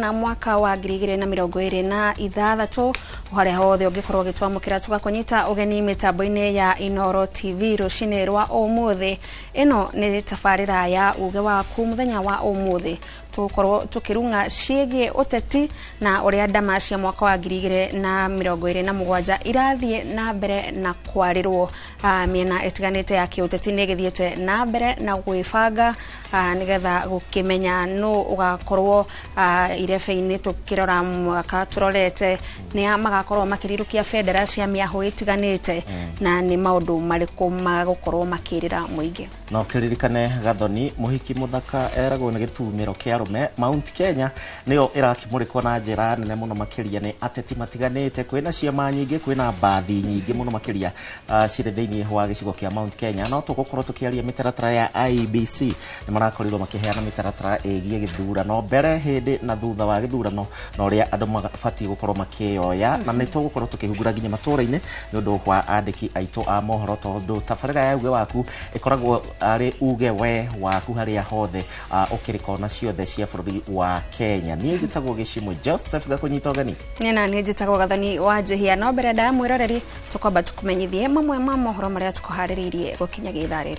Kana mwaka wa 2026 harĩa hothe ũngĩkorwo ũgĩtwamũkĩra tũgakũnyita ũgeni mĩtambo-inĩ ya Inooro TV rũcinĩ rwa ũmũthĩ. Ĩno nĩ tabarĩra ya uge waku mũthenya wa ũmũthĩ tũgũkorwo tũkĩrung'a ciĩgiĩ ũteti na ũrĩa ndama cia mwaka wa 2027 irathiĩ na mbere na kwarĩrwo. Mĩena ĩtiganĩte ya kĩũteti nĩ ĩgĩthiĩte na mbere na gwĩbanga nĩgetha gũkĩmenya nũ ũgakorwo irebe-inĩ. Tũkĩrora mwaka tũrorete nĩa magakorwo makĩrirũkia bendera cia mĩahũ ĩtiganĩte na nĩ maũndũ marĩkũ magũkorwo makĩrĩra mũingĩ. No kĩririkane Gathoni mũhiki mũthaka eragwo nĩ gĩtumĩro kĩa arũme. Mount Kenya nĩyo ĩrakĩmũrĩkwo na njĩra nene mũno makĩria nĩ ateti matiganĩte. Kwĩna ciama nyingĩ, kwĩna mbathi nyingĩ mũno makĩria cirĩ thĩinĩ wa gĩcigo kĩa Mount Kenya. No tũgũkorwo tũkĩaria mĩtaratara ya IEBC, nĩ marakorirwo makĩheana mĩtaratara ĩgiĩ gĩthurano mbere, hĩndĩ na thutha wa gĩthurano na ũrĩa andũ mabatiĩ gũkorwo makĩyoya, na nĩ tũgũkorwo tũkĩhungura nginya matũũra-inĩ nĩ ũndũ wa andĩki aitũ a mohoro, tondũ tabarĩra ya uge waku ĩkoragwo arĩ uge we waku harĩa hothe ũkĩrĩ kona ciothe cia bũrũri wa Kenya. Niĩ njĩtagwo Gĩcimũ Joseph gakũnyita ũgeni. Na niĩ njĩtagwo Gathoni wa Njihia. No mbere ndaya mwĩroreri tũkwamba tũkũmenyithie mamwe ma mohoro marĩa tũkũharĩrĩirie gũkinyagia ithaa rĩrĩ.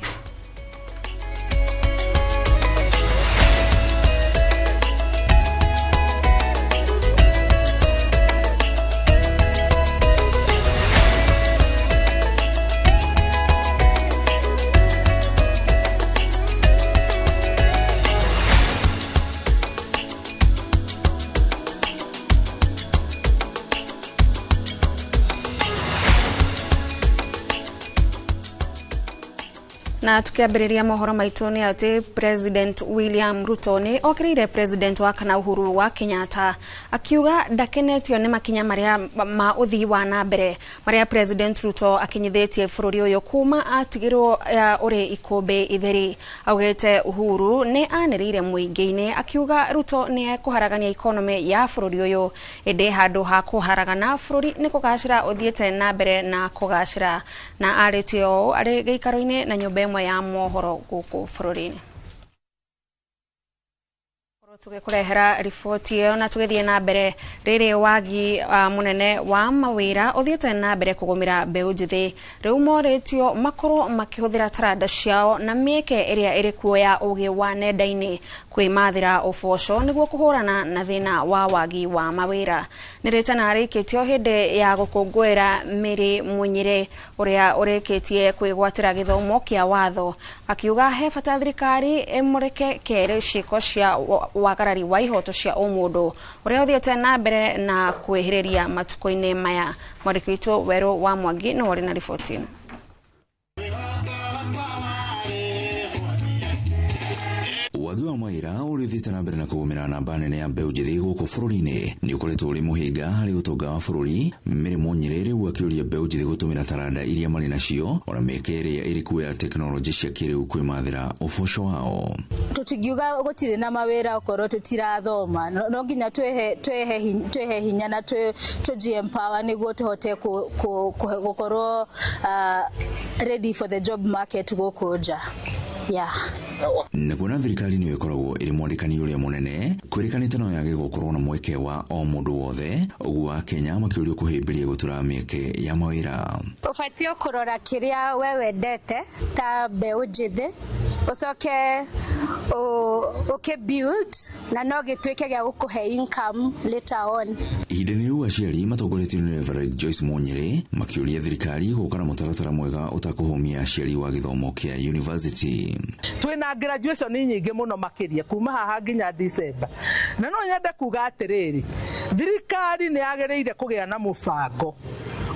Na tukiambĩrĩria mohoro maitũ nĩ atĩ President William Ruto nĩ okĩrĩire President wa kana Uhuru wa Kenyatta akiuga ndakenetio nĩ makinya marĩa ma ũthii wa na mbere marĩa President Ruto akinyithĩtie bũrũri ũyũ kuma atigirwo ũrĩ ikũmbĩ itheri. Augĩte Uhuru nĩ anĩrĩire mũingĩ-inĩ akiuga Ruto nĩ ekũharagania economy ya bũrũri ũyũ, ĩndĩ handũ ha kũharagana bũrũri nĩ kũgacĩra ũthiĩte na mbere na kũgacĩra. Na arĩtie ũũ arĩ gĩikaro-inĩ na nyũmba ĩmwe ya mohoro gũkũ bũrũri-inĩ. Tũgĩkũrehera riboti ĩyo na tũgĩthiĩ na mbere, rĩrĩ wagi mũnene wa mawĩra ũthiĩte na mbere kũgũmĩra mbeũ njĩthĩ. Rĩu morĩtio makorwo makĩhũthĩra taranda ciao na mĩeke ĩrĩa ĩrĩ kuo ya ũgĩ wa nenda-inĩ kwĩmathĩra ũboco nĩguo kũhũrana na thĩna wa wagi wa mawĩra. Nĩ rĩtana rĩikĩtio hĩndĩ ya gũkũngũĩra Mary Munyire ũrĩa ũrĩkĩtie kwĩgwatĩra gĩthomo kĩa watho, akiuga he bata thirikari ĩmũrĩke kerĩ ciĩko cia wagarari wa ihoto cia ũmũndũ ũrĩa ũthiĩte na mbere na kwĩhĩrĩria matukũ-inĩ maya. Mwandĩki witũ Werũ wa Mwangi nĩ ũrĩ na riboti ĩno. Wagi wa mawĩra ũrĩa ũthiĩte na mbere na kũgũmĩra namba nene ya mbeũ njĩthĩ gũkũ bũrũri-inĩ nĩ ũkoretwo ũrĩ mũhĩnga harĩ ũtonga wa bũrũri. Mary Munyire rĩu akĩũria mbeũ njĩthĩ gũtũmĩra taranda iria marĩ nacio ona mĩeke ĩrĩa ĩrĩ kuo ya tekinoronjĩ cia kĩrĩu kwĩmathĩra ũboco wao. Tũtingiuga gũtirĩ na mawĩra okorwo tũtirathoma, no nginya twĩhe hinya na tũji empower nĩguo tũhote gũkorwo ready for the job market gũkũ nja. Yeah. Na kuona thirikari nĩyo ĩkoragwo ĩrĩ mwandĩkani ũrĩa mũnene, kwĩrĩkanĩte no yage gũkorwo na mweke wa o mũndũ wothe, ũguo Akenya makĩũrio kũhĩmbĩria gũtura mĩeke ya mawĩra. Ũbatiĩ kũrora kĩrĩa we wendete ta mbeũ njĩthĩ, ũcoke ũkĩ build na no gĩtuĩke gĩa gũkũhe income later on. Ihinda-inĩ rĩu aciari matongoretio nĩ Reverend Joyce Munyire makĩũria thirikari gũka na mũtaratara mwega ũtakũhũmia aciari wa gĩthomo kĩa university. Twĩna graduation nyingĩ mũno makĩria kuma haha nginya December, na no nyende kuga atĩrĩrĩ, thirikari nĩ yagĩrĩire kũgĩa na mũbango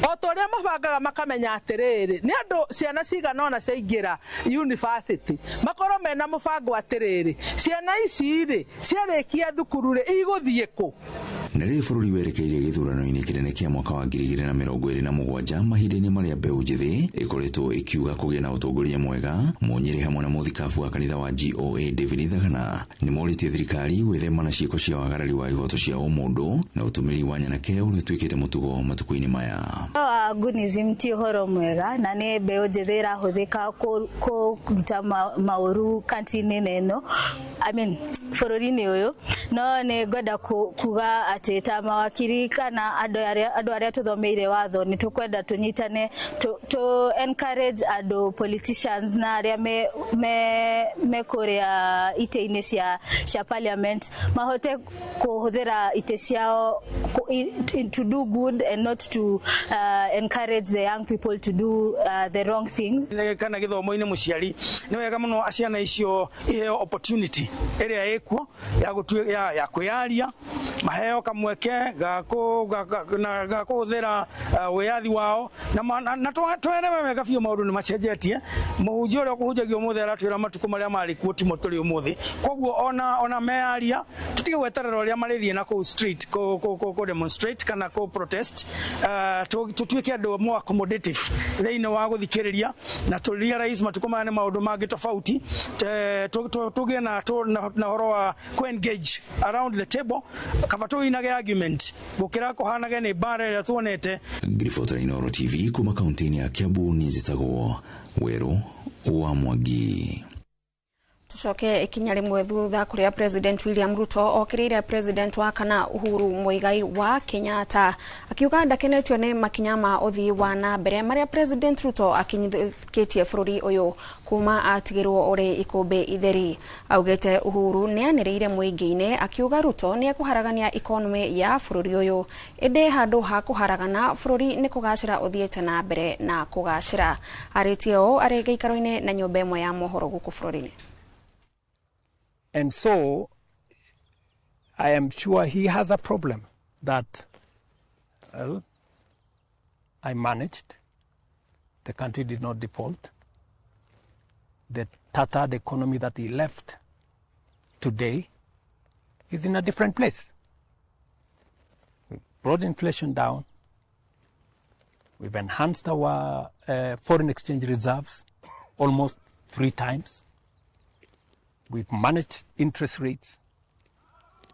o ta ũrĩa mabangaga makamenya atĩrĩrĩ nĩ andũ ciana cigana ũna ciaingĩra university, makorwo mena mũbango atĩrĩrĩ ciana ici rĩ ciarĩkia thukuru rĩ igũthiĩ kũ. Na rĩrĩ bũrũri werekeire gĩthurano-inĩ kĩnene kĩa mwaka wa 2027 mahinda-inĩ marĩa mbeũ njĩthĩ ĩkoretwo ĩkiuga kũgĩa na ũtongoria mwega, Munyĩrĩ hamwe na mũthikabu wa kanitha wa GOA David Thagana nĩ morĩtie thirikari gwĩthema na ciĩko cia wagarari wa ihoto cia ũmũndũ na ũtũmĩri wa nyanake ũrĩa ũtuĩkĩte mũtugo matukũ-inĩ maya. Wa Gunism ti ũhoro mwega na nĩ mbeũ njĩthĩ ĩrahũthĩka kũruta maũru kanti-inĩ ĩno, I mean bũrũri-inĩ ũyũ. No nĩ ngwenda kuga atĩ ta mawakiri kana andũ arĩa tũthomeire watho nĩ tũkwenda tũnyitane to encourage andũ politicians na arĩa me kũrĩa itĩ-inĩ cia parliament mahote kũhũthĩra itĩ ciao to do good and not to encourage the young people to do the wrong things. Kana gĩthomo-inĩ mũciari nĩ wega mũno ciana icio iheo opportunity ĩrĩa ĩkuo ya kwĩyaria, maheo kamweke ga kũhũthĩra wĩyathi wao, na twerewe wega biũ maũndũ nĩ macenjetie. Mũhunjia ũrĩa ũkũhunjagia ũmũthĩ aratwĩra matukũ marĩa marĩ kuo timo tũrĩ ũmũthĩ, koguo ona meyaria tũtige gweterera ũrĩa marĩthiĩ na kũu street kũ demonstrate kana kũ protest, tũtuĩke andũ more accommodative thĩinĩ wa gũthikĩrĩria na tũ realize matukũ maya nĩ maũndũ mangĩ tofauti, tũgĩe na ũhoro wa kũ engage around the table kaba tũinage argument gũkĩra kũhanage nĩ mbara ĩrĩa tuonete. Ngiribota Inooro TV kuma kaunti-inĩ ya Kiambu, niĩ njĩtagwo Werũ wa Mwangi. Tucoke ikinya rĩmwe thutha kũrĩa President William Ruto okĩrĩire President wa kana Uhuru Muigai wa Kenyatta akiuga ndakenetio nĩ makinya ma ũthii wa na mbere marĩa President Ruto akinyithĩtie bũrũri ũyũ kuma atigĩrwo ũrĩ ikũmbĩ itheri. Augĩte Uhuru nĩanĩrĩire mũingĩ-inĩ akiuga Ruto nĩekũharagania economy ya bũrũri ũyũ, ĩndĩ handũ ha kũharagana bũrũri nĩ kũgacĩra ũthiĩte na mbere na kũgacĩra. Arĩtie ũũ arĩ gĩikaro-inĩ na nyũmba ĩmwe ya mohoro gũkũ bũrũri-inĩ. And so I am sure he has a problem that, well, I managed. The country did not default. The tattered economy that he left today is in a different place. We brought inflation down. We've enhanced our foreign exchange reserves almost 3 times. We've managed interest rates.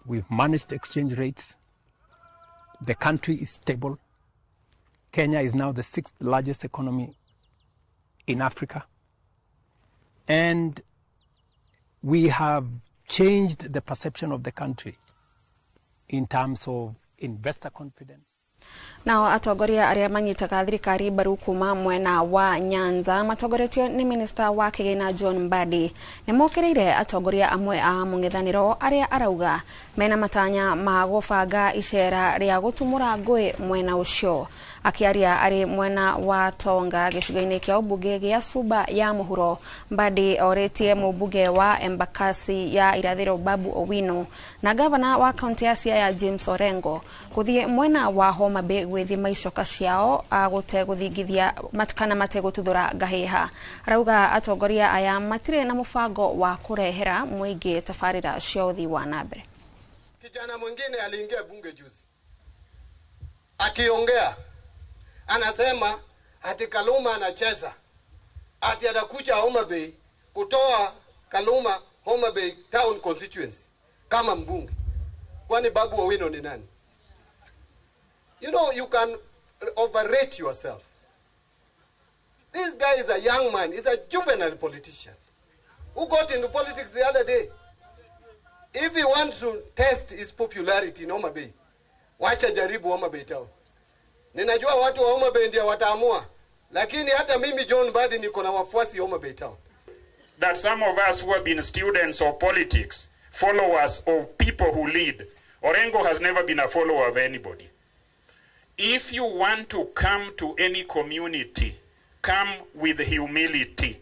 We've managed exchange rates. The country is stable. Kenya is now the 6th largest economy in Africa. And we have changed the perception of the country in terms of investor confidence. Nao atongoria arĩa manyitaga thirikari mbaru kuma mwena wa Nyanza matongoretio nĩ minista wa kĩgĩna John Mbadi nĩmokĩrĩire atongoria amwe a mũng'ethanĩro arĩa arauga mena matanya ma gũbanga icera rĩa gũtumũra ngũĩ mwena ũcio. Akĩaria arĩ mwena wa Tonga gĩcigo-inĩ kĩa ũmbunge gĩa Suba ya mũhuro, Mbadi orĩtie mũmbunge wa Embakasi ya irathĩro Babu Owino na gavana wa kaunti ya Siaya James Orengo gũthiĩ mwena wa Homa Bay gwĩthima icoka ciao gũtegũthingithia kana mategũtuthũra ngahĩha. Arauga atongoria aya matirĩ na mũbango wa kũrehera mũingĩ tabarĩra cia ũthii wa na mbere. Kijana mwingine aliingia bunge juzi akiongea, anasema ati Kaluma anacheza, ati atakuja Homa Bay kutoa Kaluma Homa Bay Town constituency kama mbunge. Kwani Babu Owino ni nani? You know, you can overrate yourself. This guy is a young man, he's a juvenile politician who got into politics the other day. If he wants to test his popularity in Homa Bay, wacha jaribu Homa Bay Town. Ninajua watu wa Homa Bay ndio wataamua, lakini hata mimi John Mbadi niko na wafuasi Homa Bay Town. That some of us who have been students of politics, followers of people who lead, Orengo has never been a follower of anybody. If you want to come to any community, come with humility.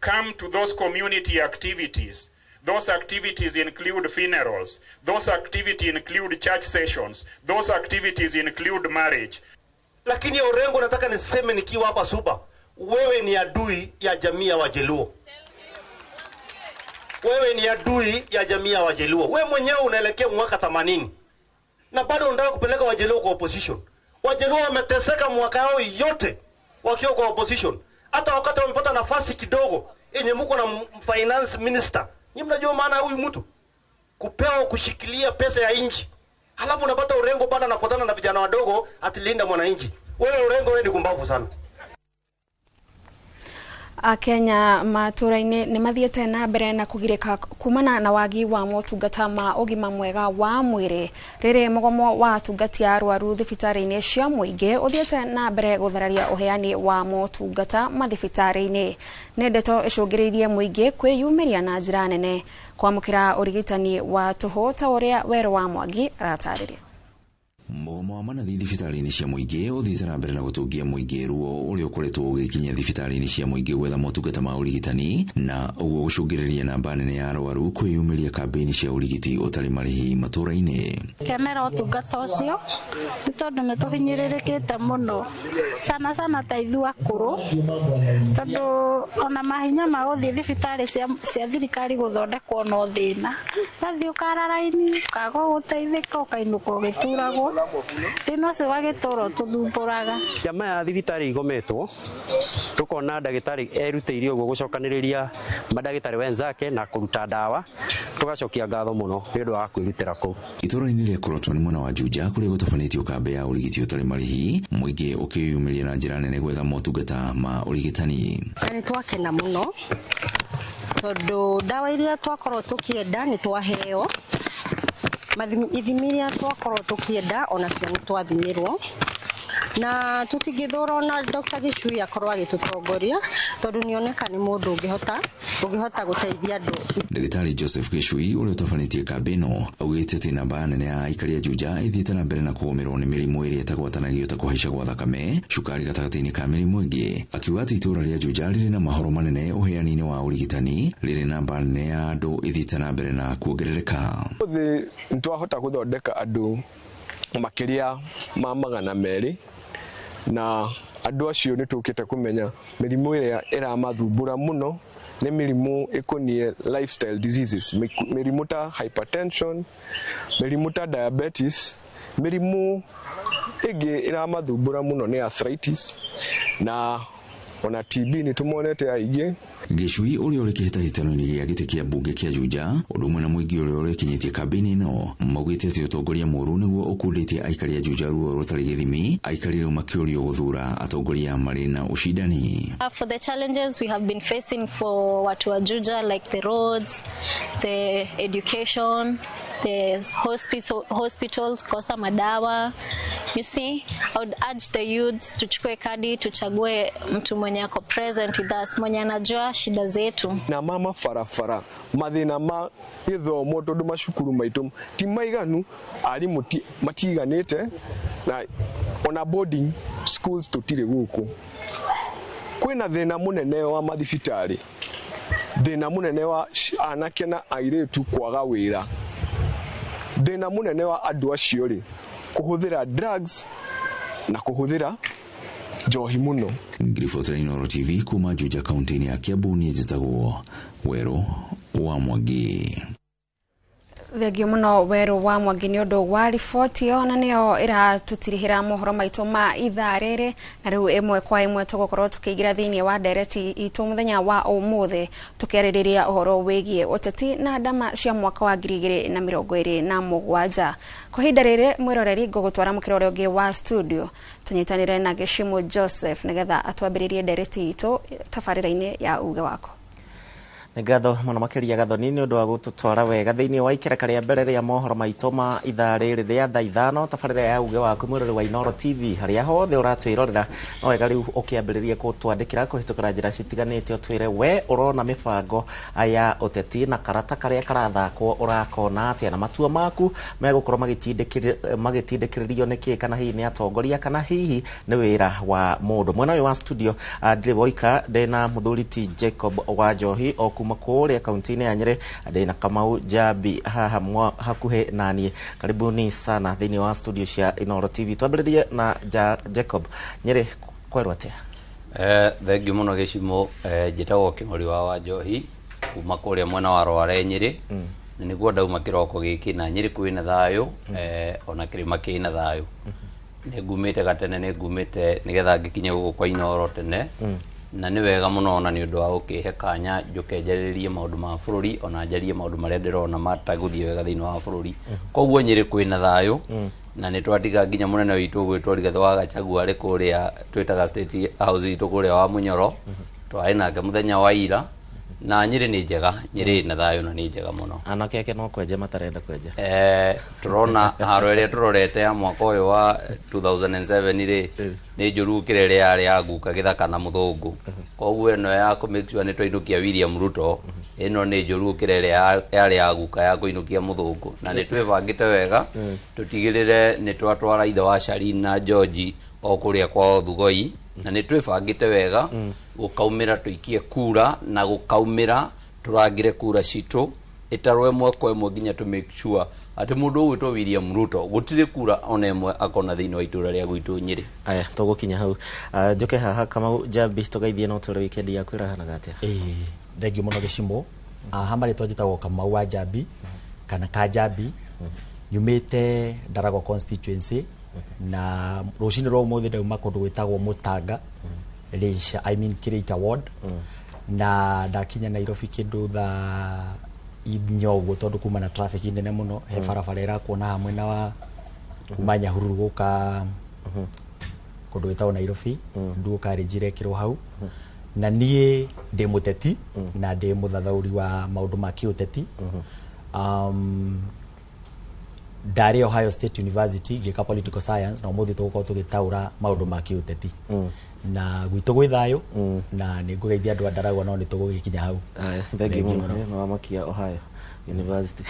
Come to those community activities. Those activities include funerals. Those activities include church sessions. Those activities include marriage. Lakini Orengo, nataka niseme nikiwa hapa Suba, wewe ni adui ya jamii ya Wajaluo. Wewe ni adui ya jamii ya Wajaluo. Wewe mwenyewe unaelekea mwaka 80. Na bado unataka kupeleka Wajaluo kwa opposition. Wajaluo wameteseka mwaka yao yote wakiwa kwa opposition. Hata wakati wamepata nafasi kidogo yenye mko na finance minister. Nyinyi mnajua maana huyu mtu kupewa kushikilia pesa ya nchi. Halafu unapata Orengo bado anafuatana na vijana wadogo atilinda mwananchi. Wewe Orengo, wewe ni kumbavu sana. Akenya matũra-inĩ nĩ mathiĩte na mbere na kũgirĩka kumana na wagi wa motungata ma ũgima mwega wa mwĩrĩ rĩrĩ mũgomo wa atungati a arwaru thibitarĩ-inĩ cia mũingĩ ũthiĩte na mbere gũthararia ũheani wa motungata mathibitarĩ-inĩ. Nĩ ndeto ĩcũngĩrĩirie mũingĩ kwĩyumĩria na njĩra nene kwamũkĩra ũrigitani wa tũhũ ta ũrĩa Werũ wa Mwangi aratarĩria. Mũgomo wa manathi thibitarĩ-inĩ cia mũingĩ ũthiĩte na mbere na gũtũngia mũingĩ ruo ũrĩa ũkoretwo ũgĩkinya thibitarĩ-inĩ cia mũingĩ gwetha motungata ma ũrigitani na ũguo gũcũngĩrĩria namba nene ya arwaru kwĩyumĩria kambĩini cia ũrigiti ũtarĩ marĩhi matũra-inĩ. Kenera ũtungata ũcio nĩ tondũ nĩ tũhinyĩrĩrĩkĩte mũno sana sana ta ithuĩ akũrũ, tondũ ona mahinya ma gũthiĩ thibitarĩ cia thirikari gũthondekwo no thĩna, wathiĩ ũkara raini ũkaga gũteithĩka ũkainũka ũgĩturagwo. Thĩna ũcio ũgagĩtũra ũtũthumbũraga. Njama ya thibitarĩ igometwo tukona ndagĩtarĩ erutĩire ũguo gũcokanĩrĩria mandagĩtarĩ wenzake na kũruta ndawa, tũgacokia ngatho mũno nĩ ũndũ wa kwĩrutĩra kũu. Itũra-inĩ rĩa Korotoni mwena wa Juja kũrĩa gũtabanĩtio kambĩ ya ũrigiti ũtarĩ marĩhi, mũingĩ ũkĩyumĩria na njĩra nene gwetha motungata ma ũrigitani. Nĩ twakena mũno tondũ ndawa iria twakorwo tũkĩenda nĩ twaheo, ithimi iria twakorwo tũkĩenda onacio nĩ twathimirwo, na tũtingĩthũra ona Dr. Gichui akorwo agĩtũtongoria tondũ nĩoneka nĩ mũndũ ũngĩhota gũteithia andũ. Ndagĩtarĩ Joseph Gichui ũrĩa ũtabanĩtie kambĩ ĩno augĩte atĩ namba nene ya aikari a Juja ĩthiĩte na mbere na kũgũmĩrwo nĩ mĩrimũ ĩrĩa ĩtagwatanagio ta kũhaica gwa thakame, cukari gatagatĩ-inĩ ka mĩrimũ ĩngĩ. Akiuga atĩ itũũra rĩa Juja rĩrĩ na mahoro manene ũheani-inĩ wa ũrigitani, rĩrĩ namba nene ya andũ ĩthiĩte na mbere na kuongerereka. Ũmũthĩ nĩtwahota gũthondeka andũ makĩria ma 200 na andũ acio nĩ tũkĩte kũmenya mĩrimũ ĩrĩa ĩramathumbũra mũno nĩ mĩrimũ ĩkoniĩ lifestyle diseases, mĩrimũ ta hypertension, mĩrimũ ta diabetes, mĩrimũ ĩngĩ ĩramathumbũra mũno nĩ arthritis na ona TB nĩ tũmonete aingĩ. Gichui ũrĩa ũrĩ kĩhĩtahĩtano-inĩ gĩa gĩtĩ kĩa mbunge kĩa Juja ũndũ ũmwe na mũingĩ ũrĩa ũrekinyĩtie kambĩini ĩno maugĩte atĩ ũtongoria mũũru nĩguo ũkundĩtie aikari a Juja ruo rũtarĩ gĩthimi, aikari rĩu makĩũrio gũthura atongoria marĩ na ũcindani. For the challenges we have been facing for watu wa Juja, like the roads, the education, the hospitals, kosa madawa. You see, I would urge the youths tuchukue kadi, tuchague mtu mwenye ako present with us, mwenye anajua shida zetu. Na mama farafara mathina ma githomo tondu macukuru maitu ti maiganu, arimu matiganite na ona boarding schools tutire guku. Kwina thina munene wa mathibitari, thina munene wa anake na airitu kwaga wira, thina munene wa andu acio ri kuhuthira drugs na kuhuthira njohi muno. Ngiribotera Inooro TV kuma Juja kaunti-inĩ ya Kiambu, niĩ njĩtagwo Werũ wa Mwangi. Thengio mũno Werũ wa Mwangi nĩ ũndũ wa riboti ĩyo, na nĩyo ĩratũtirihĩra mohoro maitũ ma ithaa rĩrĩ, na rĩu ĩmwe kwa ĩmwe tũgũkorwo tũkĩingĩra thĩinĩ wa ndereti itũ mũthenya wa ũmũthĩ tũkĩarĩrĩria ũhoro wĩgiĩ ũteti na ndama cia mwaka wa 2027. Kwa ihinda rĩrĩ mwĩroreri ngũgũtwara mũkĩra ũrĩa ũngĩ wa studio tũnyitanĩre na Gĩcimo Joseph nĩgetha atwambĩrĩrie ndereti itũ tabarĩra-inĩ ya uge wako. Nĩ ngatho mũno makĩria Gathoni nĩ ũndũ wa gũtũtwara wega thĩinĩ wa ikereka rĩa mbere rĩa mohoro maitũ ma ithaa rĩrĩ rĩa thaa 5, tabarĩra ya uge waku mwĩroreri wa Inooro TV harĩa hothe ũratwĩrorera. No wega rĩu ũkĩambĩrĩria gũtwandĩkĩra kũhĩtũkĩra njĩra citiganĩte ũtwĩre we ũrona mĩbango ya ũteti na karata karĩa karathakwo ũrakona atĩa, na matua maku megũkorwo magĩtindĩkĩrĩrio nĩ kĩĩ, kana hihi nĩ atongoria kana hihi nĩ wĩra wa mũndũ. Mwena ũyũ wa studio ndĩrĩ woika, ndĩna mũthuri ti Jacob wa Njohi o kuma kũrĩa kaunti-inĩ ya Nyeri, ndĩna Kamau Jambi haha hakuhĩ naniĩ. Karibuni sana thĩinĩ wa studio cia Inooro TV. Twambĩrĩrie na Jacob. Nyeri kwerwo atĩa? Thengiũ mũno Gĩcimo. Njĩtagwo Kĩmori wa Wanjohi kuma kũrĩa mwena wa Rware Nyeri. Na nĩguo ndauma kĩroko gĩkĩ na Nyĩrĩ kwĩna thayũ, ona kĩrĩma kĩna thayũ. Nĩ ngumĩte gatene, nĩ ngumĩte nĩgetha ngĩkinye gũkũ kwa Inooro tene. Na nĩ wega mũno ona nĩ ũndũ wa gũkĩhe kanya njũke njarĩrĩrie maũndũ ma bũrũri, ona njarie maũndũ marĩa ndĩrona matagũthiĩ wega thĩinĩ wa bũrũri. Koguo Nyĩrĩ kwĩna thayũ, na nĩ twatiga nginya mũnene witũ ũgwĩtwo Rigathĩ wa Gachagua arĩ kũrĩa twĩtaga State House itũ kũrĩa wa Munyoro. Twarĩ nake mũthenya wa ira, na Nyĩrĩ nĩ njega, Nyĩrĩ ĩna thayũ na nĩ njega mũno. Anake ake no kwenja matarenda kwenja. Tũrona haro ĩrĩa tũrorete ya mwaka ũyũ wa 2007 rĩ, nĩ njũru gũkĩra ĩrĩa yarĩ ya guka gĩthaka na mũthũngũ. Koguo ĩno ya kũ make sure nĩ twainũkia William Ruto, ĩno nĩ njũru gũkĩra ĩrĩa yarĩ ya guka ya kũinũkia mũthũngũ. Na nĩ twĩbangĩte wega tũtigĩrĩre nĩ twatwara ithe wa Charlene na George o kũrĩa kwao Thugoi, na nĩ twĩbangĩte wega gũkaumĩra tũikie kura, na gũkaumĩra tũrangĩre kura citũ ĩtarwo ĩmwe kwa ĩmwe nginya tũ make sure atĩ mũndũ ũgwĩtwo William Ruto gũtirĩ kura ona ĩmwe akona thĩinĩ wa itũra rĩa gwitũ Nyĩrĩ. Aya, tũgũkinya hau. Njoke haha Kamau Njambi, tũgeithie no tũrĩ weekend yaku ĩrahanaga atĩa? Thengiũ mũno Gĩcimũ. Haha marĩtwa njĩtagwo Kamau wa Njambi kana Kanjambi, nyumĩte Ndaragwa constituency, na rũcinĩ rwa ũmũthĩ ndauma kũndũ gwĩtagwo Mũtanga, Rĩica, I mean Kĩrĩita ward, na ndakinya Nairobi kĩndũ thaa 4 ũguo, tondũ kuma na traffic nene mũno, he barabara ĩrakuona hamwe na wa kuma Nyahururu gũka kũndũ gwĩtagwo Nairobi, Nduo College irekĩrwo hau. Na niĩ ndĩ mũteti na ndĩ mũthathaũri wa maũndũ ma kĩũteti. Ndarĩ Ohio State University ngĩka political science, na ũmũthĩ tũgũkorwo tũgĩtaũra maũndũ ma kĩũteti. Na gwitũ gwĩ thayũ, na nĩ ngũgeithia andũ a Ndaragwa, no nĩ tũgũgĩkinya hau. Thengiũ mũno. Nĩ wamakia Ohio University.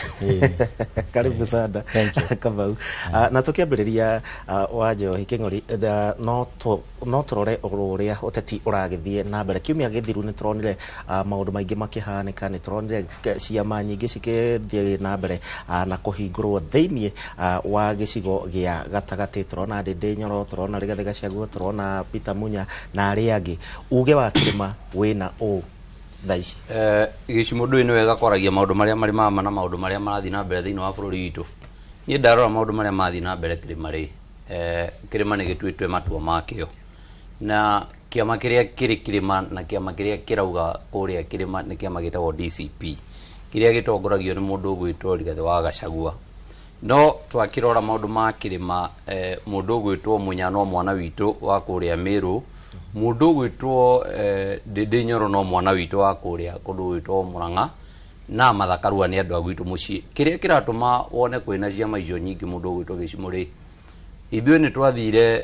Karibu sana Kamau. Na tũkĩambĩrĩria wa Njohi Kĩng'ori, no tũrore ũrĩa ũteti ũragĩthiĩ na mbere. Kiumia gĩthiru nĩ tũronire maũndũ maingĩ makĩhanĩka, nĩ tũronire ciama nyingĩ cikĩthiĩ na mbere na kũhingũrwo thĩinĩ wa gĩcigo gĩa gatagatĩ. Tũrona Ndĩndĩ Nyoro, tũrona Rigathĩ Gachagua, tũrona Peter Munya na arĩa angĩ. Uge wa kĩrĩma wĩna ũ thaa ici? Gĩcimo ndũĩ nĩ wega kwaragia maũndũ marĩa marĩ mama na maũndũ marĩa marathiĩ na mbere thĩinĩ wa bũrũri witũ. Niĩ ndarora maũndũ marĩa marathiĩ na mbere kĩrĩma rĩ, kĩrĩma nĩ gĩtuĩtwe matua makĩo, na kĩama kĩrĩa kĩrĩ kĩrĩma na kĩama kĩrĩa kĩrauga kũrĩa kĩrĩma nĩ kĩama gĩtagwo DCP, kĩrĩa gĩtongoragio nĩ mũndũ ũgwĩtwo Rigathĩ wa Gachagua. No twakĩrora maũndũ ma kĩrĩma, mũndũ ũgwĩtwo Munya no mwana witũ wa kũrĩa Meru, mũndũ ũgwĩtwo Ndĩndĩ Nyoro no mwana witũ wa kũrĩa kũndũ gwĩtwo Murang'a, na Martha Karua nĩ andũ a gwitũ mũciĩ. Kĩrĩa kĩratũma wone kwĩna ciama icio nyingĩ mũndũ ũgwĩtwo Gĩcimũ rĩ, ithuĩ nĩ twathire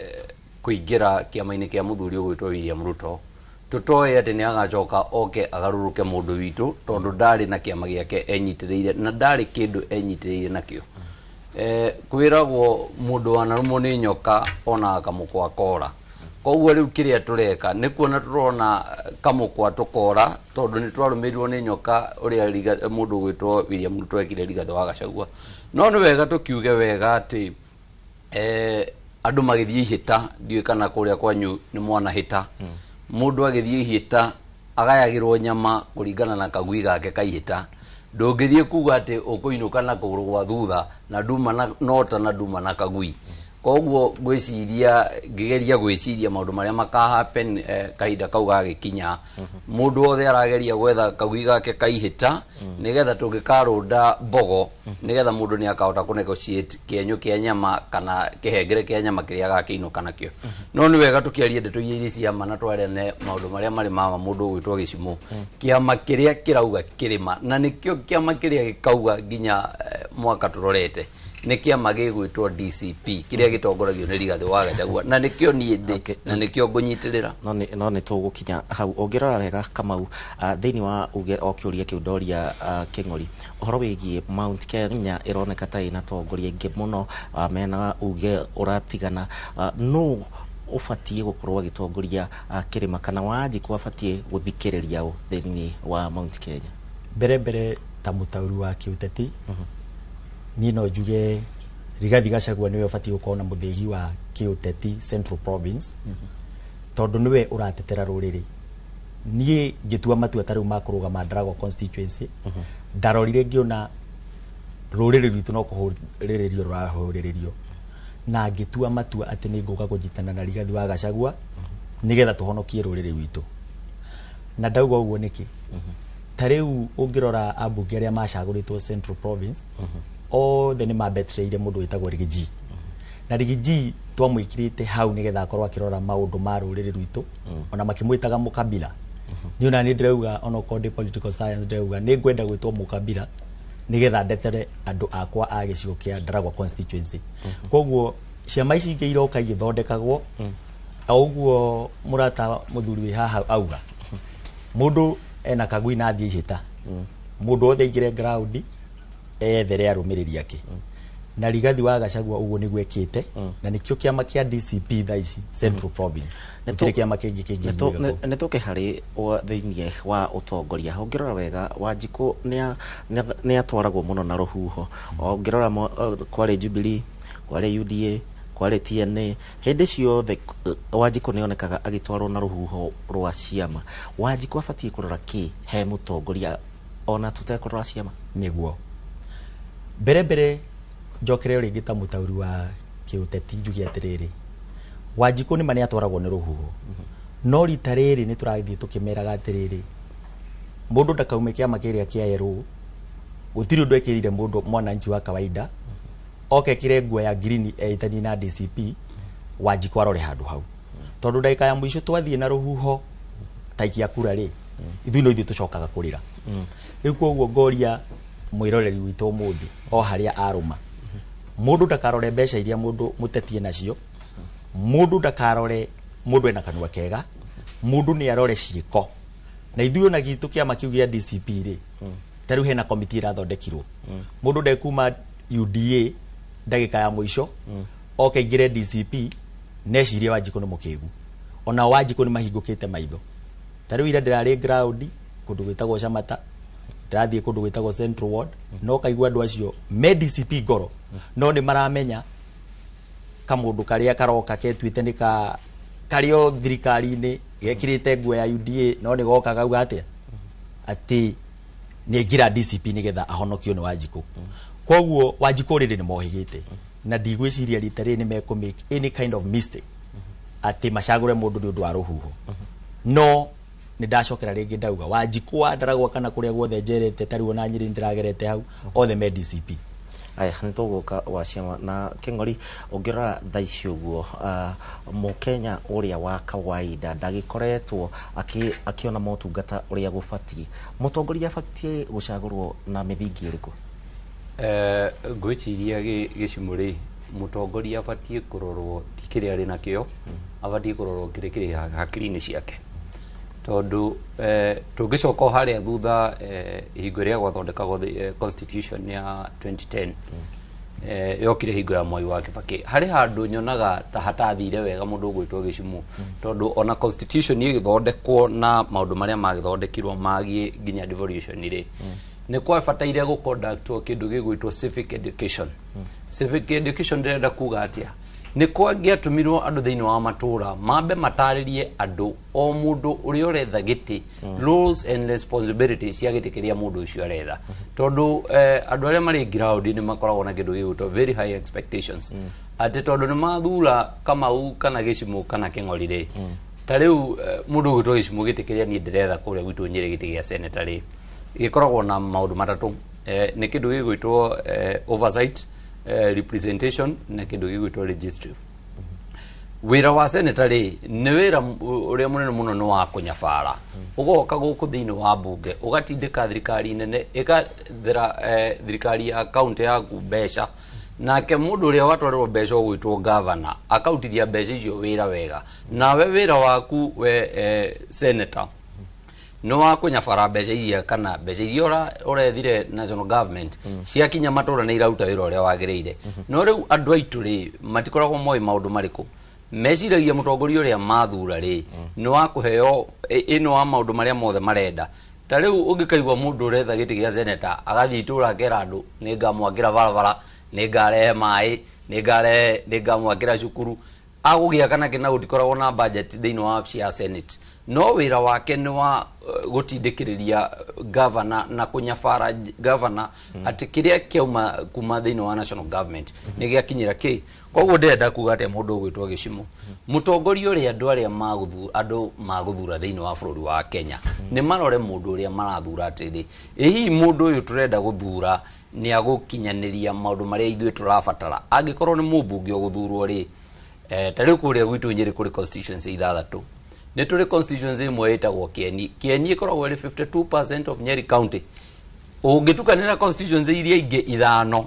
kũingĩra kĩama-inĩ kĩa mũthuri ũgwĩtwo William Ruto, tũtoĩ atĩ nĩ agacoka oke agarũrũke mũndũ witũ, tondũ ndarĩ na kĩama gĩake enyitĩrĩire na ndarĩ kĩndũ enyitĩrĩire nakĩo. Kwĩragwo mũndũ wanarũmwo nĩ nyoka onaga kamũkwa kora. Koguo rĩu kĩrĩa tũreka nĩ kuona tũrona kamũkwa tũkora, tondũ nĩ twarũmĩrĩirwo nĩ nyoka ũrĩa mũndũ ũgwĩtwo William Ruto ekire Rigathĩ wa Gachagua. No nĩ wega tũkiuge wega atĩ andũ magĩthiĩ ihĩta, ndiũĩ kana kũrĩa kwanyu nĩ mwanahĩta. Mũndũ agĩthiĩ ihĩta agayagĩrwo nyama kũringana na kagui gake ka ihĩta. Ndũngĩthiĩ kuga atĩ ũkũinũka na kũgũrũ gwa thutha na nduma na nota na nduma na kagui. Koguo ngwĩciria, ngĩgeria gwĩciria maũndũ marĩa maka happen kahinda kau gagĩkinya, mũndũ wothe arageria gwetha kagui gake ka ihĩta nĩgetha tũngĩkarũnda mbogo, nĩgetha mũndũ nĩ akahota kũ negotiate kĩenyũ kĩa nyama kana kĩhengere kĩa nyama kĩrĩa agakĩinũka nakĩo. No nĩ wega tũkĩarie ndeto iria cia ma na twarĩane maũndũ marĩa marĩ mama mũndũ ũgwĩtwo Gĩcimũ. Kĩama kĩrĩa kĩrauga kĩrĩma, na nĩkĩo kĩama kĩrĩa gĩkauga nginya mwaka tũrorete, nĩ kĩama gĩgwĩtwo DCP kĩrĩa gĩtongoragio nĩ Rigathĩ wa Gachagua, na nĩkĩo niĩ ndĩ na nĩkĩo ngũnyitĩrĩra. No nĩ tũgũkinya hau. Ũngĩrora wega Kamau, thĩinĩ wa uge o kĩũria kĩu ndoria Kĩng'ori, ũhoro wĩgiĩ Mount Kenya ĩroneka ta ĩna atongoria aingĩ mũno mena uge ũratigana. Nũ ũbatiĩ gũkorwo agĩtongoria kĩrĩma, kana Wanjikũ abatiĩ gũthikĩrĩria ũ thĩinĩ wa Mount Kenya? Mbere ta mũtaũri wa kĩũteti, niĩ no njuge Rigathĩ Gachagua nĩwe ũbatiĩ gũkorwo na mũthĩgi wa kĩũteti Central Province, tondũ nĩwe ũratetera rũrĩrĩ. Niĩ ngĩtua matua ta rĩu ma kũrũgama Ndaragwa constituency, ndarorire ngĩona Rũrĩrĩ rwitũ no kũhũrĩrĩrio rũrahũrĩrĩrio, na ngĩtua matua atĩ nĩ ngũka kũnyitana na Rigathi wa Gachagua nĩgetha tũhonokie rũrĩrĩ rwitũ. Na ndauga ũguo nĩkĩ? Ta rĩu ũngĩrora ambunge arĩa macagũrĩtwo Central Province, othe nĩ mabetrĩire mũndũ wĩtagwo Rigiji, na Rigiji twamwĩkĩrĩte hau nĩgetha akorwo akĩrora maũndũ ma rũrĩrĩ rwitũ, ona makĩmwĩtaga mũkabila. Niĩ ona nĩ ndĩrauga, onokorwo ndĩ political science, ndĩrauga nĩ ngwenda gwĩtwo mũkabila nĩgetha ndetere andũ akwa a gĩcigo kĩa Ndaragwa constituency. Koguo ciama ici ingĩ iroka igĩthondekagwo o ũguo, mũrata mũthuri wĩ haha auga mũndũ ena kagui na athiĩ ihĩta, mũndũ wothe aingĩre ground ethere arũmĩrĩri ake, na Rigathi wa Gachagua ũguo nĩguo ekĩte, na nĩkĩo kĩama kĩa DCP thaa ici Central Province gũtirĩ kĩama kĩngĩ kĩngĩiguĩka kũu. Nĩ tũke harĩ thĩinĩ wa ũtongoria. Ũngĩrora wega, Wanjikũ nĩ atwaragwo mũno na rũhuho. Ũngĩrora kwarĩ Jubilee, kwarĩ UDA, kwarĩ TNA, hĩndĩ ciothe Wanjikũ nĩ onekaga agĩtwarwo na rũhuho rwa ciama. Wanjikũ abatiĩ kũrora kĩ he mũtongoria ona tũtekũrora ciama? Nĩguo mbere mbere njokere rĩngĩ ta mũtaũri wa kĩũteti njuge atĩrĩrĩ, Wanjikũ nĩ ma nĩ atwaragwo nĩ rũhuho, no rita rĩrĩ nĩ tũrathiĩ tũkĩmeraga atĩrĩrĩ, mũndũ ndakaume kĩama kĩrĩa kĩa erũ, gũtirĩ ũndũ ekĩrire mũndũ mwananchi wa kawaida oke ekĩre nguo ya ngirini eĩtanie na DCP. Wanjikũ arore handũ hau, tondũ ndagĩka ya mũico twathiĩ na rũhuho ta ikia kura rĩ, ithuĩ no ithuĩ tũcokaga kũrĩra. Rĩu koguo ngoria mwĩroreri witũ ũmũthĩ o harĩa arũma, mũndũ ndakarore mbeca iria mũndũ mũtetie nacio, mũndũ ndakarore mũndũ ena kanua kega, mũndũ nĩ arore ciĩko. Na ithuĩ ona gitũ kĩama kĩu gĩa DCP rĩ, ta rĩu hena komiti ĩrathondekirwo, mũndũ ndekuma UDA ndagĩka ya mũico oke aingĩre DCP necirie Wanjikũ nĩ mũkĩgu. Ona Wanjikũ nĩ mahingũkĩte maitho. Ta rĩu ira ndĩrarĩ ground kũndũ gwĩtagwo Camata, ndĩrathiĩ kũndũ gwĩtagwo Central Ward, no kaigua andũ acio me DCP ngoro, no nĩ maramenya kamũndũ karĩa karoka ketuĩte nĩ ka karĩ o thirikari-inĩ gekĩrĩte nguo ya UDA, no nĩ goka gauga atĩa atĩ nĩ aingĩra DCP nĩgetha ahonokio nĩ Wanjikũ. Koguo Wanjikũ rĩrĩ nĩ mohĩgĩte, na ndigwĩciria rita rĩrĩ nĩ mekũ make any kind of mistake atĩ macagũre mũndũ nĩ ũndũ wa rũhuho. No nĩ ndacokera rĩngĩ ndauga Wanjikũ wa Ndaragwa kana kũrĩa guothe njerete, ta rĩu ona Nyĩrĩ nĩndĩragerete hau, othe me DCP. Aya, nĩ tũgũka wa ciama na Kĩng'ori. Ũngĩrora thaa ici ũguo, mũkenya ũrĩa wa kawaida ndagĩkoretwo akĩona motungata ũrĩa gũbatiĩ. Mũtongoria abatiĩ gũcagũrwo na mĩthingi ĩrĩkũ? Ngwĩciria gĩcimo rĩ, mũtongoria abatiĩ kũrorwo ti kĩrĩa arĩ nakĩo, abatiĩ kũrorwo kĩrĩa kĩrĩ hakiri-inĩ ciake, tondũ tũngĩcoka o harĩa thutha, hingo ĩrĩa gwathondekagwo constitution ya 2010, yokire hingo ya Mwai wa Kibaki, harĩ handũ nyonaga ta hatathire wega mũndũ ũgwĩtwo Gĩcumu, tondũ ona constitution ĩgĩthondekwo na maũndũ marĩa magĩthondekirwo magiĩ nginya devolution rĩ, nĩ kwabataire gũconductwo kĩndũ gĩgwĩtwo civic education. Civic education ndĩrenda kuga atĩa? Nĩ kwangĩatũmirwo andũ thĩinĩ wa matũra mambe matarĩrie andũ o mũndũ ũrĩa ũretha gĩtĩ roles and responsibilities cia gĩtĩ kĩrĩa mũndũ ũcio aretha, tondũ andũ arĩa marĩ ground nĩ makoragwo na kĩndũ gĩgwĩtwo very high expectations, atĩ tondũ nĩ mathura Kamau kana Gĩcimũ kana Kĩng'ori rĩ, ta rĩu mũndũ ũgwĩtwo Gĩcimũ, gĩtĩ kĩrĩa niĩ ndĩretha kũrĩa gwitũ Nyĩrĩ, gĩtĩ gĩa senator rĩ, gĩkoragwo na maũndũ matatũ. Nĩ kĩndũ gĩgwĩtwo oversight, representation na kĩndũ gĩgwĩtwo legislative. Wĩra wa senator rĩ, nĩ wĩra ũrĩa mũnene mũno nĩ wa kũnyabara, ũgoka gũkũ thĩinĩ wa mbunge ũgatindĩka thirikari nene ĩgathera thirikari ya kaunti yaku mbeca, nake mũndũ ũrĩa watwarĩrwo mbeca ũgwĩtwo gavana akautithia mbeca icio wĩra wega. Nawe wĩra waku we senator nĩ wa kũnyabara mbeca iria kana mbeca iria ũrethire national government ciakinya matũra nĩ iraruta wĩra ũrĩa wagĩrĩire. No rĩu andũ aitũ rĩ, matikoragwo moĩ maũndũ marĩkũ meciragia mũtongoria ũrĩa mathura rĩ nĩ wa kũheo ĩno wa maũndũ marĩa mothe marenda. Ta rĩu ũngĩkaigua mũndũ ũretha gĩtĩ gĩa seneta agathiĩ itũra akera andũ, nĩ ngamwakĩra barabara, nĩ ngarehe maĩ, nĩ ngarehe, nĩ ngamwakĩra cukuru, agũgĩaka na kĩna gũtikoragwo na budget thĩinĩ wa wabici ya senate. No wĩra wake nĩ wa gũtindĩkĩrĩria governor na kũnyabara governor atĩ kĩrĩa kĩauma kuma thĩinĩ wa national government nĩ gĩakinyĩra kĩ. Koguo ndĩrenda kuga atĩa, mũndũ ũgwĩtwo Gĩcimo, mũtongoria ũrĩa andũ arĩa andũ magũthura thĩinĩ wa bũrũri wa Kenya nĩ marore mũndũ ũrĩa marathura atĩrĩ, ĩ hihi mũndũ ũyũ tũrenda gũthura nĩ agũkinyanĩria maũndũ marĩa ithuĩ tũrabatara? Angĩkorwo nĩ mũmbunge ũgũthurwo rĩ, ta rĩu kũrĩa gwitũ Nyĩrĩ kũrĩ constituency 6. Nĩ tũrĩ constituency ĩmwe ĩtagwo Kieni. Kieni ĩkoragwo ĩrĩ 52% of Nyeri County. Ũngĩtukanĩra constituency iria ingĩ 5,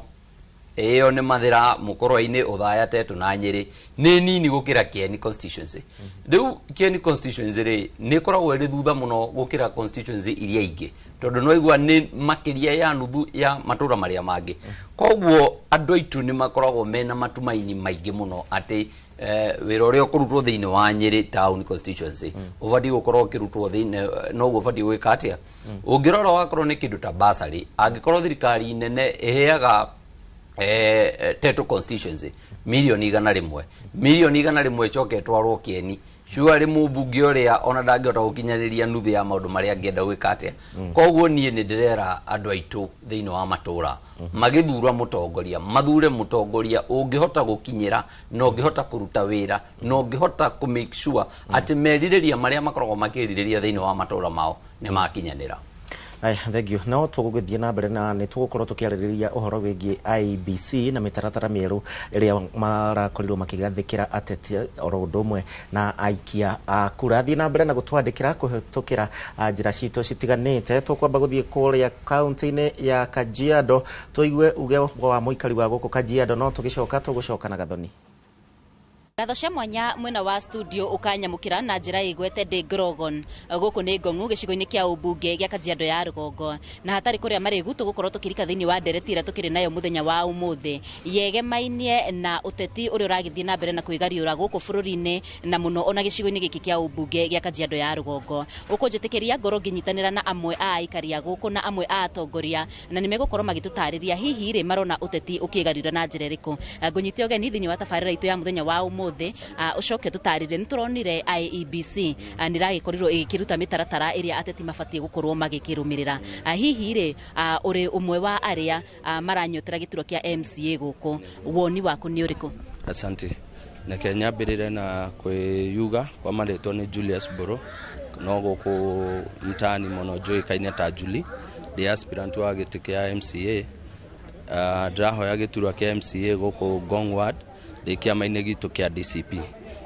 ĩyo nĩ Mathĩra, Mũkũrwe-inĩ, Ũthaya, Tetu na Nyĩrĩ, nĩ nini gũkĩra Kieni constituency. Rĩu Kieni constituency rĩ, nĩ ĩkoragwo ĩrĩ thutha mũno gũkĩra constituency iria ingĩ, tondũ no igua nĩ makĩria ya nuthu ya matũra marĩa mangĩ. Koguo andũ aitũ nĩ makoragwo mena matumaini maingĩ mũno atĩ wĩra ũrĩa ũkũrutwo thĩinĩ wa Nyĩrĩ town constituency ũbatiĩ gũkorwo ũkĩrutwo thĩinĩ, noguo ũbatiĩ gwĩka atĩa. Ũngĩrora wakorwo nĩ kĩndũ ta bursary, angĩkorwo thirikari nene ĩheaga Tetu constituency mirioni 100, mirioni 100 ĩcoke ĩtwarwo Kieni, surely mũmbunge ũrĩa ona ndangĩhota gũkinyanĩria nuthu ya maũndũ marĩa angĩenda gwĩka atĩa. Koguo niĩ nĩ ndĩrera andũ aitũ thĩinĩ wa matũra magĩthura mũtongoria, mathure mũtongoria ũngĩhota gũkinyĩra na ũngĩhota kũruta wĩra na ũngĩhota kũ make sure atĩ merirĩria marĩa makoragwo makĩrirĩria thĩinĩ wa matũra mao nĩ makinyanĩra. Aya, thank you. No tũgũgĩthiĩ na mbere na nĩ tũgũkorwo tũkĩarĩrĩria ũhoro wĩgiĩ IEBC na mĩtaratara mĩerũ ĩrĩa marakorirwo makĩgathĩkĩra ateti oro ũndũ ũmwe na aikia a kura. Thiĩ na mbere na gũtwandĩkĩra kũhĩtũkĩra njĩra citũ citiganĩte. Tũkwamba gũthiĩ kũrĩa kaunti-inĩ ya Kajiado tũigue uge wa mũikari wa gũkũ Kajiado, no tũgĩcoka tũgũcoka na Gathoni. Ngatho cia mwanya mwena wa studio ukanyamukira na njira igwete ndĩ Grogon. Gũkũ nĩ Ngong'u gĩcigo-inĩ kĩa ũmbunge gĩa Kajiado ya rũgongo, na hatarĩ kũrĩa marĩgu tũgũkorwo tũkĩrika thĩinĩ wa ndereti ĩrĩa tũkĩrĩ nayo mũthenya wa ũmũthĩ yegemainie na ũteti ũrĩa ũragĩthiĩ na mbere na kwĩgariũra gũkũ bũrũri-inĩ na mũno ona gĩcigo-inĩ gĩkĩ kĩa ũmbunge gĩa Kajiado ya rũgongo. Ũkũnjĩtĩkĩria ngorwo ngĩnyitanĩra na amwe a aikari a gũkũ na amwe a atongoria, na nĩ megũkorwo magĩtũtarĩria hihi rĩ marona ũteti ũkĩgariũra na njĩra ĩrĩkũ. Ngũnyite ũgeni thĩinĩ wa tabarĩra itũ ya mũthenya wa ũmũthĩ, ũcoke tũtarĩrie nĩ tũronire IEBC nĩ ĩragĩkorirwo ĩgĩkĩruta mĩtaratara ĩrĩa ateti mabatiĩ gũkorwo magĩkĩrũmĩrĩra. Hihi rĩ, ũrĩ ũmwe wa arĩa maranyotera gĩturwa kĩa MCA gũkũ, woni waku nĩ ũrĩkũ? Asante. Reke nyambĩrĩre na kwĩyuga kwa marĩtwa nĩ Julius Mburu, no gũkũ mtaani mũno njũĩkaine ta Julie. Ndĩ aspirant wa gĩtĩ kĩa MCA. Ndĩrahoya gĩturwa kĩa MCA gũkũ Ngong Ward, ndĩ kĩama-inĩ gitũ kĩa DCP.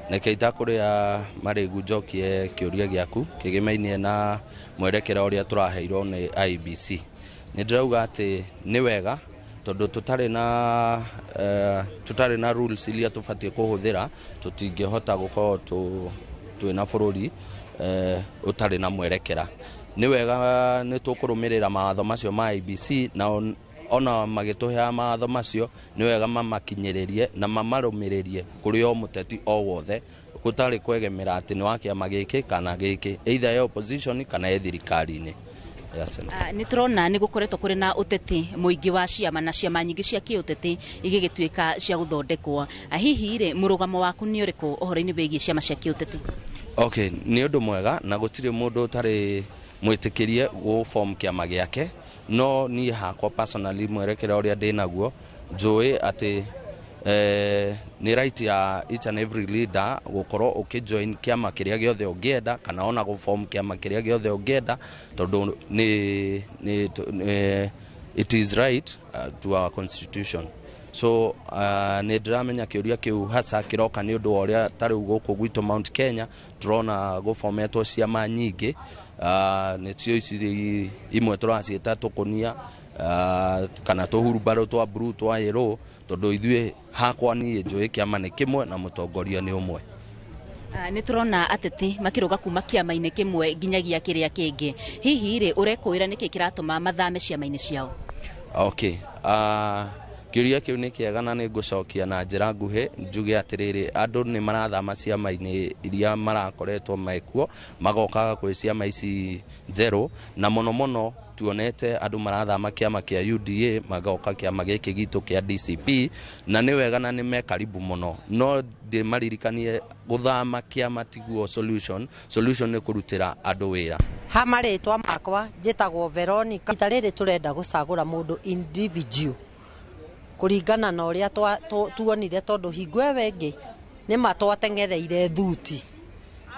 Reke itakũrĩa marĩgu njokie kĩũria gĩaku kĩgĩmainie na mwerekera ũrĩa tũraheirwo nĩ IEBC. Nĩ ndĩrauga atĩ nĩ wega tondũ tũtarĩ na rules iria tũbatiĩ kũhũthĩra, tũtingĩhota gũkorwo twĩna bũrũri ũtarĩ na mwerekera. Nĩ wega nĩ tũkũrũmĩrĩra mawatho macio ma IEBC, na ona magĩtũheaga mawatho macio nĩ wega mamakinyĩrĩrie na mamarũmĩrĩrie kũrĩ o mũteti o wothe, gũtarĩ kwegemera atĩ nĩ wa kĩama gĩkĩ kana gĩkĩ, either ya opposition kana ya thirikari-inĩ. Nĩ tũrona nĩ gũkoretwo kũrĩ na ũteti mũingĩ wa ciama na ciama nyingĩ cia kĩũteti igĩgĩtuĩka cia gũthondekwo. Hihi rĩ, mũrũgamo waku nĩ ũrĩkũ ũhoro-inĩ wĩgiĩ ciama cia kĩũteti? Okay, nĩ ũndũ mwega na gũtirĩ mũndũ ũtarĩ mwĩtĩkĩrie gũ form kĩama gĩake, no niĩ hakwa personally mwerekera ũrĩa ndĩnaguo njũĩ atĩ nĩ right ya each and every leader gũkorwo ũkĩjoin kĩama kĩrĩa gĩothe ũngĩenda kana ona gũform kĩama kĩrĩa gĩothe ũngĩenda, tondũ nĩ it is right to our constitution. So nĩ ndĩramenya kĩũria kĩu hasa kĩroka nĩ ũndũ wa ũrĩa ta rĩu gũkũ gwitũ Mount Kenya tũrona gũbometwo ciama nyingĩ, nĩcio ici imwe tũraciĩta tũkũnia kana tũhurubarũ twa blue, twa yellow, tondũ ithuĩ hakwa niĩ njũĩ kĩama nĩ kĩmwe na mũtongoria nĩ ũmwe. Nĩ tũrona ateti makĩrũga kuma kĩama-inĩ kĩmwe nginyagia kĩrĩa kĩngĩ. Hihi rĩ, ũrekũĩra nĩkĩ kĩratũma mathame ciama-inĩ ciao? Okay. Kĩũria kĩu nĩ kĩega na nĩ ngũcokia na njĩra nguhĩ njuge atĩrĩrĩ, andũ nĩ marathama ciama-inĩ iria marakoretwo mekuo magoka kwĩ ciama ici njerũ, na mũno mũno tuonete andũ marathama kĩama kĩa UDA magoka kĩama gĩkĩ gitũ kĩa DCP, na nĩ wega na nĩ mekaribu mũno, no ndĩmaririkanie gũthama kĩama tiguo solution. Solution nĩ kũrutĩra andũ wĩra. Ha marĩtwa makwa njĩtagwo Veronica. Ita rĩrĩ tũrenda gũcagũra mũndũ individual kũringana na ũrĩa tuonire, tondũ hingo ĩyo ĩngĩ nĩma twateng'ereire thuti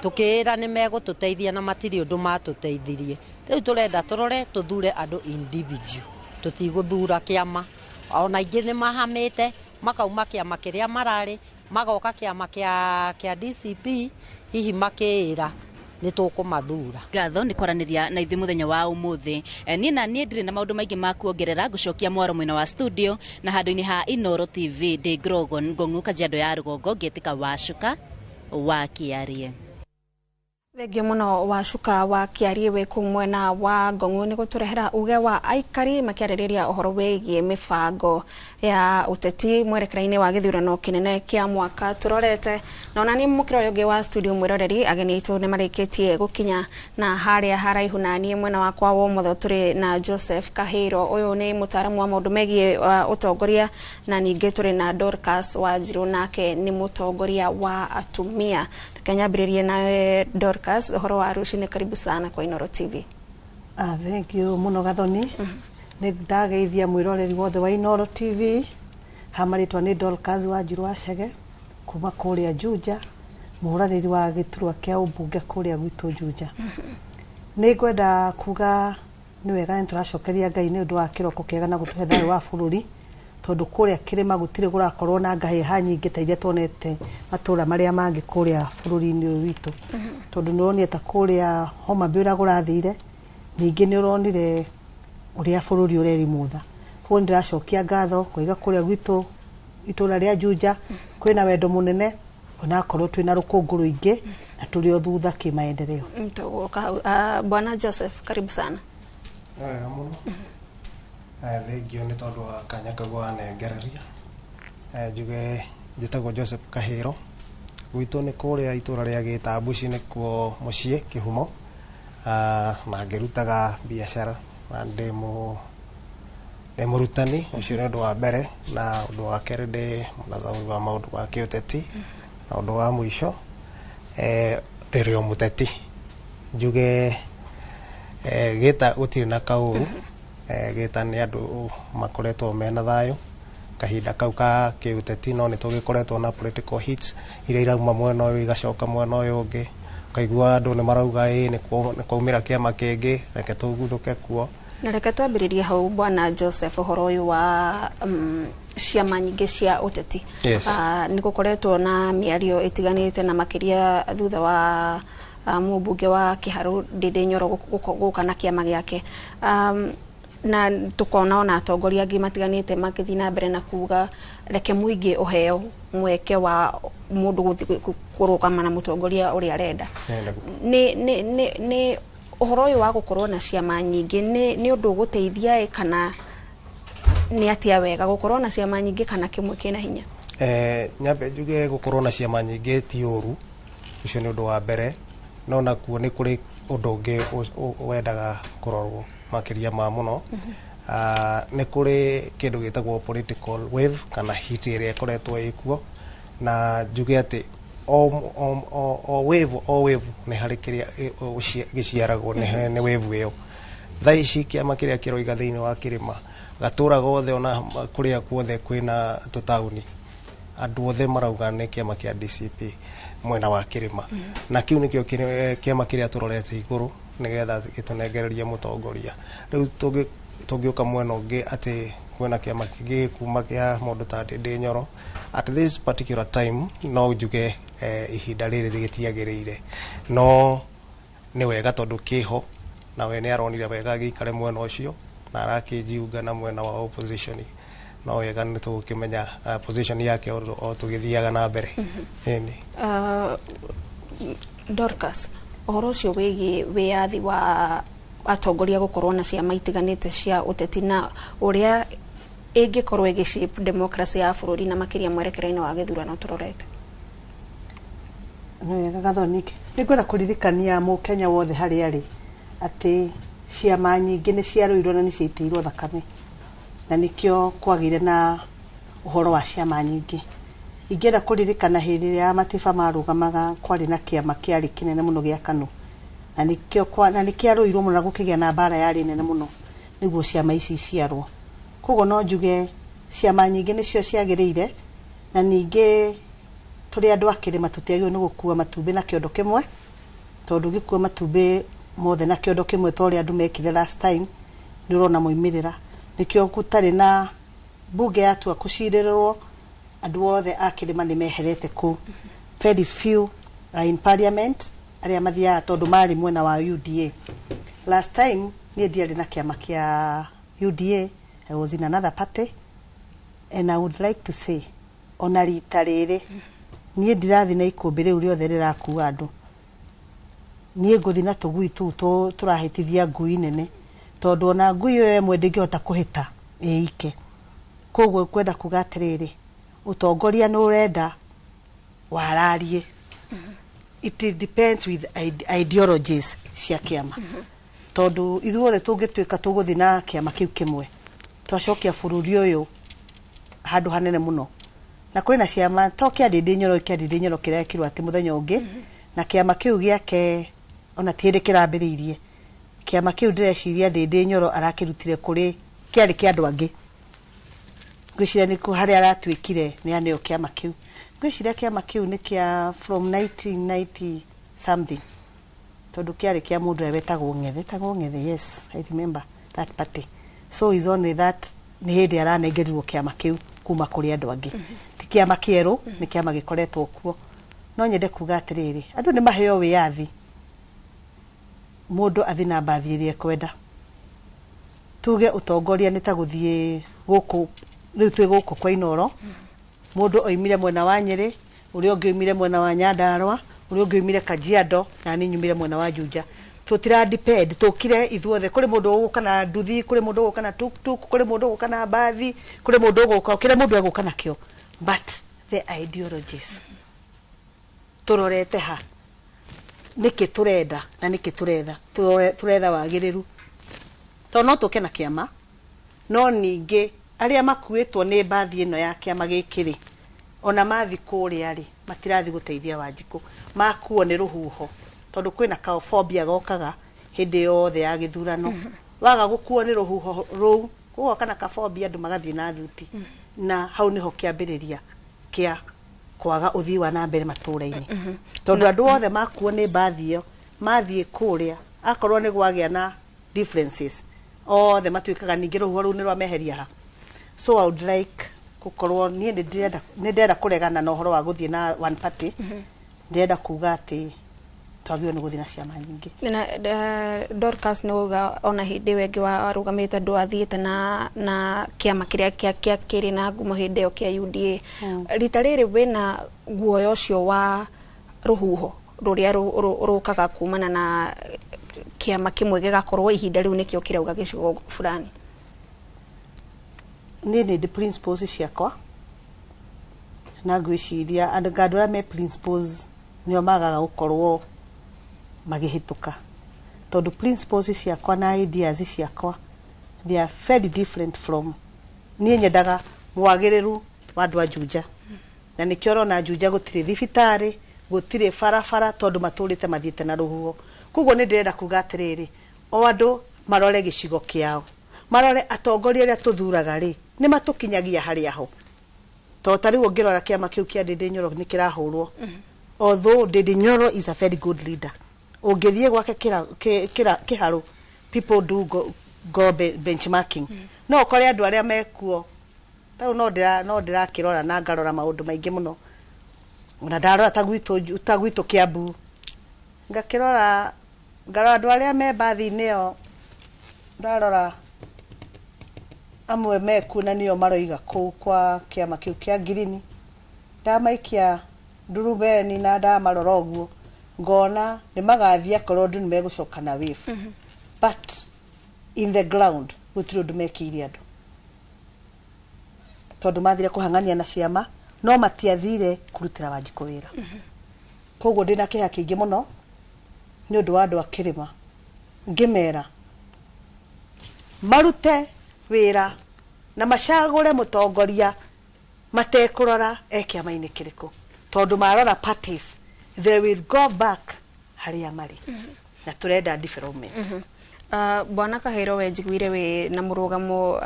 tũkĩĩra nĩ megũtũteithia na matirĩ ũndũ matũteithirie. Rĩu tũrenda tũrore tũthure andũ individual, tũtigũthura kĩama. Ona aingĩ nĩ mahamĩte makauma kĩama kĩrĩa mararĩ magoka kĩama kĩa DCP, hihi makĩĩra nĩ tũkũmathura. Ngatho nĩ kwaranĩria na ithuĩ mũthenya wa ũmũthĩ. Niĩ na niĩ ndirĩ na maũndũ maingĩ ma kuongerera, ngũcokia mwaro mwena wa studio na handũ-inĩ ha Inooro TV ndĩ Grogon Ngong'u Kajiado ya rũgongo ngĩtĩka Wacuka wa Kĩarie. Thengiũ mũno Wacuka wa Kĩarie wĩ kũu mwena wa Ngong'u nĩ gũtũrehera uge wa aikari makĩarĩrĩria ũhoro wĩgiĩ mĩbango ya ũteti mwerekera-inĩ wa gĩthurano kĩnene kĩa mwaka tũrorete. Na ona niĩ mũkĩra ũyũ ũngĩ wa studio mwĩroreri, ageni aitũ nĩ marĩkĩtie gũkinya na harĩa haraihu na niĩ mwena wakwa wa ũmotho tũrĩ na Joseph Kahiro, ũyũ nĩ mũtaaramu wa maũndũ megiĩ ũtongoria, na ningĩ tũrĩ na Dorcas Wanjiru, nake nĩ mũtongoria wa atumia. Reke nyambĩrĩrie nawe Dorcas, ũhoro wa rũcinĩ, karibu sana kwa Inooro TV. Thank you mũno Gathoni. Nĩ ndageithia mwĩroreri wothe wa Inooro TV. Ha marĩtwa nĩ Dorcas Wanjiru wa Chege kuma kũrĩa Juja, mũhũranĩri wa gĩturwa kĩa ũmbunge kũrĩa gwitũ Juja. Nĩ ngwenda kuga nĩ wega nĩ tũracokeria Ngai nĩ ũndũ wa kĩroko kĩega na gũtũhe thayũ wa bũrũri, tondũ kũrĩa kĩrĩma gũtirĩ gũrakorwo na ngahĩha nyingĩ ta iria tuonete matũra marĩa mangĩ kũrĩa bũrũri-inĩ ũyũ witũ. Tondũ nĩ ũronire ta kũrĩa Homa Bay ũrĩa kũrathire, ningĩ nĩ ũronire ũrĩa bũrũri ũrerimũtha. Koguo nĩ ndĩracokia ngatho ngoiga kũrĩa gwitũ itũra rĩa Juja kwĩna wendo mũnene, onakorwo twĩna rũkũngũ rũingĩ na tũrĩ o thutha kĩmaendeleo. Tũgũka hau. Bwana Joseph, karibu sana. Nĩ wega mũno. Thengiũ nĩ tondũ wa kanya kau wanengereria. Njuge njĩtagwo Joseph Kahiro, gwitũ nĩ kũrĩa itũra rĩa Gĩtambuci nĩkuo mũciĩ kĩhumo, na ngĩrutaga biacara na ndĩ mũrutani, ũcio nĩ ũndũ wa mbere, na ũndũ wa kerĩ ndĩ mũthathaũri wa maũndũ ma kĩũteti, na ũndũ wa mũico ndĩrĩ o mũteti. Njuge gĩta gũtirĩ na kaũru, gĩta nĩ andũ makoretwo mena thayũ kahinda kau ka kĩũteti, no nĩ tũgĩkoretwo na political hits iria irauma mwena ũyũ igacoka mwena ũyũ ũngĩ, ũkaigua andũ nĩ marauga ĩ nĩ kwaumĩra kĩama kĩngĩ, reke tũguthũke kuo. Na reke twambĩrĩrie hau Bwana Joseph, ũhoro ũyũ wa ciama nyingĩ cia ũteti. Yes. Nĩ gũkoretwo na mĩario ĩtiganĩte na makĩria thutha wa mũmbunge wa Kĩharũ Ndindi Nyoro gũka na kĩama gĩake, na tukona ona atongoria angĩ matiganĩte magĩthiĩ na mbere na kuga reke mũingĩ ũheo mweke wa mũndũ gũthiĩ kũrũgama na mũtongoria ũrĩa arenda. Nĩ ũhoro ũyũ wa gũkorwo na ciama nyingĩ nĩ ũndũ ũgũteithia kana nĩ atĩa wega gũkorwo na ciama nyingĩ kana kĩmwe kĩna hinya? Nyambe njuge gũkorwo na ciama nyingĩ ti ũru, ũcio nĩ ũndũ wa mbere, no nakuo nĩ kũrĩ ũndũ ũngĩ wendaga kũrorwo makĩria ma mũno. Nĩ kũrĩ kĩndũ gĩtagwo political wave kana heat ĩrĩa ĩkoretwo ĩkuo, na njuge atĩ o wave nĩ harĩ kĩrĩa gĩciaragwo nĩ wave ĩyo. Thaa ici kĩama kĩrĩa kĩroiga thĩinĩ wa kĩrĩma gatũra gothe ona kũrĩa kuothe kwĩna tũtaũni, andũ othe marauga nĩ kĩama kĩa DCP mwena wa kĩrĩma, na kĩu nĩkĩo kĩama kĩrĩa tũrorete igũrũ nĩgetha gĩtũnengererie mũtongoria. Rĩu tũngĩũka mwena ũngĩ atĩ kwĩna kĩama kĩngĩ kuma kĩa mũndũ ta Ndindi Nyoro, at this particular time no njuge ihinda rĩrĩ rĩgĩtiagĩrĩire, no nĩ wega tondũ kĩho na we nĩ aronire wega agĩikare mwena ũcio na arakĩnjiunga na mwena wa opposition, no wega nĩ tũgũkĩmenya position yake o tũgĩthiaga na mbere. Dorcas, ũhoro ũcio wĩgiĩ wĩyathi wa atongoria gũkorwo na ciama itiganĩte cia ũteti na ũrĩa Ĩngĩkorwo ĩgĩ democracy ya bũrũri na makĩria mwerekera-inĩ wa gĩthurano tũrorete. Nĩ wega, Gathoni. Nĩ ngwenda kũririkania mũkenya wothe harĩa arĩ atĩ ciama nyingĩ nĩ ciarũirwo na nĩ ciaitĩirwo thakame, na nĩkĩo kwagĩire na ũhoro wa ciama nyingĩ. Ingĩenda kũririkana hĩndĩ ĩrĩa Matiba marũgamaga, kwarĩ na kĩama kĩarĩ kĩnene mũno gĩa KANU, na nĩkĩo na nĩkĩarũirwo mũno na gũkĩgĩa na mbara yarĩ nene mũno nĩguo ciama ici iciarwo. Koguo no njuge ciama nyingĩ nĩcio ciagĩrĩire, na ningĩ tũrĩ andũ a kĩrĩma tũtiagĩrĩirwo nĩ gũkua matumbĩ na kĩondo kĩmwe, tondũ ũngĩkua matumbĩ mothe na kĩondo kĩmwe ta ũrĩa andũ mekire last time, nĩ ũrona moimĩrĩra. Nĩkĩo gũtarĩ na bunge yatua kũcirĩrwo, andũ othe a kĩrĩma nĩ meherete kũu. Very few are in parliament arĩa mathiaga tondũ marĩ mwena wa UDA. Last time niĩ ndiarĩ na kĩama kĩa UDA, I was in another party, and I would like to say ona rita rĩrĩ niĩ ndirathiĩ na ikũmbĩ rĩu rĩothe rĩrakua andũ. Niĩ ngũthiĩ na tũgui tũu tũrahĩtithia ngui nene, tondũ ona ngui ĩyo ĩmwe ndĩngĩhota kũhĩta ĩike. Koguo kwenda kuga atĩrĩrĩ, ũtongoria nĩ ũrenda wararie. It depends with ideologies cia kĩama, tondũ ithuothe tũngĩtuĩka tũgũthiĩ na kĩama kĩu kĩmwe, twacokia bũrũri ũyũ handũ hanene mũno. Na kwĩna ciama to kĩa Ndĩndĩ Nyoro, kĩa Ndĩndĩ Nyoro kĩrekirwo atĩ mũthenya ũngĩ, na kĩama kĩu gĩake ona ti hĩndĩ kĩrambĩrĩirie. Kĩama kĩu ndĩreciria Ndĩndĩ Nyoro arakĩrutire kũrĩ kĩarĩ kĩa andũ angĩ. Ngwĩciria nĩ harĩa aratuĩkire nĩ aneo kĩama kĩu. Ngwĩciria kĩama kĩu nĩ kĩa from 1990 something, tondũ kĩarĩ kĩa mũndũ ũrĩa wetagwo Ng'ethe, etagwo Ng'ethe. Yes, I remember that party. So is only that nĩ hĩndĩ aranengerirwo kĩama kĩu kuma kũrĩ andũ angĩ. Ti kĩama kĩerũ, nĩ kĩama gĩkoretwo kuo. No nyende kuga atĩrĩrĩ, andũ nĩ maheo wĩyathi, mũndũ athi na mbathi ĩrĩa ekwenda. Tuge ũtongoria nĩ ta gũthiĩ gũkũ rĩu twĩ gũkũ kwa Inoro, mũndũ oimire mwena wa Nyĩrĩ, ũrĩa ũngĩ oimire mwena wa Nyandarũa, ũrĩa ũngĩ oimire Kajiado, na niĩ nyumire mwena wa Juja. Tũtira depend tũkire ithuothe. Kũrĩ mũndũ ũgũka na nduthi, kũrĩ mũndũ ũgũka na tuktuk, kũrĩ mũndũ ũgũka na mbathi, kũrĩ mũndũ ũgũka, kĩrĩa mũndũ egũka nakĩo, but the ideologies, tũrorete ha, nĩkĩ tũrenda na nĩkĩ tũretha. Tũretha wagĩrĩru, tondũ no tũke na kĩama, no ningĩ arĩa makuĩtwo nĩ mbathi ĩno ya kĩama gĩkĩ rĩ, ona mathi kũrĩa rĩ, matirathi gũteithia Wanjikũ, makuo nĩ rũhuho, tondũ kwĩna kaobobia gokaga hĩndĩ yothe ya gĩthurano. Waga gũkuo nĩ rũhuho rũu, gũgoka na kabobia, andũ magathiĩ na thuti, na hau nĩho kĩambĩrĩria kĩa kwaga ũthii wa na mbere matũra-inĩ, tondũ andũ othe makuo nĩ mbathi ĩyo mathiĩ kũrĩa, akorwo nĩ gwagĩa na differences, othe matuĩkaga ningĩ rũhuho rũu nĩ rwameheria ha. So I would like gũkorwo niĩ nĩ ndĩrenda kũregana na ũhoro wa gũthiĩ na one party. Ndĩrenda kuga atĩ twagĩrĩirwo nĩ gũthiĩ na ciama nyingĩ. Na Dorcas, nĩ uga ona hĩndĩ ĩyo ĩngĩ warũgamĩte ndwathiĩte na kĩama kĩrĩa kĩrĩ na ngumo hĩndĩ ĩyo kĩa UDA. Rita rĩrĩ wĩna guoya ũcio wa rũhuho rũrĩa rũkaga kumana na kĩama kĩmwe gĩgakorwo ihinda rĩu nĩkĩo kĩrauga gĩcigo fulani? Niĩ nĩ ndĩ principles ciakwa, na ngwĩciria andũ arĩa me principles nĩo magaga gũkorwo magĩhĩtũka, tondũ principles ciakwa na ideas ciakwa, they are very different from. Niĩ nyendaga mwagĩrĩru wa andũ a Juja, na nĩkĩo ũrona Juja gũtirĩ thibitarĩ, gũtirĩ barabara, tondũ matũrĩte mathiĩte na rũhuho. Koguo nĩ ndĩrenda kuga atĩrĩrĩ, o andũ marore gĩcigo kĩao, marore atongoria arĩa tũthuraga rĩ, nĩ matũkinyagia harĩa ho. To ta rĩu ũngĩrora kĩama kĩu kĩa Ndĩndĩ Nyoro nĩ kĩrahũrwo, although Ndĩndĩ Nyoro is a very good leader. Ũngĩthiĩ gwake kĩharũ, people do go benchmarking. No ũkore andũ arĩa mekuo tarĩu no ndĩrakĩrora na ngarora maũndũ maingĩ mũno. Ona ndarora ta gwitũ Kiambu, ngakĩrora ngarora andũ arĩa me mbathi-inĩ ĩyo, ndarora amwe mekuo na nĩo maroiga kũu kwa kĩama kĩu kĩa ngirini, ndamaikia ndurubeni na ndamarora ũguo, ngona nĩ magathiĩ akorwo andũ nĩ megũcoka na wave, but in the ground gũtirĩ ũndũ mekĩire andũ. Tondu mathire kuhang'ania na ciama no matiathire kurutira Wanjikũ wĩra. Koguo ndĩna kĩeha kĩingĩ mũno nĩ ũndũ wa andũ a kĩrĩma, ngĩmera marute wĩra na macagũre mũtongoria matekũrora e kĩama-inĩ kĩrĩkũ, tondũ marora parties they will go back harĩa marĩ, na tũrenda development. Bwana Kahiro, we njiguire wĩ na mũrũgamo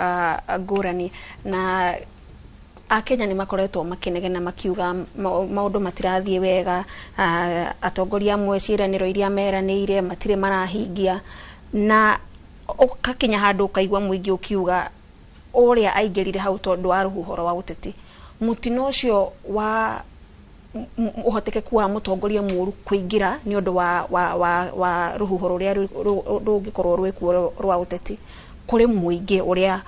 ngũrani, na Akenya nĩ makoretwo makĩnegena makiuga maũndũ matirathiĩ wega, atongoria amwe ciĩranĩro iria meranĩire matirĩ marahingia, na ũgakinya handũ ũkaigua mũingĩ ũkiuga ũrĩa aingĩrire hau tondũ wa rũhuho rwa ũteti. Mũtino ũcio wa ũhotekeku wa mũtongoria mũũru kũingĩra nĩ ũndũ wa rũhuho rũrĩa rũngĩkorwo rwĩkuo rwa ũteti kũrĩ mũingĩ ũrĩa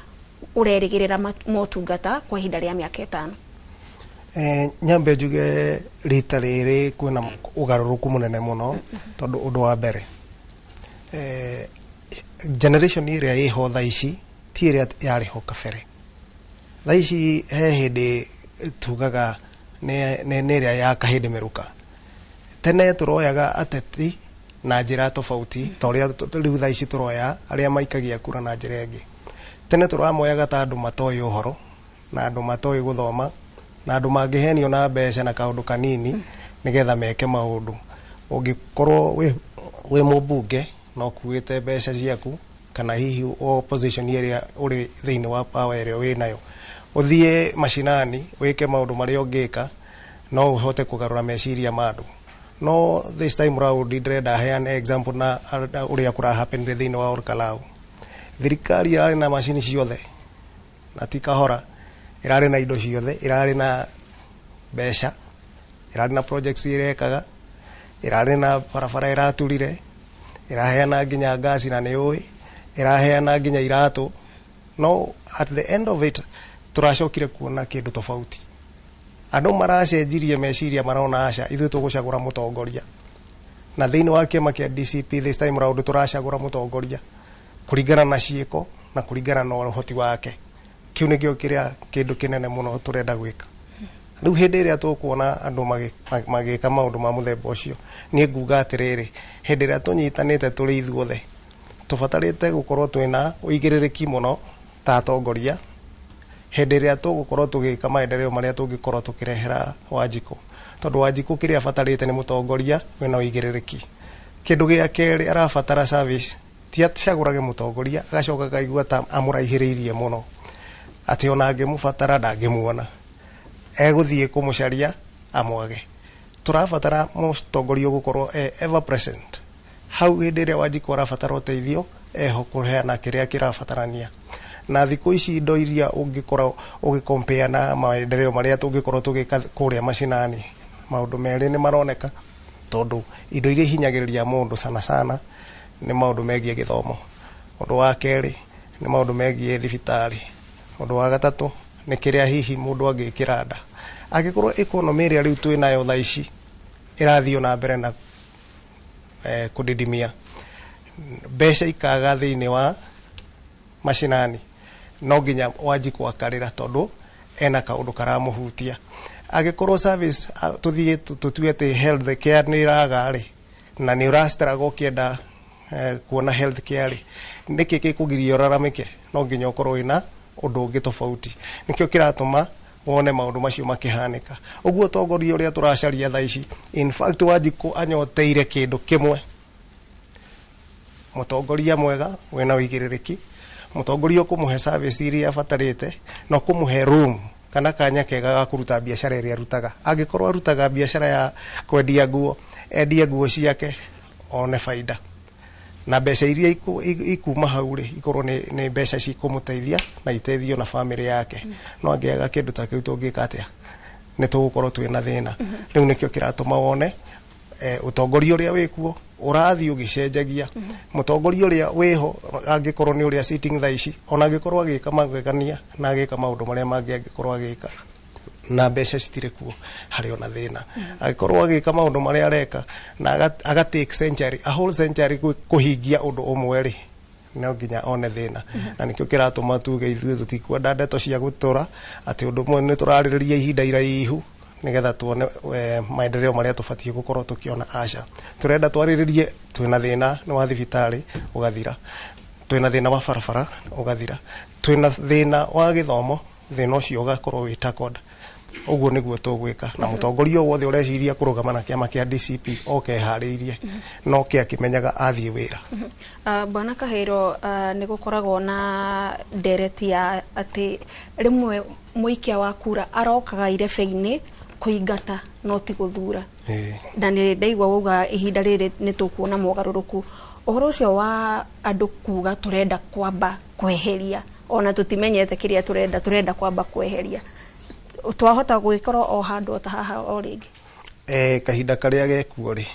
ũrerĩgĩrĩra motungata kwa ihinda rĩa mĩaka 5. Nyambe njuge rita rĩrĩ kwĩna ũgarũrũku mũnene mũno, tondũ ũndũ wa mbere, generation ĩrĩa ĩho thaa ici ti ĩrĩa yarĩ ho kabere. Thaa ici he hĩndĩ tugaga nĩ ĩrĩa ya kahĩndĩ mĩruka. Tene tũroyaga ateti na njĩra tofauti ta ũrĩa rĩu thaa ici tũroya arĩa maikagia kura na njĩra ĩngĩ. Tene tũramoyaga ta andũ matoĩ ũhoro na andũ matoĩ gũthoma na andũ mangĩhenio na mbeca na kaũndũ kanini nĩgetha meke maũndũ. Ũngĩkorwo wĩ mũmbunge na ũkuĩte mbeca ciaku kana hihi opposition ĩrĩa ũrĩ thĩinĩ wa power ĩrĩa wĩnayo, ũthiĩ macinani wĩke maũndũ marĩa ũngĩka no ũhote kũgarũra meciria ma andũ. No this time round ndĩrenda heane example na ũrĩa kũrahapenire thĩinĩ wa Olkalau. Thirikari ĩrarĩ na macini ciothe na ti kahora, ĩrarĩ na indo ciothe, ĩrarĩ na mbeca, ĩrarĩ na projects ĩrekaga, ĩrarĩ na barabara ĩraturire, ĩraheana nginya ngasi na nĩ ũĩ, ĩraheana nginya iratũ. No at the end of it tũracokire kuona kĩndũ tofauti. Andũ maracenjirie meciria, marona aca, ithuĩ tũgũcagũra mũtongoria. Na thĩinĩ wa kĩama kĩa DCP this time round tũracagũra mũtongoria kũringana na ciĩko na kũringana na ũhoti wake. Kĩu nĩkĩo kĩrĩa kĩndũ kĩnene mũno tũrenda gwĩka. Rĩu hĩndĩ ĩrĩa tũkuona andũ magĩka maũndũ ma mũthemba ũcio, niĩ nguga atĩrĩrĩ, hĩndĩ ĩrĩa tũnyitanĩte tũrĩ ithuothe tũbatarĩte gũkorwo twĩna ũigĩrĩrĩki mũno ta atongoria hĩndĩ ĩrĩa tũgũkorwo tũgĩka maendeleo marĩa tũngĩkorwo tũkĩrehera Wanjikũ, tondũ Wanjikũ kĩrĩa abatarĩte nĩ mũtongoria wĩna ũigĩrĩrĩki. Kĩndũ gĩa kerĩ arabatara service, ti acagũrage mũtongoria agacoka akaigua ta amũraihĩrĩirie mũno, atĩ ona angĩmũbatara ndangĩmuona, egũthiĩ kũmũcaria amwage. Tũrabatara mũtongoria ũgũkorwo e ever present hau hĩndĩ ĩrĩa Wanjikũ arabatara ũteithio, eho kũheana kĩrĩa kĩrabatarania. Na thikũ ici indo iria ũngĩkorwo ũgĩkompea na maendeleo marĩa tũngĩkorwo tũgĩka kũrĩa macinani, maũndũ merĩ nĩ maroneka, tondũ indo iria ihinyagĩrĩria mũndũ sana sana nĩ maũndũ megiĩ gĩthomo. Ũndũ wa kerĩ nĩ maũndũ megiĩ thibitarĩ. Ũndũ wa gatatũ nĩ kĩrĩa hihi mũndũ angĩkĩra nda. Angĩkorwo economy ĩrĩa rĩu twĩ nayo thaa ici ĩrathiĩ na mbere na kũdidimia, mbeca ikaga thĩinĩ wa macinani, no nginya Wanjikũ akarĩra tondũ ena kaũndũ karamũhutia. Angĩkorwo service tũthiĩ tũtue atĩ health care nĩ ĩraga rĩ, na nĩ ũrastruggle ũkĩenda kuona health care rĩ, nĩkĩ gĩkũgiria ũraramĩke? No nginya ũkorwo wĩna ũndũ ũngĩ tofauti. Nĩkĩo kĩratũma wone maũndũ macio makĩhanĩka. Ũguo ũtongoria ũrĩa tũracaria thaa ici, in fact Wanjikũ anyoteire kĩndũ kĩmwe, mũtongoria mwega wĩna ũigĩrĩrĩki, mũtongoria ũkũmũhe service iria abatarĩte na ũkũmũhe room kana kanya kega ga kũruta biacara ĩrĩa arutaga. Angĩkorwo arutaga biacara ya kwendia nguo, endie nguo ciake one baida, na mbeca iria ikuma hau rĩ ikorwo nĩ mbeca cikũmũteithia na iteithio na famĩlĩ yake. No angĩaga kĩndũ ta kĩu tũngĩka atĩa? Nĩ tũgũkorwo twĩna thĩna. Rĩu nĩkĩo kĩratũma wone ũtongoria ũrĩa wĩkuo ũrathiĩ ũgĩcenjagia. Mũtongoria ũrĩa wĩho angĩkorwo nĩ ũrĩa sitting thaa ici, ona angĩkorwo agĩka magegania na agĩka maũndũ marĩa mangĩ angĩkorwo agĩka, na mbeca citirĩ kuo, harĩ ona thĩna. Angĩkorwo agĩka maũndũ marĩa areka na aga take century, a whole century kũhingia ũndũ ũmwe rĩ, No nginya one thĩna, na nĩkĩo kĩratũma tuge ithuĩ tũtikwenda ndeto cia gũtũra atĩ ũndũ ũmwe nĩ tũrarĩrĩria ihinda iraihu nigetha tuone maendeleo marĩa tũbatiĩ gũkorwo tũkĩona. Aca, tũrenda twarĩrĩrie twĩna thĩna nĩ wa thibitarĩ ũgathira, twĩna thĩna wa barabara ũgathira, twĩna thĩna wa gĩthomo, thĩna ũcio ũgakorwo wĩ tackled. Ũguo nĩguo tũgwĩka na mũtongoria o wothe ũreciria kũrũgama na kĩama kĩa DCP oke eharĩirie, no ke akĩmenyaga athiĩ wĩra. Bwana Kahiro, nĩ gũkoragwo na ndereti ya atĩ rĩmwe mũikia wa kura arokaga irebe-inĩ kũingata no ti gũthura. Na nĩ ndaigua wauga ihinda rĩrĩ nĩ tũkuona mogarũrũku. Ũhoro ũcio wa andũ kuga tũrenda kwamba kweheria, ona tũtimenyete kĩrĩa tũrenda, tũrenda kwamba kweheria, twahota gwĩkorwo o handũ o ta haha o rĩngĩ? Kahinda karĩa gekuo rĩ,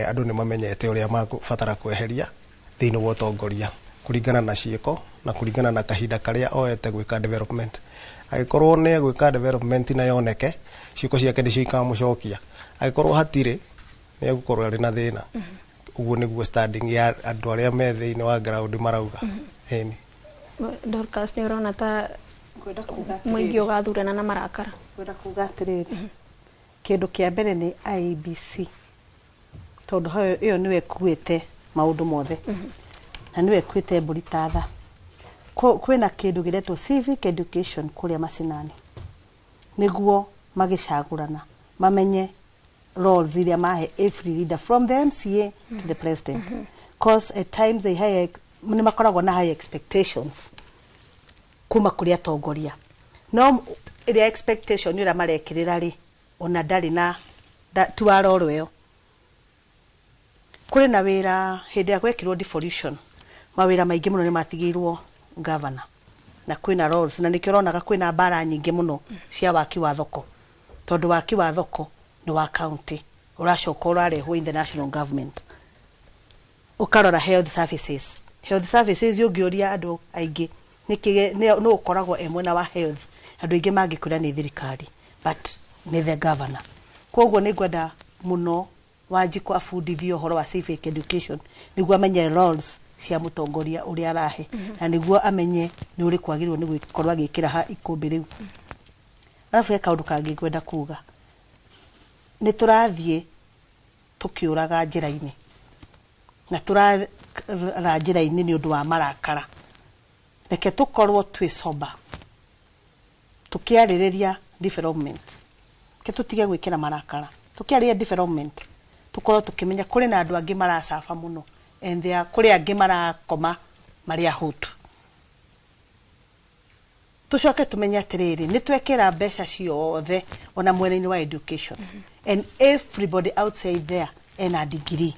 andũ nĩ mamenyete ũrĩa makũbatara kweheria thĩinĩ wa ũtongoria kũringana na ciĩko na kũringana na kahinda karĩa oete gwĩka development. Angĩkorwo nĩ egwĩka development na yoneke, ciĩko ciake nĩcio ikamũcokia. Angĩkorwo hatirĩ, nĩ egũkorwo arĩ na thĩna. Ũguo nĩguo standing ya andũ arĩa me thĩinĩ wa ground marauga. Ĩni. Dorcas, nĩ ũrona ta Ngwenda kuga mũingĩ atĩrĩrĩ, ũgathurana na marakara? Ngwenda kuga atĩrĩrĩ, kĩndũ kĩa mbere nĩ IEBC, tondũ hayo ĩyo nĩwe ĩkuĩte maũndũ mothe na nĩwe ĩkuĩte mbũri ta tha. Kwĩna kĩndũ gĩretwo civic education kũrĩa macinani, nĩguo magĩcagũrana mamenye roles iria mahe every leader from the MCA to the president, cause at times they high, nĩ makoragwo na high expectations kuma kũrĩ atongoria, no ĩrĩa expectation ĩrĩa marekĩrĩra rĩ, ona ndarĩ na ti wa roro ĩyo. Kũrĩ na wĩra hĩndĩ ya gwekĩrwo devolution, mawĩra maingĩ mũno nĩ matigĩirwo governor, na kwĩna roles, na nĩkĩo ũronaga kwĩna mbara nyingĩ mũno cia waki wa thoko, tondũ waki wa thoko nĩ wa county, ũracoka ũrarehwo in the national government. Ũkarora health services, health services ũngĩũria andũ aingĩ nĩkĩ nĩ ũkoragwo e mwena wa health, andũ aingĩ mangĩkwĩra nĩ thirikari, but nĩ the governor. Koguo nĩ ngwenda mũno Wanjikũ abundithio ũhoro wa civic education, nĩguo amenye roles cia mũtongoria ũrĩa arahe, na nĩguo amenye nĩ ũrĩkũ agĩrĩirwo nĩ gũkorwo agĩkĩra ha ikũmbĩ rĩu. Arabu he kaũndũ kangĩ ngwenda kuga, nĩ tũrathiĩ tũkĩũraga njĩra-inĩ, na tũrara njĩra-inĩ nĩ ũndũ wa marakara. Reke tũkorwo twĩ sober tũkĩarĩrĩria development, reke tũtige gwĩkĩra marakara tũkĩarĩrĩria development, tũkorwo tũkĩmenya kũrĩ na andũ angĩ maracaba mũno, and there kũrĩ angĩ marakoma marĩ ahũtu. Tũcoke tũmenye atĩrĩrĩ, nĩ twekĩra mbeca ciothe ona mwena-inĩ wa education, and everybody outside there ena degree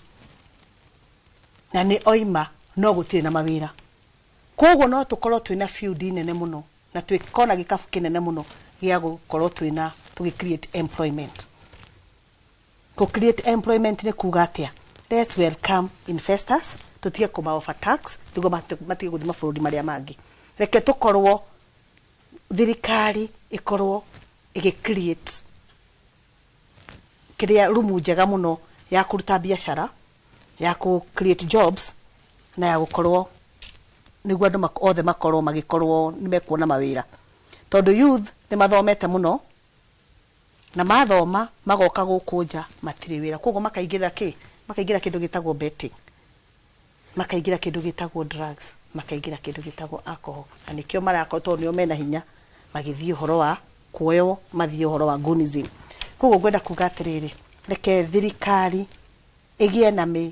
na nĩ oima, no gũtirĩ na mawĩra. Koguo no tũkorwo twĩna field nene mũno na twĩkona gĩkabu kĩnene mũno gĩa gũkorwo twĩna tũgĩ create employment. Kũ create employment nĩ kuga atĩa? Let's welcome investors, tũtige kũma offer tax nĩguo matige gũthiĩ mabũrũri marĩa mangĩ. Reke tũkorwo thirikari ĩkorwo ĩgĩ create kĩrĩa rumu njega mũno ya kũruta biacara, ya kũ create jobs, na ya gũkorwo nĩguo andũ othe makorwo magĩkorwo nĩ mekuona mawĩra, tondũ youth nĩ mathomete mũno, na mathoma magoka gũkũ nja matirĩ wĩra. Koguo makaingĩra kĩ? Makaingĩra kĩndũ gĩtagwo betting, makaingĩra kĩndũ gĩtagwo drugs, makaingĩra kĩndũ gĩtagwo alcohol, na nĩkĩo marakorwo, tondũ nĩo mena hinya, magĩthiĩ ũhoro wa kuoywo, mathiĩ ũhoro wa goonism. Koguo ngwenda kuga atĩrĩrĩ, reke thirikari ĩgĩe na mĩ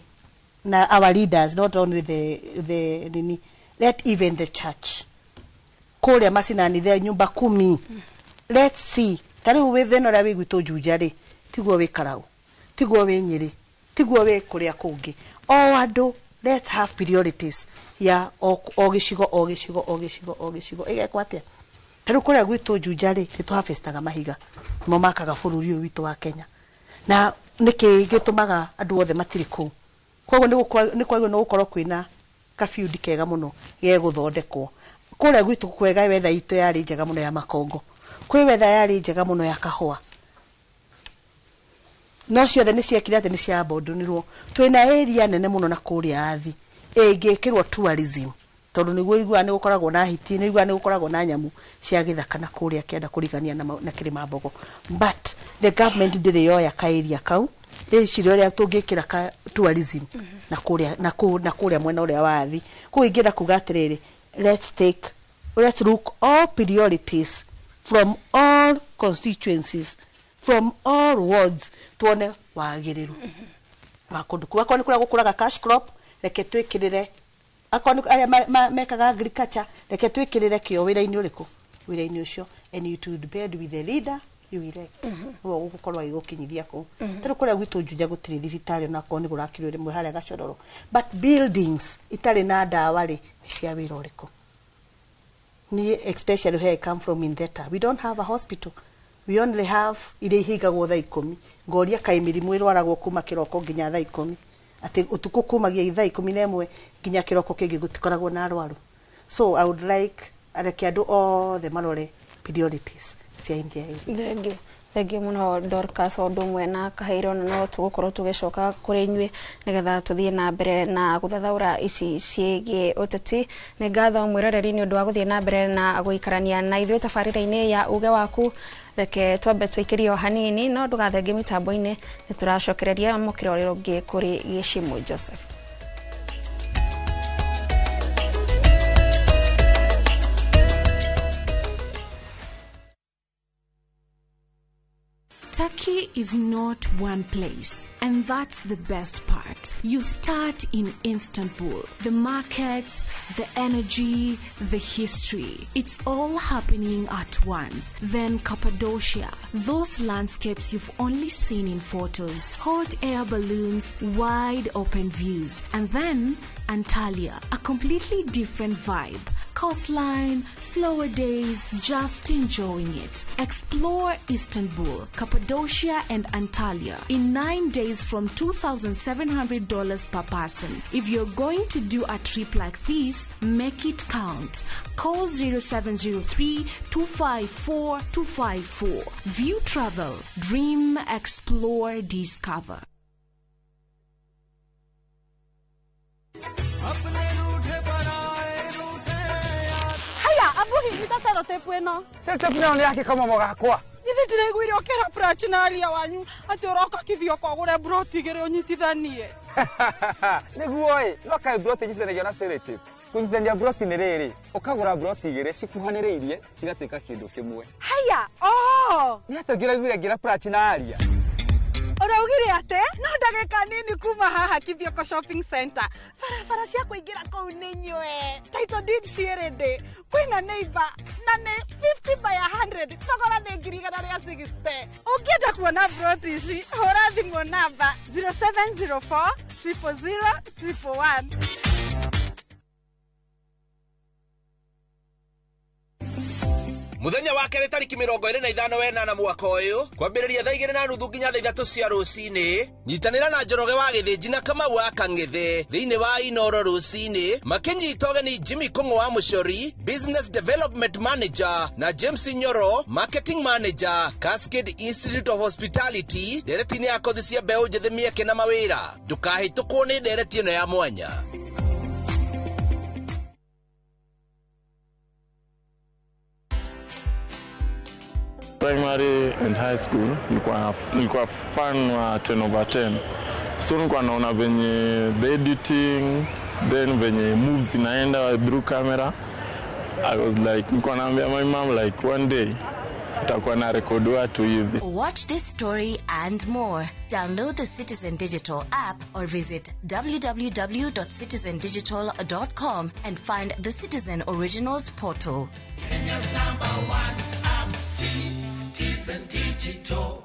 na our leaders, not only the nini, let even the church kũrĩa macinani, the nyumba kumi, let's see. Ta rĩu wĩ thĩna ũrĩa wĩ gwitũ Juja rĩ, tiguo wĩ Karau, tiguo wĩ Nyĩrĩ, tiguo wĩ kũrĩa kũngĩ. O andũ, let's have priorities ya o gĩcigo, o gĩcigo, o gĩcigo, o gĩcigo ĩgekwo atĩa. Ta rĩu kũrĩa gwitũ Juja rĩ, nĩ tũharvestaga mahiga, nĩmo makaga bũrũri ũyũ witũ wa Kenya, na nĩkĩ gĩtũmaga andũ othe matirĩ kũu. Koguo nĩ kwagĩrĩirwo nĩ gũkorwo kwĩna kabiundi kega mũno gegũthondekwo kũrĩa gwitũ kwega. Wetha itũ yarĩ njega mũno ya makongo, kwĩ wetha yarĩ njega mũno ya kahũa, no ciothe nĩ ciekire atĩ nĩ ciabandonirwo. Twĩna area nene mũno na kũrĩa athi Ĩngĩkĩrwo tourism, tondũ nĩguo iguaga nĩ gũkoragwo na hiti, nĩ iguaga nĩ gũkoragwo na nyamũ cia gĩthaka na kũrĩa kĩanda kũrigania na kĩrĩma mbogo, but the government ndĩrĩ yoya ka area kau ĩciria ũrĩa tũngĩkĩra ka tourism na kũrĩa mwena ũrĩa wa Athi. Koguo ingĩenda kuga atĩrĩrĩ, let's look all priorities from all constituencies, from all wards, tuone wagĩrĩru wa kũndũ kũu. Akorwo nĩ kũrĩa gũkũraga cash crop, reke twĩkĩrĩre. Akorwo nĩ arĩa mekaga agriculture, reke twĩkĩrĩre kĩo wĩra-inĩ ũrĩkũ, wĩra-inĩ ũcio. And it will depend with the leader you elect, nĩwe ũgũkorwo agĩgũkinyithia kũu. Tarĩu kũrĩa gwitũ Juja gũtirĩ thibitarĩ, ona akorwo nĩ gũrakirwo rĩmwe harĩa Gacororo, but buildings itarĩ na ndawa rĩ, nĩ cia wĩra ũrĩkũ? Niĩ, especially where I come from in Theta, we don't have a hospital. We only have iria ihingagwo thaa 10. Ngoria, kaĩ mĩrimũ ĩrwaragwo kuma kĩroko nginya thaa 10, atĩ ũtukũ kumagia thaa 11 nginya kĩroko kĩngĩ gũtikoragwo na arwaru? So I would like reke andũ othe marore priorities cia India areas. Thank you. Thengiũ mũno Dorcas, o ũndũ ũmwe na Kaheiro, na no tũgũkorwo tũgĩcoka kũrĩ inyuĩ nĩgetha tũthiĩ na mbere na gũthathaũra ici ciĩgiĩ ũteti. Nĩ ngatho mwĩroreri nĩ ũndũ wa gũthiĩ na mbere na gũikarania na ithuĩ tabarĩra-inĩ ya uge waku. Reke twambe tũikĩrio hanini, no ndũgathenge mĩtambo-inĩ, nĩ tũracokereria mũkĩra ũrĩa ũngĩ kũrĩ Gĩcimũ Joseph. Turkey is not one place, and that's the best part. You start in Istanbul. The markets, the energy, the history. It's all happening at once. Then Cappadocia, those landscapes you've only seen in photos, hot air balloons, wide open views. And then Antalya, a completely different vibe. Coastline, slower days, just enjoying it. Explore Istanbul, Cappadocia, and Antalya in 9 days from $2,700 per person. If you're going to do a trip like this, make it count. Call 0703 254 254. View Travel. Dream, explore, discover. Haya, abuhi nyita sellotape ĩno. Sellotape nayo nĩ yake kamomo gakwa. Githĩ ndĩraiguire ũkĩra Prach na aria wanyu atĩ ũroka Kithioko ũgũre broti igĩrĩ ũnyitithanie. Nĩguo ĩ, no kaĩ broti inyitithanagio na sellotape? Kũnyitithania broti nĩ rĩrĩ, ũkagũra broti igĩrĩ cikuhanĩrĩirie cigatuĩka kĩndũ kĩmwe. Haya, oh! Nĩ atĩa ũngĩraiguire ngĩra Prach na aria? Ũraugire atĩ no ndagĩka nini kuma haha Kithioko Shopping Center, barabara cia kũingĩra kũu nĩ nywe, title deed ciĩ ready, kwĩna neighbor, na nĩ 50 by 100, thogora nĩ 160,000. Ũngĩenda kuona broti ici, hũra thimũ namba 0704 000 111. Muthenya wa kerĩ tarĩki 25 wenana mwaka ũyũ, kwambĩrĩria thaa 2:30 nginya thaa 3 cia rũcinĩ, nyitanĩra na Njoroge wa Gĩthĩnji na Kamau wa Kang'ethe thĩinĩ wa Inoro rũcinĩ, makĩnyita ũgeni Jimmy Kũng'ũ wa Mũcori, Business Development Manager, na James Nyoro, Marketing Manager, Cascade Institute of Hospitality, ndereti-inĩ ya kothi cia mbeũ njĩthĩ, mĩeke na mawĩra. Ndũkahĩtũkwo nĩ ndereti ĩno ya mwanya. Primary and high school nilikuwa fan wa 10 over 10, so nilikuwa naona venye the editing, then venye moves inaenda through camera. I was like, nilikuwa naambia my mom like one day nitakuwa na record watu hivi. Watch this story and more. Download the Citizen Digital app or visit www.citizendigital.com and find the Citizen Originals portal. Kenya's number one app, Citizen Digital.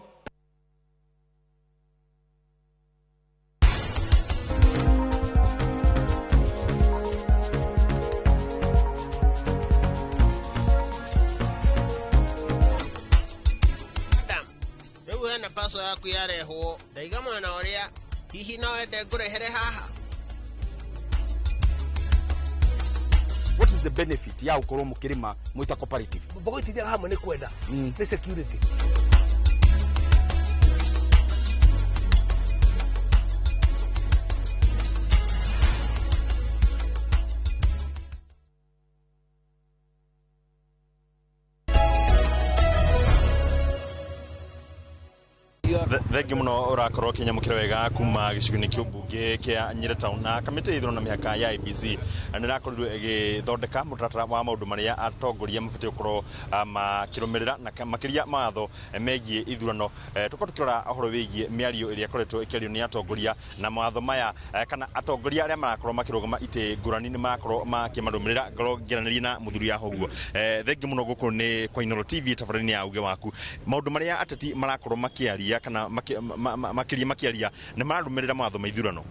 Madam, rĩu hena parcel yaku yarehwo, ndaiga mwena ũrĩa, hihi no wende ngũrehere haha? What is the benefit ya gũkorwo mũkĩrĩma mwĩta cooperative? Mbogo itithiaga hamwe nĩ kwenda, nĩ security. Thengiũ mũno ũrakorwo ũkĩnyamũkĩra wega kuma gĩcigo-inĩ kĩa ũmbunge kĩa Nyĩrĩ Town. Na kamĩtĩ ya ithurano na mĩhaka ya IEBC nĩ ĩrakorirwo ĩgĩthondeka mũtaratara wa maũndũ marĩa atongoria mabatiĩ gũkorwo makĩrũmĩrĩra na makĩria mawatho megiĩ ithurano. Tũkorwo tũkĩrora ũhoro wĩgiĩ mĩario ĩrĩa ĩkoretwo ĩkĩario nĩ atongoria na mawatho maya, kana atongoria arĩa marakorwo makĩrũgama itĩ ngũrani nĩ marakorwo makĩmarũmĩrĩra. Ngorwo ngĩaranĩria na mũthuri ya ũguo. Thengiũ mũno, gũkũ nĩ kwa Inooro TV, tabarĩra-inĩ ya Uge Waku. Maũndũ marĩa ateti marakorwo makĩaria kana makĩria makĩaria nĩ mararũmĩrĩra mawatho ma ithurano?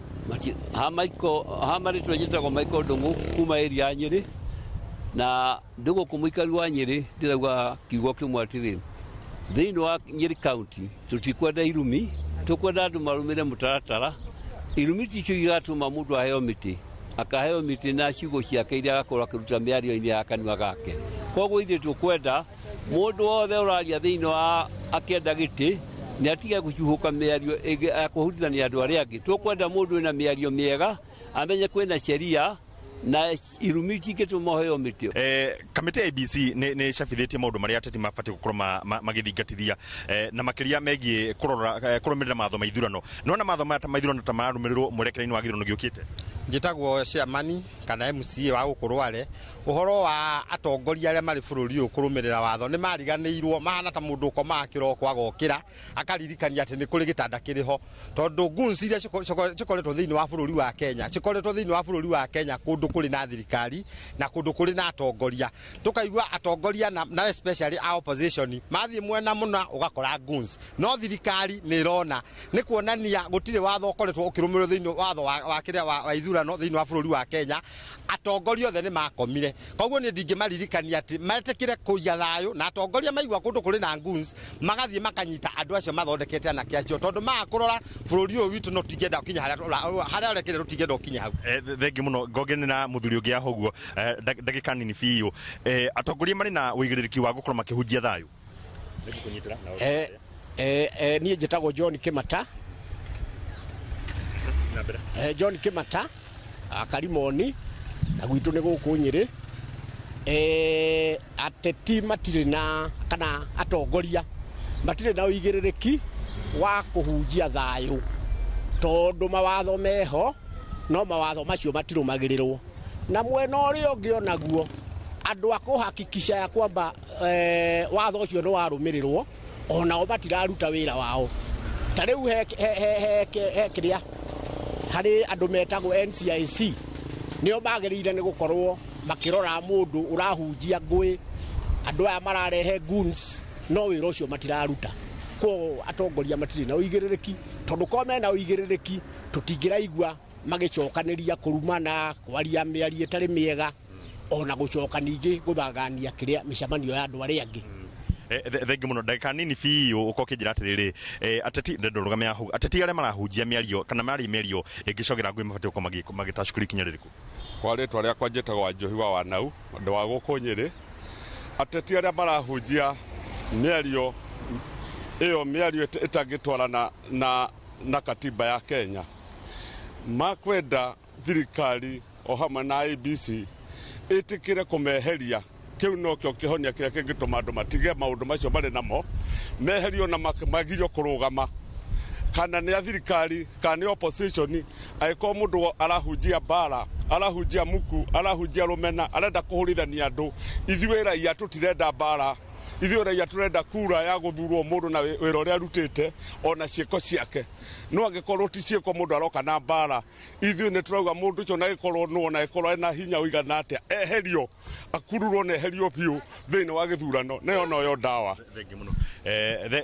Ha Michael, ha marĩtwa njĩtagwo Michael Ndung'u kuma area ya Nyĩrĩ, na ndũgũkũ mũikari wa Nyĩrĩ. Ndĩrauga kiugo kĩmwe atĩrĩ, thĩinĩ wa Nyĩrĩ County tũtikwenda irumi, tũkwenda andũ marũmĩre mũtaratara. Irumi ticio igatũma mũndũ aheo mĩtĩ, akaheo mĩtĩ na ciugo ciake iria agakorwo akĩruta mĩario-inĩ ya kanua gake. Koguo ithuĩ tũkwenda mũndũ wothe ũraria thĩinĩ wa akĩenda gĩtĩ nĩ atige gũcuhũka mĩario ĩngĩ ya kũhutithania andũ arĩa angĩ. Tũkwenda mũndũ wĩna mĩario mĩega, amenye kwĩna sheria na irumi cingĩtũma ũheo mĩtĩ. Kamĩtĩ ya IEBC nĩ ĩcabithĩtie maũndũ marĩa ateti mabatiĩ gũkorwo magĩthingatithia na makĩria megiĩ kũrora kũrũmĩrĩra mawatho ma ithurano. Nĩwona mawatho maya ma ithurano ta mararũmĩrĩrwo mwerekera-inĩ wa gĩthurano gĩũkĩte? Njĩtagwo chairman kana MCA wa gũkũ Rware. Ũhoro wa atongoria arĩa marĩ bũrũri ũyũ kũrũmĩrĩra watho, nĩ mariganĩirwo, mahana ta mũndũ ũkomaga kĩroko agokĩra akaririkania atĩ nĩ kũrĩ gĩtanda kĩrĩ ho, tondũ goons iria cikoretwo thĩinĩ wa bũrũri wa Kenya, cikoretwo thĩinĩ wa bũrũri wa Kenya kũndũ kũrĩ na thirikari na kũndũ kũrĩ na atongoria. Tũkaigua atongoria na especially a opposition mathiĩ mwena mũna ũgakora goons, no thirikari nĩ ĩrona nĩ kuonania gũtirĩ watho ũkoretwo ũkĩrũmĩrĩrwo thĩinĩ watho wa kĩrĩa wa ithurano thĩinĩ wa bũrũri wa Kenya. Atongoria othe nĩ makomire, koguo niĩ ndingĩmaririkania atĩ metĩkĩre kũiga thayũ, na atongoria maigua kũndũ kũrĩ na goons magathiĩ makanyita andũ acio mathondekete anake acio, tondũ maga kũrora bũrũri ũyũ witũ no tũtingĩenda ũkinye harĩa ũrekire, tũtingĩenda ũkinye hau. Thengiũ mũno. Ngongene na mũthuri ũngĩ haha ũguo, ndagĩka nini biũ. Atongoria marĩ na ũigĩrĩrĩki wa gũkorwo makĩhunjia thayũ? Niĩ njĩtagwo John Kĩmata. John Kĩmata Karimoni, na gwitũ nĩ gũkũ Nyĩrĩ. Ateti matirĩ na, kana atongoria matirĩ na ũigĩrĩrĩki wa kũhunjia thayũ, tondũ mawatho meho no mawatho macio matirũmagĩrĩrwo. Na mwena ũrĩa ũngĩ onaguo andũ a kũhakikisha ya kwamba watho ũcio nĩ warũmĩrĩrwo onao matiraruta wĩra wao. Ta rĩu he kĩrĩa harĩ andũ metagwo NCIC, nĩo magĩrĩire nĩ gũkorwo makĩrora mũndũ ũrahunjia ngũĩ, andũ aya mararehe goons, no wĩra ũcio matiraruta. Koguo atongoria matirĩ na ũigĩrĩrĩki, tondũ korwo mena ũigĩrĩrĩki tũtingĩraigua magĩcokanĩria kũrumana, kwaria mĩario ĩtarĩ mĩega, ona gũcoka ningĩ gũthagania kĩrĩa mĩcemanio ya andũ arĩa angĩ. Thengiũ mũno. Ndagĩka nini biũ, ũkorwo ũkĩnjĩra atĩrĩrĩ, ateti ndenda ũrũgame haha, ateti arĩa marahunjia mĩario kana mararia mĩario ĩngĩcogera ngũĩ mabatiĩ gũkorwo magĩtacũkĩrio ikinya rĩrĩkũ? Kwa rĩtwa rĩakwa njĩtagwo Wanjohi wa Wanau, ũndũ wa gũkũ Nyĩrĩ. Ateti arĩa marahunjia mĩario ĩyo, mĩario ĩtangĩtwarana na katiba ya Kenya, makwenda thirikari o hamwe na IEBC ĩtĩkĩre kũmeheria. Kĩu nokĩo kĩhonia kĩrĩa kĩngĩtũma andũ matige maũndũ macio marĩ namo, meherio na magirio kũrũgama, kana nĩ a thirikari kana nĩ opposition. Angĩkorwo mũndũ arahunjia mbara, arahunjia muku, arahunjia rũmena, arenda kũhũrithania andũ, ithuĩ raia tũtirenda mbara. Ithuĩ raia tũrenda kura ya gũthurwo mũndũ na wĩra ũrĩa arutĩte ona ciĩko ciake. No angĩkorwo ti ciĩko, mũndũ aroka na mbara, ithuĩ nĩ tũrauga mũndũ ũcio na gĩkorwo nũ, ona ĩkorwo ena hinya ũigana atĩa, eherio, akururwo na eherio biũ thĩinĩ wa gĩthurano. Nayo noyo ndawa. Thengiũ mũno.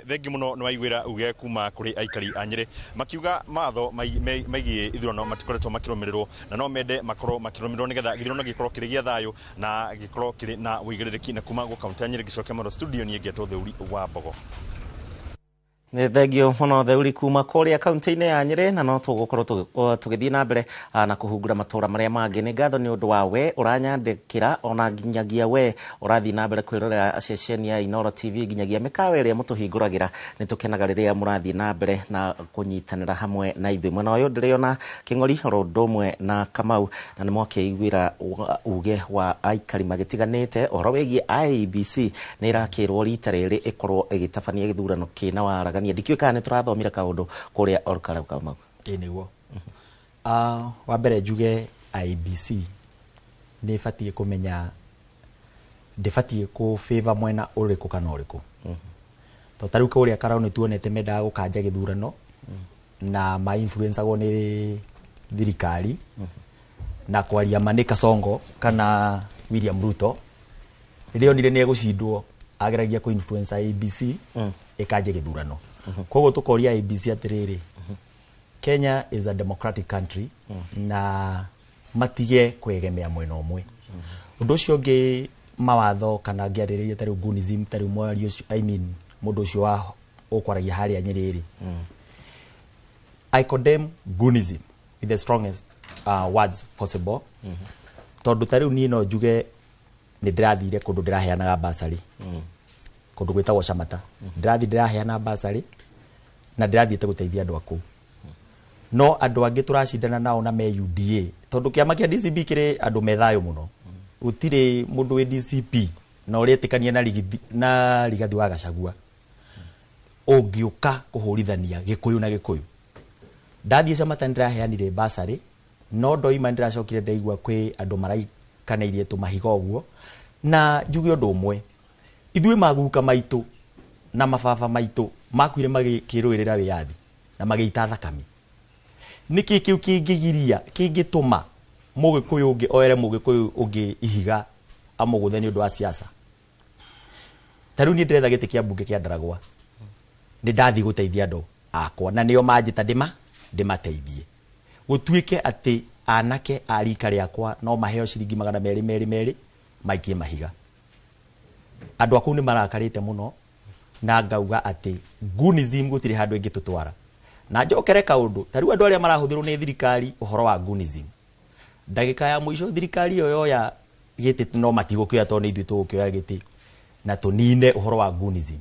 Thengiũ mũno. Nĩ waiguĩra uge kuma kũrĩ aikari a Nyĩrĩ makiuga mawatho megiĩ ithurano matikoretwo makĩrũmĩrĩrwo, na no mende makorwo makĩrũmĩrĩrwo nĩgetha gĩthurano gĩkorwo kĩrĩ gĩa thayũ na gĩkorwo kĩrĩ na ũigĩrĩrĩki. Na kuma gũ kaunti ya Nyĩrĩ, ngĩcokia mũno studio, niĩ ngetwo Theuri wa Mbogo. Nĩ thengio mũno Theuri kuma kũrĩa kaunti-inĩ ya Nyĩrĩ, na no tũgũkorwo tũgĩthiĩ na mbere na kũhungura matũra marĩa mangĩ. Nĩ ngatho nĩ ũndũ wa we ũranyandĩkĩra, ona nginyagia we ũrathiĩ na mbere kwĩrorera ceceni ya Inooro TV, nginyagia mĩkawa ĩrĩa mũtũhingũragĩra. Nĩ tũkenaga rĩrĩa mũrathiĩ na mbere na kũnyitanĩra hamwe na ithuĩ. Mwena ũyũ ndĩrĩona Kĩng'ori oro ũndũ ũmwe na Kamau, na nĩ mwakĩiguĩra uge wa aikari magĩtiganĩte ũhoro wĩgiĩ IEBC nĩ ĩrakĩrwo rita rĩrĩ ĩkorwo ĩgĩtabania gĩthurano kĩna waragania. magĩtaragania. Ndikĩũĩ kana nĩ tũrathomire kaũndũ kũrĩa Olkalau, Kamau. Ĩĩ nĩguo. Wa mbere njuge IEBC nĩ ĩbatiĩ kũmenya ndĩbatiĩ kũ favor mwena ũrĩkũ kana ũrĩkũ, to ta rĩu kũrĩa Karau nĩ tuonete mendaga gũkanja gĩthurano na ma influenceagwo nĩ thirikari na kwaria ma nĩ Kasongo kana William Ruto. Rĩrĩa onire nĩ egũcindwo, ageragia kũ influence IEBC ĩkanje gĩthurano. Koguo tũkoria IEBC atĩrĩrĩ, Kenya is a democratic country na matige kwegemea mwena ũmwe. Ũndũ ũcio ũngĩ, mawatho kana ngĩarĩrĩria ta rĩu Gunism, ta rĩu mwaria ũcio, I mean mũndũ ũcio wa ũkwaragia harĩa Nyĩrĩ rĩ, I condemn Gunism with the strongest words possible, tondũ ta rĩu niĩ no njuge nĩ ndĩrathire kũndũ ndĩraheanaga basarĩ kũndũ gwĩtagwo Camata. Ndĩrathiĩ ndĩraheana basarĩ na ndĩrathiĩte gũteithia andũ a kũu, no andũ angĩ tũracindana nao na me UDA, tondũ kĩama kĩa DCP kĩrĩ andũ me thayũ mũno. Gũtirĩ mũndũ wĩ DCP na ũretĩkania na Rigathi, na Rigathi wa Gachagua ũngĩũka kũhũrithania Gĩkũyũ na Gĩkũyũ. Ndathiĩ Camata nĩndĩraheanire basarĩ, no ndoima nĩndĩracokire ndaigua kwĩ andũ maraikanĩirie tũmahiga ũguo. Na njuge ũndũ ũmwe, ithuĩ maguka maitũ na mababa maitũ makuire magĩkĩrũĩrĩra wĩyathi na magĩita thakame. Nĩkĩ kĩu kĩngĩgiria, kĩngĩtũma mũgĩkũyũ ũngĩ oere mũgĩkũyũ ũngĩ ihiga amũgũthe nĩ ũndũ wa siasa? Ta rĩu niĩ ndĩretha gĩtĩ kĩa mbunge kĩa Ndaragwa, nĩ ndathiĩ gũteithia andũ akwa na nĩo manjĩta ndĩmateithie. Gũtuĩke atĩ anake a rika rĩakwa no maheo ciringi 200 merĩ merĩ maikie mahiga. Andũ a kũu nĩ marakarĩte mũno, na ngauga atĩ Gunism gũtirĩ handũ ĩngĩtũtwara. Na njokere kaũndũ, ta rĩu andũ arĩa marahũthĩrwo nĩ thirikari ũhoro wa Gunism, ndagĩka ya mũico thirikari ĩyo yoya gĩtĩ, no matigũkĩoya tondũ nĩ ithuĩ tũgũkĩoya gĩtĩ na tũnine ũhoro wa Gunism,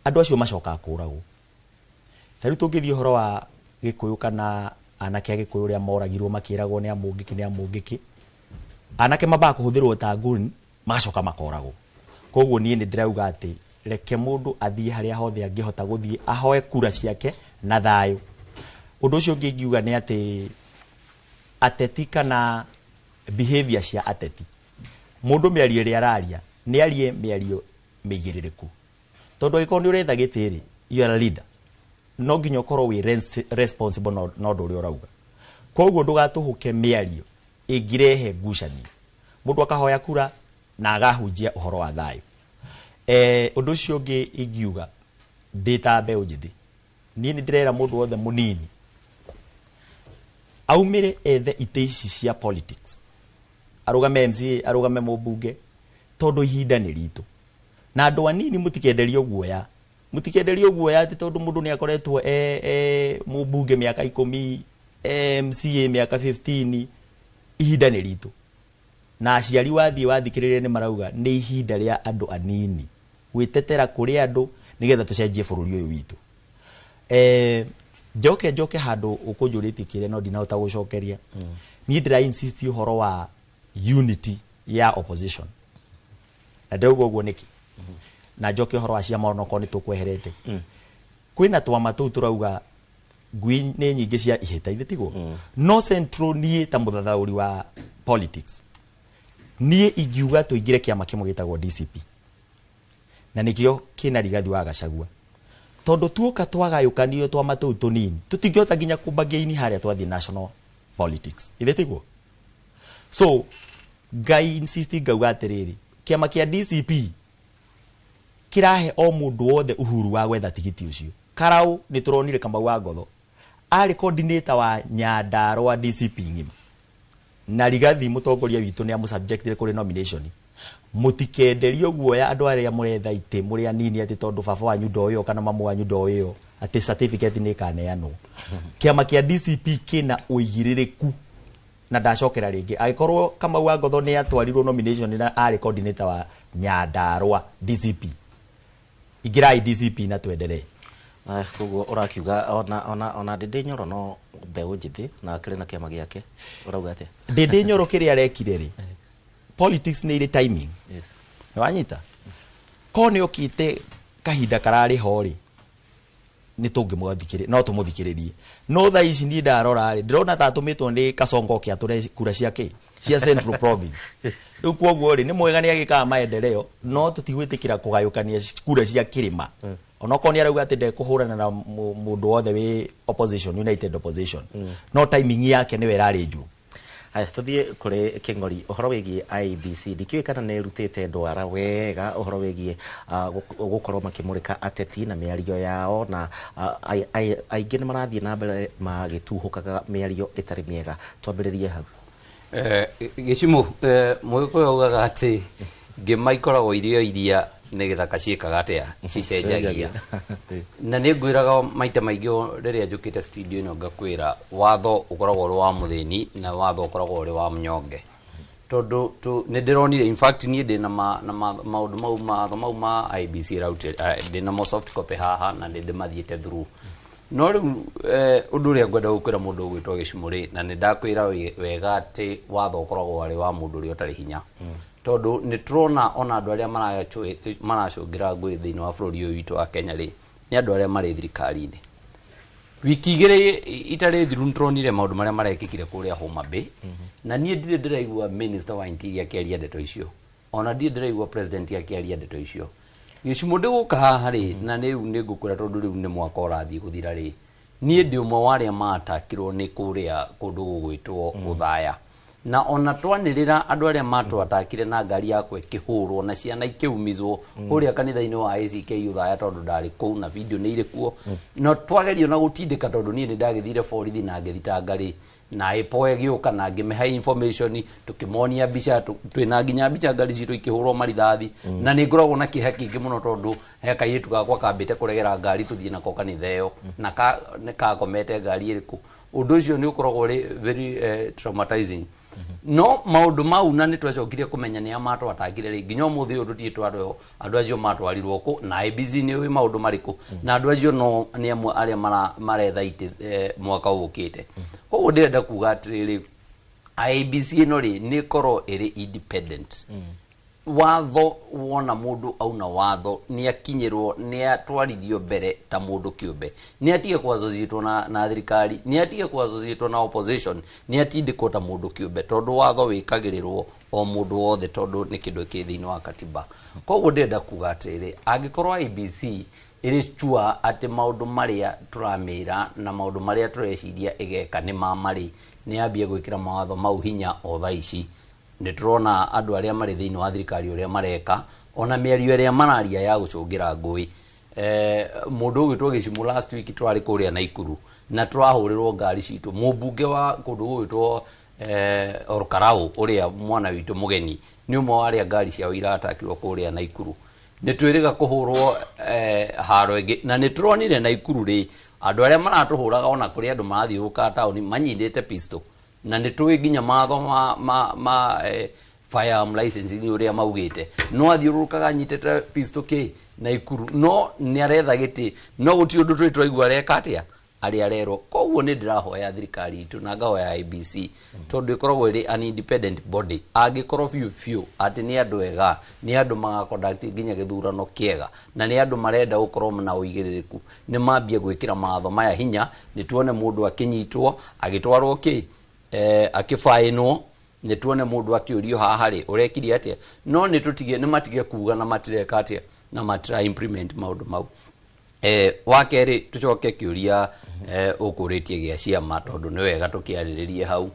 andũ acio macokaga kũragwo. Ta rĩu tũngĩthiĩ ũhoro wa Gĩkũyũ kana anake a Gĩkũyũ ũrĩa moragirwo makĩragwo nĩ amũngĩki nĩ amũngĩki, anake mambaga kũhũthĩrwo ta gun magacoka makoragwo. Koguo niĩ nĩ ndĩrauga atĩ reke mũndũ athiĩ harĩa hothe angĩhota gũthiĩ ahoe kura ciake na thayũ. Ũndũ ũcio ũngĩ ingiuga nĩ atĩ ateti kana behavior cia ateti, mũndũ mĩario ĩrĩa araria nĩ arie mĩario mĩigĩrĩrĩku, tondũ angĩkorwo nĩ ũretha gĩtĩ rĩ, you are a leader, no nginya ũkorwo wĩ responsible na ũndũ ũrĩa ũrauga. Koguo ndũgatũhũke mĩario ĩngĩrehe ngucanio, mũndũ akahoya kura na agahunjia ũhoro wa thayũ. Ũndũ ũcio ũngĩ ingiuga ndĩ ta mbeũ njĩthĩ, niĩ nĩ ndĩrera mũndũ wothe mũnini aumĩre ethe itĩ ici cia politics, arũgame MCA, arũgame mũmbunge, tondũ ihinda nĩ ritũ. Na andũ anini mũtikenderio guoya, mũtikenderio guoya atĩ tondũ mũndũ nĩ akoretwo e mũmbunge mĩaka 10, MCA mĩaka 15. Ihinda nĩ ritũ. Na aciari wathiĩ wathikĩrĩria nĩ marauga nĩ ihinda rĩa andũ anini gwĩtetera kũrĩ andũ nĩgetha tũcenjie bũrũri ũyũ witũ. Njoke handũ ũkũnjũrĩtie kĩrĩa no ndinahota gũcokeria. Niĩ ndĩra insist ũhoro wa unity ya opposition, na ndĩrauga ũguo nĩkĩ? Na njoke ũhoro wa ciama, onokorwo nĩ tũkweherete, kwĩna twama tũu tũrauga ngui nĩ nyingĩ cia ihĩta, ithe tiguo? No central, niĩ ta mũthathaũri wa politics, niĩ ingiuga tũingĩre kĩama kĩmwe gĩtagwo DCP, na nĩkĩo kĩna Rigathi wa Gachagua, tondũ tuoka twagayũkanio twama tũu tũnini tũtingĩhota nginya kũmbangia harĩa twathiĩ national politics, ithe tiguo? So ngai insist ngauga atĩrĩrĩ, kĩama kĩa DCP kĩrahe o mũndũ wothe uhuru wa gwetha tigiti ũcio. Karau nĩ tũronire Kamau wa Ngotho arĩ coordinator wa Nyandarua DCP ng'ima, na Rigathi mũtongoria witũ nĩ amũsubjectire kũrĩ nomination. Mũtikenderio guoya andũ arĩa mũretha itĩ mũrĩ anini atĩ tondũ baba wanyu ndoĩyo kana mamu wanyu ndoĩyo atĩ certificate nĩ ĩkaneanwo. Kĩama kĩa DCP kĩna ũigĩrĩrĩku, na ndacokera rĩngĩ, angĩkorwo Kamau wa Ngotho nĩ atwarirwo nomination na arĩ coordinator wa Nyandarua DCP, ingĩrai DCP na twendelee. Koguo ũrakiuga ona Ndĩndĩ Nyoro no mbeũ njĩthĩ na akĩrĩ na kĩama gĩake, ũrauga atĩa? Ndĩndĩ Nyoro kĩrĩa arekire rĩ, politics nĩ irĩ timing. Nĩwanyita ko nĩ okĩte kahinda kararĩ ho rĩ, Nĩ tũngĩmũthikĩrĩria, no tũmũthikĩrĩrie, no thaa ici niĩ ndarora rĩ, ndĩrona ta atũmĩtwo nĩ Kasongo oke atũre kura cia kĩ cia Central Province. Rĩu kwoguo rĩ, nĩ mwega nĩ agĩkaga maendeleo, no tũtigwĩtĩkĩra kũgayũkania kura cia kĩrĩma, onokorwo nĩ arauga atĩ ndekũhũrana na mũndũ wothe wĩ opposition, united opposition, no timing yake nĩwe ĩrarĩ njũru. Haya, tuthiĩ kũrĩ Kĩng'ori. Ũhoro wĩgiĩ IEBC, ndikĩũĩ kana nĩ ĩrutĩte ndwara wega ũhoro wĩgiĩ gũkorwo makĩmũrĩka ateti na mĩario yao, na aingĩ nĩ marathiĩ na mbere magĩtuhũkaga mĩario ĩtarĩ mĩega. Twambĩrĩrie hau. Gĩcimũ, Mũgĩkũyũ augaga atĩ ngĩma ikoragwo irio iria nĩ gĩthaka ciĩkaga atĩa, cicenjagia. Na nĩ ngwĩraga maita maingĩ rĩrĩa njũkĩte studio ĩno, ngakwĩra watho ũkoragwo ũrĩ wa mũthĩni na watho ũkoragwo ũrĩ wa mũnyonge, tondũ nĩ ndĩronire, in fact niĩ ndĩ na maũndũ mau, mawatho mau ma IEBC ĩrautire, ndĩ namo soft copy haha na nĩ ndĩmathiĩte through. No rĩu ũndũ ũrĩa ngwenda gũkwĩra mũndũ ũgwĩtwo Gĩcimũ rĩ, na nĩ ndakwĩra wega atĩ watho ũkoragwo warĩ wa mũndũ ũrĩa ũtarĩ hinya, tondũ nĩ tũrona ona andũ arĩa maracũngĩra ngũĩ thĩinĩ wa bũrũri ũyũ witũ wa Kenya rĩ, nĩ andũ arĩa marĩ thirikari-inĩ. Wiki 2 itarĩ thiru nĩ tũronire maũndũ marĩa marekĩkire kũrĩa Homa Bay, na niĩ ndirĩ ndĩraigua minister wa interior akĩaria ndeto icio, ona ndirĩ ndĩraigua president akĩaria ndeto icio. Gĩcimũ, ndĩgũka haha rĩ, na rĩu nĩ ngũkwĩra, tondũ rĩu nĩ mwaka ũrathiĩ gũthira rĩ, niĩ ndĩ ũmwe wa arĩa matakirwo nĩ kũrĩa kũndũ gũgwĩtwo Gũthaya, na ona twanĩrĩra andũ arĩa matwatakire na ngari yakwa ĩkĩhũrwo na ciana ikĩumizwo kũrĩa kanitha-inĩ wa ACK Ũthaya, tondũ ndarĩ kũu na video nĩ irĩ kuo. No twagerio na gũtindĩka, tondũ niĩ nĩ ndagĩthire borithi na ngĩthitanga rĩ, na ĩpo ĩgĩũka na ngĩmĩhe information, tũkĩmonia mbica, twĩna nginya mbica ngari citũ ikĩhũrwo marithathi. Na nĩ ngoragwo na kĩeha kĩingĩ mũno, tondũ he kairĩtu gakwa kambĩte kũregera ngari tũthiĩ nako kanitha ĩyo, na nĩ kakomete ngari ĩrĩkũ. Ũndũ ũcio nĩ ũkoragwo ũrĩ very traumatizing. No maũndũ mau, na nĩ twacokire kũmenya nĩa matwatangire rĩ, nginya ũmũthĩ ũyũ tũtirĩ twarwo andũ acio matwarirwo kũ, na IEBC nĩ ũĩ maũndũ marĩkũ, na andũ acio no nĩ amwe arĩa maretha itĩ mwaka ũkĩte. Koguo ndĩrenda kuga atĩrĩrĩ, IEBC ĩno rĩ, nĩ ĩkorwo ĩrĩ independent. Watho wona mũndũ auna watho, nĩ akinyĩrwo, nĩ atwarithio mbere ta mũndũ kĩũmbe, nĩ atige kũ na thirikari, nĩ atige kũ na opposition, nĩ atindĩkwo ta mũndũ kĩũmbe, tondũ watho wĩkagĩrĩrwo o mũndũ wothe, tondũ nĩ kĩndũ kĩ thĩinĩ wa katiba. Koguo ndĩrenda kuga atĩrĩrĩ, angĩkorwo IEBC ĩrĩ sure atĩ maũndũ marĩa tũramĩra na maũndũ marĩa tũreciria ĩgeka nĩ ma marĩ, nĩ yambie gwĩkĩra mawatho mau hinya o thaa ici. Nĩ tũrona andũ arĩa marĩ thĩinĩ wa thirikari ũrĩa mareka, ona mĩario ĩrĩa mararia ya gũcũngĩra ngũĩ. Mũndũ ũgwĩtwo Gĩcimũ, last week twarĩ kũrĩa Naikuru na tũrahũrĩrwo ngari citũ. Mũmbunge wa kũndũ gũgwĩtwo Orkarau, ũrĩa mwana witũ mũgeni, nĩ ũmwe wa arĩa ngari ciao iratakirwo kũrĩa Naikuru. Nĩ twĩrĩga kũhũrwo haro ĩngĩ, na nĩ tũronire Naikuru rĩ, andũ arĩa maratũhũraga, ona kũrĩ andũ marathiũrũrũka taũni manyitĩte pistol, na nĩ tũĩ nginya matho ma firearm licensing ũrĩa maugĩte, no athiũrũrũkaga anyitĩte pistol kĩ Naikuru, no nĩ aretha gĩtĩ, no gũtirĩ ũndũ tũrĩ twaigua areka atĩa arĩa arerwo. Koguo nĩ ndĩrahoya thirikari itũ na ngahoya IEBC, tondũ ĩkoragwo ĩrĩ an independent body, angĩkorwo biũ biũ atĩ nĩ andũ ega, nĩ andũ magaconduct nginya gĩthurano kĩega, na nĩ andũ marenda gũkorwo na ũigĩrĩrĩku, nĩ mambie gwĩkĩra mawatho maya hinya. Nĩ tuone mũndũ akĩnyitwo agĩtwarwo kĩ akĩbaĩnwo, nĩ tuone mũndũ akĩũrio haha rĩ, ũrekire atĩa. No nĩ tũtige, nĩ matige kuga na matireka atĩa na matira implement maũndũ mau. Wa kerĩ, tũcoke kĩũria ũkũrĩtie gĩa ciama, tondũ nĩ wega tũkĩarĩrĩrie hau.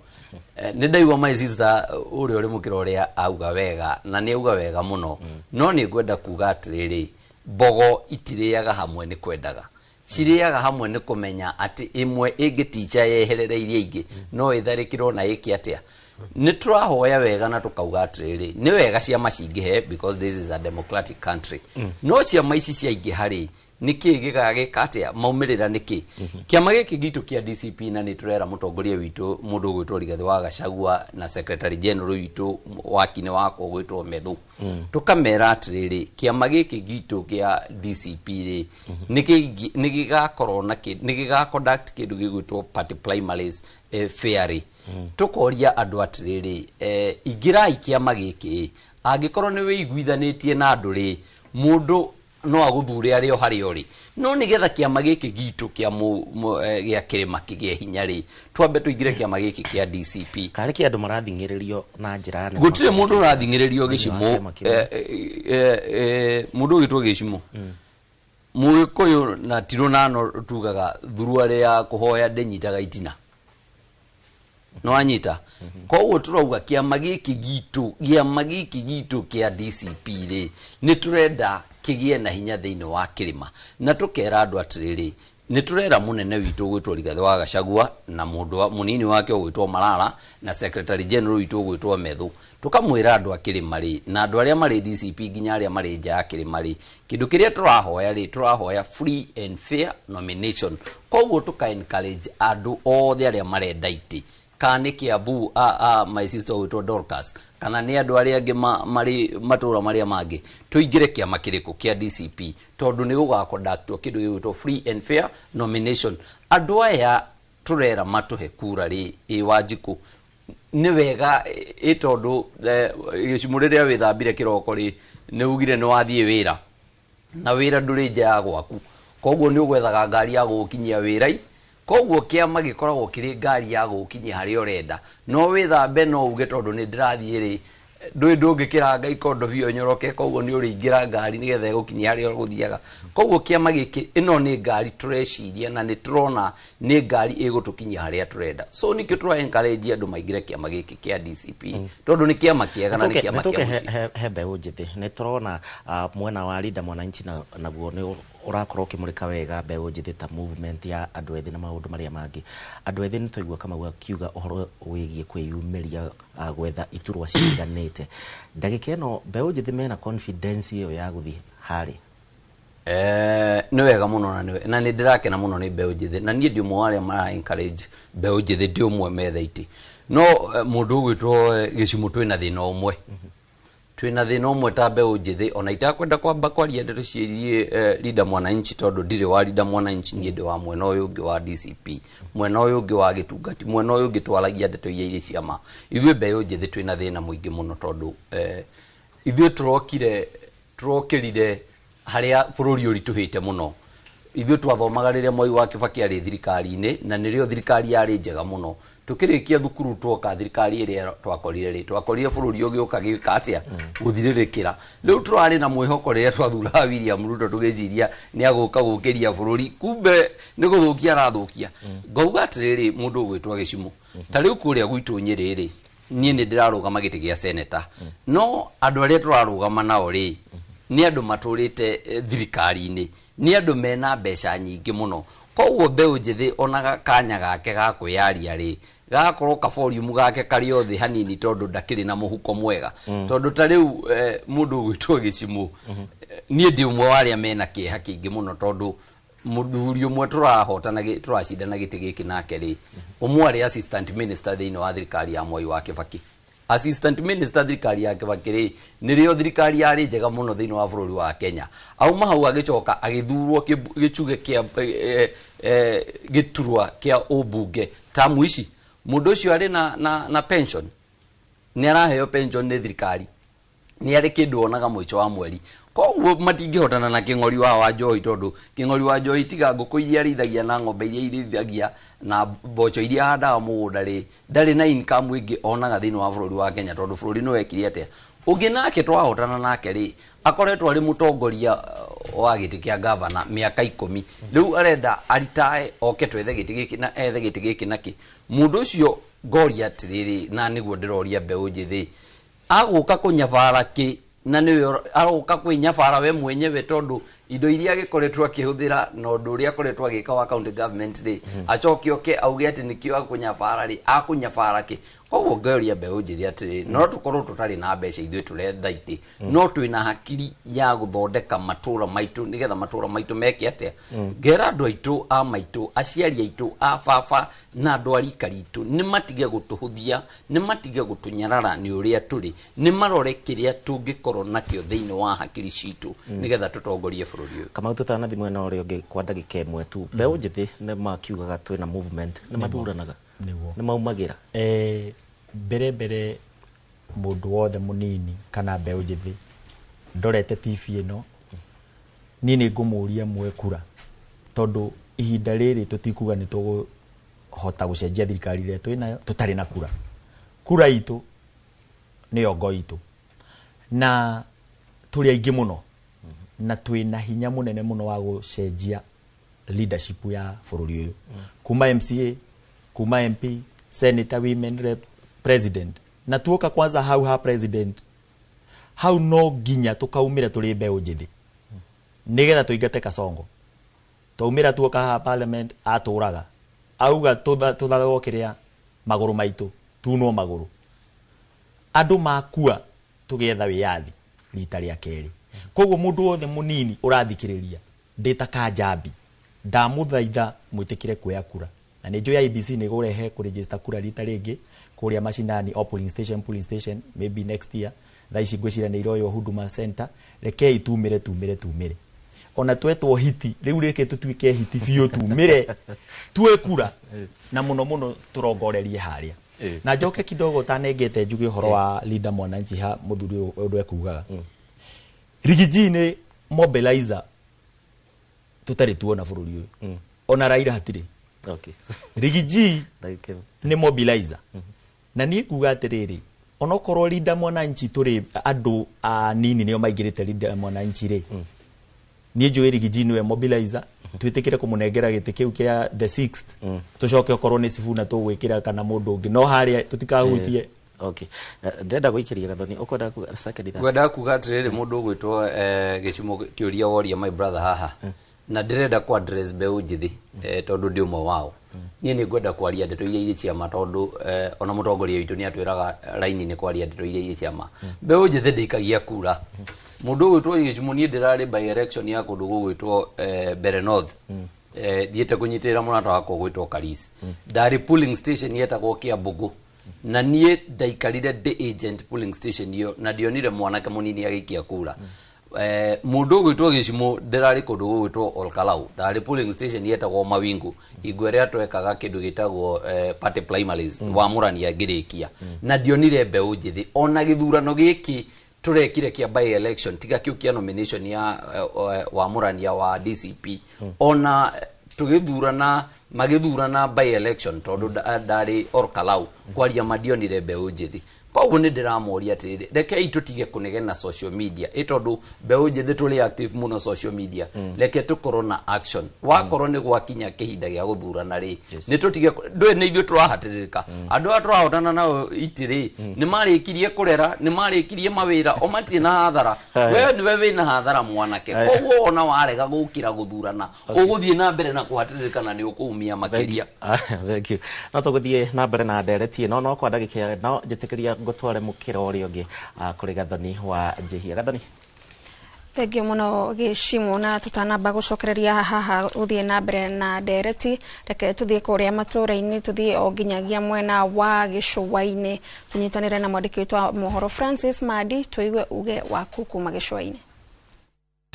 Nĩ ndaigua my sister ũrĩa ũrĩ mũkĩra ũrĩa auga wega, na nĩ auga wega mũno. No nĩ ngwenda kuga atĩrĩrĩ, mbogo itirĩaga hamwe nĩ kwendaga, cirĩaga hamwe nĩ kũmenya atĩ ĩmwe ĩngĩticha yeherere iria ingĩ no ĩtharĩkĩrwo na ĩke atĩa. Nĩ tũrahoya wega na tũkauga atĩrĩrĩ, nĩ wega ciama cingĩhe, because this is a democratic country. No ciama ici ciaingĩha rĩ, nĩkĩ gĩgagĩka atĩa, maumĩrĩra nĩkĩ kĩama gĩkĩ gitũ kĩa DCP? Na nĩ tũrera mũtongoria witũ, mũndũ ũgwĩtwo Rigathĩ wa Gachagua, na secretary general witũ wakinĩ wakwa ũgwĩtwo Methu, tũkamera atĩrĩrĩ, kĩama gĩkĩ gitũ kĩa DCP rĩ, nĩ gĩgakorwo na nĩ gĩga conduct kĩndũ gĩgwĩtwo party primaries fairly. Tũkoria andũ atĩrĩrĩ, ingĩrai kĩama gĩkĩ angĩkorwo nĩ wĩiguithanĩtie na andũ rĩ, mũndũ no agũthure arĩ o harĩa ũrĩ. No nĩgetha kĩama gĩkĩ gitũ kĩa gĩa kĩrĩma kĩgĩe hinya rĩ, twambe tũingĩre kĩama gĩkĩ kĩa DCP. Karĩ kĩ andũ marathing'ĩrĩrio na njĩra nene? Gũtirĩ mũndũ ũrathing'ĩrĩrio gĩcimo. Mũndũ ũgĩtwo gĩcimo, Mũgĩkũyũ na ti rũnano tugaga thuruarĩ ya kũhoya ndĩnyitaga itina. No anyita. Koguo tũrauga kĩama gĩkĩ gitũ, kĩama gĩkĩ gitũ kĩa DCP rĩ, nĩ tũrenda kĩgĩe na hinya thĩinĩ wa kĩrĩma. Na tũkera andũ atĩrĩrĩ, nĩ tũrera mũnene witũ ũgwĩtwo Rigathĩ wa Gachagua na mũndũ mũnini wake ũgwĩtwo Malala na secretary general witũ ũgwĩtwo Methu. Tũkamwĩra andũ a kĩrĩma rĩ, na andũ arĩa marĩ DCP nginya arĩa marĩ nja ya kĩrĩma rĩ, kĩndũ kĩrĩa tũrahoya rĩ, tũrahoya free and fair nomination. Koguo tũka encourage andũ othe arĩa marenda itĩ, kana nĩ Kiambu my sister ũgwĩtwo Dorcas, kana nĩ andũ arĩa angĩ marĩ matũra marĩa mangĩ, tũingĩre kĩama kĩrĩkũ kĩa DCP, tondũ nĩ gũgaconductwo kĩndũ gĩgwĩtwo free and fair nomination. Andũ aya tũrera matũhe kura rĩ, ĩ Wanjikũ, nĩ wega ĩ tondũ gĩcimo rĩrĩa wĩthambire kĩroko rĩ, nĩ ugire nĩ wathiĩ wĩra, na wĩra ndũrĩ nja ya gwaku, koguo nĩ ũgwethaga ngari ya gũgũkinyia wĩra-i. Koguo kĩama gĩkoragwo kĩrĩ ngari ya gũgũkinyia harĩa ũrenda. No wĩthambe no uge tondũ nĩ ndĩrathiĩ rĩ, ndũĩ ndũngĩkĩranga ikondobia ũnyoroke, koguo nĩ ũrĩingĩra ngari nĩgetha ĩgũkinyia harĩa ũgũthiaga. Koguo kĩama gĩkĩ, ĩno nĩ ngari tũreciria na nĩ tũrona nĩ ngari ĩgũtũkinyia harĩa tũrenda. So nĩkĩo tũra encourage andũ maingĩre kĩama gĩkĩ kĩa DCP, tondũ nĩ kĩama kĩega na nĩ kĩama kĩa mũciĩ. He mbeũ njĩthĩ nĩ tũrona mwena wa Linda Mwananchi naguo nĩ ũrakorwo ũkĩmũrĩka wega mbeũ njĩthĩ ta movement ya andũ ethĩ na maũndũ marĩa mangĩ. Andũ ethĩ nĩ twaigua Kamau akiuga ũhoro wĩgiĩ kwĩyumĩria gwetha iturwa citiganĩte. Ndagĩka ĩno mbeũ njĩthĩ mena confidence ĩyo ya gũthiĩ harĩa? Nĩ wega mũno na nĩ ndĩrakena mũno nĩ mbeũ njĩthĩ, na niĩ ndĩ ũmwe wa arĩa mara encourage mbeũ njĩthĩ, ndĩ ũmwe metha itĩ. No mũndũ ũgwĩtwo gĩcimo twĩna thĩna ũmwe. Twĩna thĩna ũmwe ta mbeũ njĩthĩ, ona itakwenda kwamba kwaria ndeto ciĩgiĩ Linda Mwananchi tondũ ndirĩ wa Linda Mwananchi, niĩ ndĩ wa mwena ũyũ ũngĩ wa DCP, mwena ũyũ ũngĩ wa gĩtungati, mwena ũyũ ũngĩ twaragia ndeto iria irĩ cia ma. Ithuĩ mbeũ njĩthĩ twĩna thĩna mũingĩ mũno tondũ ithuĩ tũrokĩrire harĩa bũrũri ũritũhĩte mũno. Ithuĩ twathomaga rĩrĩa Mwai wa Kibaki arĩ thirikari-inĩ, na nĩrĩo thirikari yarĩ njega mũno. Tũkĩrĩkia thukuru twoka thirikari ĩrĩa twakorire rĩ, twakorire bũrũri ũgĩũka gĩka atĩa, gũthirĩrĩkĩra. Rĩu tũrarĩ na mwĩhoko rĩrĩa twathuraga William Ruto tũgĩciria nĩ agũka gũkĩria bũrũri, kumbe nĩ gũthũkia arathũkia. Ngauga atĩrĩrĩ, mũndũ ũgwĩtwo gĩcimo, ta rĩu kũrĩa gwitũ Nyĩrĩ rĩ, niĩ nĩ ndĩrarũgama gĩtĩ gĩa seneta, no andũ arĩa tũrarũgama nao rĩ, nĩ andũ matũrĩte thirikari-inĩ, nĩ andũ mena mbeca nyingĩ mũno. Koguo mbeũ njĩthĩ onaga kanya gake ga kwĩyaria rĩ, gagakorwo kaboriumu gake karĩ o thĩ hanini tondũ ndakĩrĩ na mũhuko mwega. Tondũ ta rĩu mũndũ ũgwĩtwo gĩcimo, niĩ ndĩ ũmwe wa arĩa mena kĩeha kĩingĩ mũno tondũ mũthuri ũmwe tũrahotana tũracindana gĩtĩ gĩkĩ nake rĩ, ũmwe arĩ assistant minister thĩinĩ wa thirikari ya Mwai wa Kibaki. Assistant minister thirikari ya Kibaki rĩ, nĩrĩo thirikari yarĩ njega mũno thĩinĩ wa bũrũri wa Kenya. Auma hau agĩcoka agĩthurwo gĩchugĩ kĩa gĩturwa kĩa ũmbunge tamu ici. Mũndũ ũcio arĩ na pension, nĩ araheo pension nĩ thirikari, nĩ arĩ kĩndũ onaga mũico wa mweri. Koguo matingĩhotana na kĩng'ori wa Njohi, tondũ kĩng'ori wa Njohi tiga ngũkũ iria arĩithagia na ng'ombe iria irĩithagia na mboco iria ahandaga mũgũnda rĩ, ndarĩ na income ĩngĩ onaga thĩinĩ wa bũrũri wa Kenya, tondũ bũrũri nĩ wekire atĩa. Ũngĩ nake twahotana nake rĩ, akoretwo arĩ mũtongoria wa gĩtĩ kĩa gavana mĩaka 10. Rĩu arenda aritae oke twethe gĩtĩ gĩkĩ na ethe gĩtĩ gĩkĩ nakĩ. Mũndũ ũcio ngoria atĩrĩrĩ, na nĩguo ndĩroria mbeũ njĩthĩ, agũka kũnyabara kĩ, na nĩwe aroka kwĩnyabara we mwenyewe, tondũ indo iria agĩkoretwo akĩhũthĩra na ũndũ ũrĩa akoretwo agĩka wa county government rĩ, acoke oke auge atĩ nĩkĩo akũnyabara rĩ, akũnyabara kĩ. Koguo ngoria mbeũ njĩthĩ atĩrĩ, no tũkorwo tũtarĩ na mbeca ithuĩ tũretha itĩ, no twĩna hakiri ya gũthondeka matũra maitũ nĩgetha matũra maitũ meke atĩa. Ngera andũ aitũ a maitũ, aciari aitũ, a baba na andũ a rika ritũ, nĩ matige gũtũhũthia, nĩ matige gũtũnyarara nĩ ũrĩa tũrĩ, nĩ marore kĩrĩa tũngĩkorwo nakĩo thĩinĩ wa hakiri citũ nĩgetha tũtongorie bũrũri ũyũ. Kamau, tũtanathi mwena ũrĩa ũngĩ kwa ndagĩka ĩmwe tu, mbeũ njĩthĩ nĩ makiugaga twĩna movement, nĩ mathuranaga, nĩ maumagĩra. Mbere mũndũ wothe mũnini kana mbeũ njĩthĩ ndorete TV ĩno, Niĩ nĩ ngũmũria muoe kura, tondũ ihinda rĩrĩ tũtikuga nĩ tũkũhota gũcenjia thirikari ĩrĩa twĩ nayo tũtarĩ na kura. Kura itũ nĩyo ngo itũ, na tũrĩ aingĩ mũno na twĩna hinya mũnene mũno wa gũcenjia leadership ya bũrũri ũyũ, kuma MCA, kuma MP, senator, women rep, president. Na tuoka kwanza hau ha president, hau no nginya tukaumĩra tũrĩ mbeũ njĩthĩ nĩgetha tũingate Kasongo. Twaumĩra tuoka haha parliament, atũraga auga tũthathwo kĩrĩa magũrũ maitũ tunwo magũrũ, andũ makua tũgĩetha wĩyathi rita rĩa kerĩ. Koguo mũndũ wothe mũnini ũrathikĩrĩria, ndĩ ta Kanjambi, ndamũthaitha mwĩtĩkĩre kuoya kura. Na nĩ njũĩ IEBC nĩ ĩgũrehe kũregister kura rita rĩngĩ kũrĩa mashinani o polling station maybe next year. Thaa ici ngwĩciria nĩ iroywo Huduma Center. Rekei tumĩre tumĩre tumĩre, ona twetwo hiti rĩu, reke tũtuĩke hiti biũ, tumĩre tuoe kura na mũno mũno tũrongorerie harĩa. Na njoke kidogo tanengete njuge ũhoro wa Linda Mwananchi ha mũthuri ũyũ ũndũ ekugaga Riggy G nĩ mobilizer tũtarĩ tuona bũrũri ũyũ, ona Raila hatirĩ. Riggy G nĩ mobilizer, na niĩ kuga atĩrĩrĩ, onokorwo Linda Mwananchi tũrĩ andũ anini nĩo maingĩrĩte Linda Mwananchi rĩ, niĩ njũĩ Riggy G nĩwe mobilizer. Twĩtĩkĩre kũmũnengera gĩtĩ kĩu kĩa the sixth, tũcoke okorwo nĩ Sifuna tũgwĩkĩra kana mũndũ ũngĩ, no harĩa tũtikahutie. Okay. Ndĩrenda gũikĩria Gathoni, ũkwenda kuga second ithaa? Ngwendaga kuga atĩrĩrĩ, mũndũ ũgwĩtwo gĩcumo kĩũria woria my brother haha, na ndĩrenda ku address mbeũ njĩthĩ, tondũ ndĩ ũmwe wao. Niĩ nĩ ngwenda kwaria ndeto iria irĩ ciama, tondũ ona mũtongoria witũ nĩ atwĩraga raini nĩ kwaria ndeto iria irĩ ciama. Mbeũ njĩthĩ ndĩikagia kura. Mũndũ ũgwĩtwo gĩcumo, niĩ ndĩrarĩ by election ya kũndũ gũgwĩtwo Mbere North, thiĩte kũnyitĩrĩra mũrata wakwa ũgwĩtwo Karis. Ndarĩ polling station yetagwo Kĩambugu, na niĩ ndaikarire ndĩ agent polling station ĩyo, na ndionire mwanake mũnini agĩikia kura. Mũndũ ũgwĩtwo gĩcimo, ndĩrarĩ kũndũ gũgwĩtwo Olkalau, ndarĩ polling station yetagwo Mawingu hingo ĩrĩa twekaga kĩndũ gĩtagwo party primaries wamũrania ngĩrĩkia, na ndionire mbeũ njĩthĩ. Ona gĩthurano gĩkĩ tũrekire kĩa by election, tiga kĩu kĩa nomination ya wamũrania wa DCP, ona tũgĩthurana magĩthurana by election, tondũ ndarĩ Olkalau, kwaria mandionire mbeũ njĩthĩ. Koguo nĩ ndĩramoria atĩrĩrĩ, rekei tũtige kũnegena social media, ĩ tondũ mbeũ njĩthĩ tũrĩ active mũno social media. Reke tũkorwo na action. Wakorwo nĩ gwakinya kĩhinda gĩa gũthurana rĩ, nĩ tũtige ndũĩ nĩ ithuĩ tũrahatĩrĩrĩka. Andũ aya tũrahotana nao itĩ rĩ, nĩ marĩkirie kũrera, nĩ marĩkirie mawĩra, o matirĩ na hathara. We nĩwe wĩna hathara, mwanake. Koguo ona warega gũkĩra gũthurana, ũgũthiĩ na mbere na kũhatĩrĩrĩka na nĩ ũkũumia makĩria. Ah, thank you. No tũgũthiĩ na mbere na ndereti ĩno, no kwa ndagĩka no njĩtĩkĩria ngũtware mũkĩra ũrĩa ũngĩ, kũrĩ Gathoni wa Njĩhia. Gathoni. Thengiũ mũno gĩcimo, na tũtanamba gũcokereria haha gũthiĩ na mbere na ndereti, reke tũthiĩ kũrĩa matũũra-inĩ, tũthiĩ o nginyagia mwena wa gĩcũa-inĩ, tũnyitanĩre na mwandĩki witũ wa mohoro Francis Madi, tũigue uge waku kuma gĩcũa-inĩ.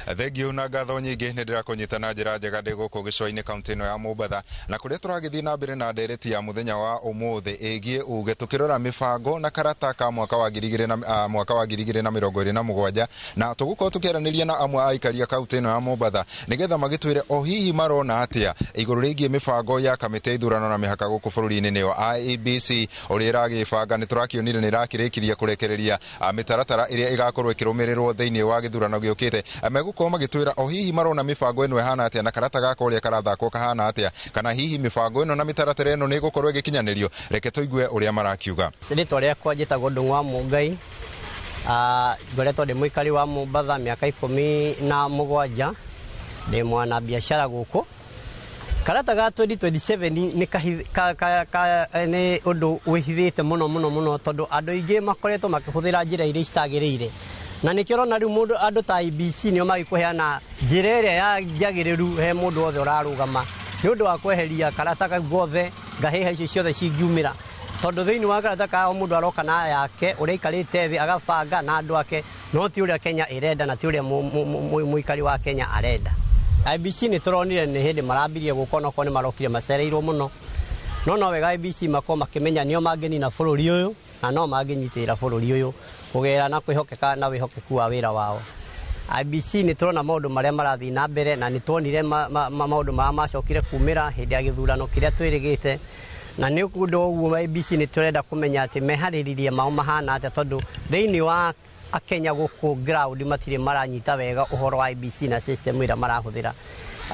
Thengiũ na ngatho nyingĩ, nĩ ndĩrakũnyita na njĩra njega ndĩ gũkũ gĩcũa-inĩ, kaunti ĩno ya Mombatha, na kũrĩa tũragĩthiĩ na mbere na ndereti ya mũthenya wa ũmũthĩ ĩgiĩ uge, tũkĩrora mĩbango na karata ka mwaka wa ngiri igĩrĩ na mwaka wa 2027, na tũgũkorwo tũkĩaranĩria na amwe a aikari a kaunti ĩno ya Mombatha nĩgetha magĩtwĩre o hihi marona atĩa igũrũ rĩgiĩ mĩbango ya kamĩtĩ ya ithurano na mĩhaka gũkũ bũrũri-inĩ, nĩyo IEBC, ũrĩa ĩragĩbanga. Nĩ tũrakĩonire nĩ ĩrakĩrĩkirie kũrekereria mĩtaratara ĩrĩa ĩgakorwo ĩkĩrũmĩrĩrwo thĩinĩ wa gĩthurano gĩũkĩte. Megũkorwo magĩtwĩra o hihi marona mĩbango ĩno ĩhana atĩa na karata gaka ũrĩa karathakwo kahana atĩa, kana hihi mĩbango ĩno na mĩtaratara ĩno nĩ ĩgũkorwo ĩgĩkinyanĩrio. Reke tũigue ũrĩa marakiuga. Rĩtwa rĩakwa njĩtagwo Ndung'u wa Mũngai. Ngoretwo ndĩ mũikari wa Mombatha mĩaka 17, ndĩ mwana biacara gũkũ. Karata ga 2027 nĩ nĩ ũndũ wĩhithĩte mũno mũno mũno, tondũ andũ aingĩ makoretwo makĩhũthĩra njĩra iria citagĩrĩire, na nĩkĩo ũrona rĩu mũndũ andũ ta IEBC nĩo magĩkũheana njĩra ĩrĩa ya njagĩrĩru he mũndũ wothe ũrarũgama, nĩ ũndũ wa kweheria karata kau gothe, ngahĩha icio ciothe cingiumĩra, tondũ thĩinĩ wa karata kao mũndũ aroka na yake ũrĩa aikarĩte thĩ agabanga na andũ ake, no ti ũrĩa Kenya ĩrenda na ti ũrĩa mũikari wa Kenya arenda. IEBC nĩ tũronire nĩ hĩndĩ marambirie gũka, onokorwo nĩ marokire macereirwo mũno, no wega IEBC makorwo makĩmenya nĩo mangĩnina bũrũri ũyũ na no mangĩnyitĩrĩra bũrũri ũyũ kũgerera na kwĩhokeka na wĩhokeku wa wĩra wao. IEBC nĩ tũrona maũndũ marĩa marathiĩ na mbere, na nĩ tuonire maũndũ marĩa macokire kumĩra hĩndĩ ya gĩthurano kĩrĩa twĩrĩgĩte. Na nĩ ũndũ ũguo IEBC nĩ tũrenda kũmenya atĩ meharĩrĩria mao mahana atĩa, tondũ thĩinĩ wa Akenya gũkũ ground matirĩ maranyita wega ũhoro wa IEBC na system ĩrĩa marahũthĩra.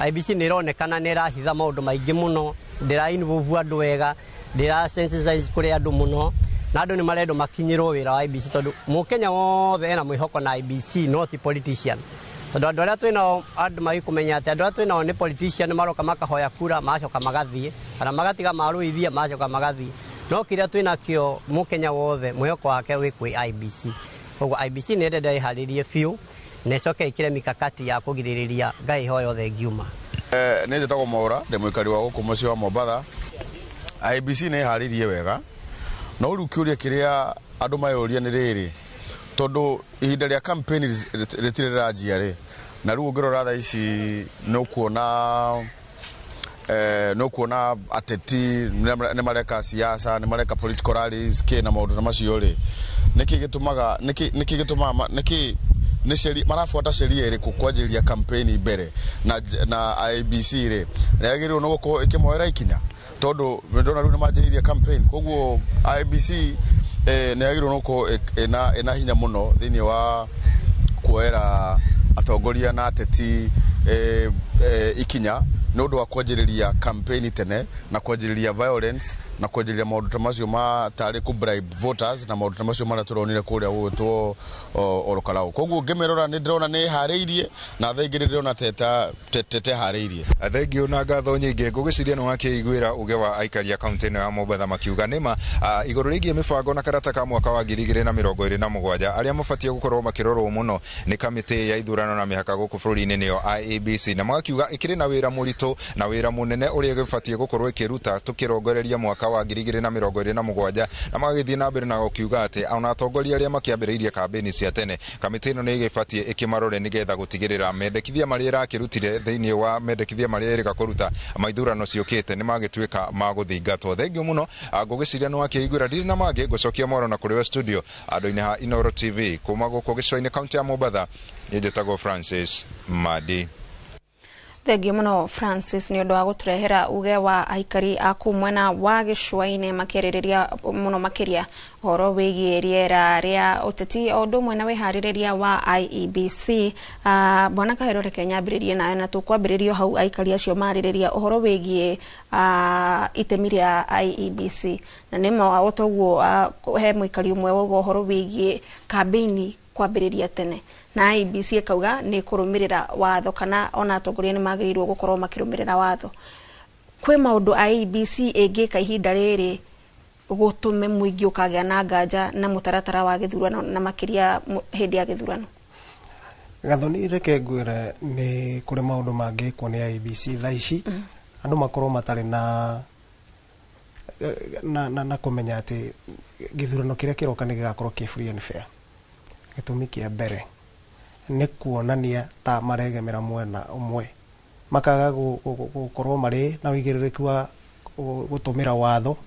IEBC nĩ ĩronekana nĩ ĩrahitha maũndũ maingĩ mũno, ndĩra involve andũ wega, ndĩra sensitize kũrĩ andũ mũno, na andũ nĩ marendwo makinyĩrwo wĩra wa IEBC, tondũ mũkenya wothe ena mwĩhoko na IEBC, no ti politician. Tondũ andũ arĩa twĩnao, andũ magĩkũmenya atĩ andũ arĩa twĩnao nĩ politician, maroka makahoya kura, magacoka magathiĩ, kana magatiga marũithia, magacoka magathiĩ. No kĩrĩa twĩnakĩo, mũkenya wothe mwĩhoko wake wĩ kwĩ IEBC. Koguo IEBC nĩ ĩrenda ĩharĩrie biũ na ĩcoke ĩkĩre mikakati ya kũgirĩrĩria ngai ho yothe ĩngiuma. Nĩ njĩtagwo Mwaura, ndĩ mũikari wa gũkũ mũciĩ wa Mombatha. IEBC nĩ ĩharĩirie wega, no rĩu kĩũria kĩrĩa andũ mayũria nĩ rĩrĩ, tondũ ihinda rĩa campaign rĩtirĩ rĩranjia rĩ, na rĩu ũngĩrora thaa ici nĩ ũkuona ateti nĩ mareka siasa, nĩ mareka political rallies kĩ na maũndũ ta macio rĩ, nĩkĩ gĩtũmaga nĩkĩ nĩ sheria marabuata, sheria ĩrĩkũ kwanjĩrĩria campaign mbere na IEBC rĩ nĩ yagĩrĩirwo nĩ gũkorwo ĩkĩmoera ikinya, tondũ ndona rĩu nĩ manjĩrĩirie campaign? Koguo IEBC nĩ yagĩrĩirwo nĩ gũkorwo ĩna hinya mũno thĩinĩ wa kuoera atongoria na ateti ikinya nĩ ũndũ wa kwanjĩrĩria campaign tene na kwanjĩrĩria violence na kwanjĩrĩria maũndũ ta macio ma tarĩ kũ bribe voters na maũndũ ta macio marĩa tũronire kũrĩa gũgwĩtwo Ol Kalou. Koguo ngĩmĩrora nĩ ndĩrona nĩ ĩharĩirie, na thaa ingĩ nĩ ndĩrona teteharĩirie. Thengio na ngatho nyingĩ. Ngũgĩciria nĩ wakĩiguĩra uge wa aikari a kaunti ĩno ya Mombatha makiuga nĩma igũrũ rĩgiĩ mĩbango na karata ka mwaka wa 2027, arĩa mabatiĩ gũkorwo makĩrorwo mũno nĩ kamĩtĩ ya ithurano na mĩhaka gũkũ bũrũri-inĩ nĩyo IEBC, na magakiuga ĩkĩrĩ na wĩra mũritũ na wĩra mũnene ũrĩa ĩgĩbatiĩ gũkorwo ĩkĩruta tũkĩrongoreria mwaka wa 2027, na magagĩthiĩ na mbere na gũkiuga atĩ ona atongoria arĩa makĩambĩrĩirie kambĩni cia tene, kamĩtĩ ĩno nĩ ĩgĩbatiĩ ĩkĩmarore nĩgetha gũtigĩrĩra mendekithia marĩa ĩrakĩrutire thĩinĩ wa mendekithia marĩa ĩrĩga kũruta maithurano ciũkĩte nĩ magĩtuĩka ma gũthingatwo. Thengio mũno. Ngũgĩciria nĩ wakĩiguĩra, ndirĩ na mangĩ, ngũcokia mwaro na kũrĩ we studio andũ-inĩ ha Inoro TV. Kuma gũkũ gĩcũa-inĩ, kaunti ya Mombatha, niĩ njĩtagwo Francis Madi. Thengio mũno Francis nĩ ũndũ wa gũtũrehera uge wa aikari a kũu mwena wa gĩcũa-inĩ, makĩarĩrĩria mũno makĩria ũhoro wĩgiĩ rĩera rĩa ũteti o ũndũ ũmwe na wĩharĩrĩria wa IEBC. Bwana Kahero, reke nyambĩrĩrie nawe, na tũkwambĩrĩria hau aikari acio marĩrĩria ũhoro wĩgiĩ itemi rĩa IEBC, na nĩma o toguo he mũikari ũmwe wauga ũhoro wĩgiĩ kambĩini kwambĩrĩria tene na IEBC ĩkauga nĩ kũrũmĩrĩra watho, kana ona atongoria nĩ magĩrĩirwo gũkorwo makĩrũmĩrĩra watho. Kwĩ maũndũ IEBC ĩngĩka ihinda rĩrĩ gũtũme mũingĩ ũkagĩa na nganja na mũtaratara wa gĩthurano, na makĩria hĩndĩ ya gĩthurano? Gathoni, reke ngwĩre, nĩ kũrĩ maũndũ mangĩkwo nĩ IEBC thaa ici andũ makorwo matarĩ na kũmenya atĩ gĩthurano kĩrĩa kĩroka nĩ gĩgakorwo kĩ free and fair. Gĩtũmi kĩa mbere nĩ kuonania ta maregemera mwena ũmwe, makaga gũkorwo marĩ na ũigĩrĩrĩki wa gũtũmĩra watho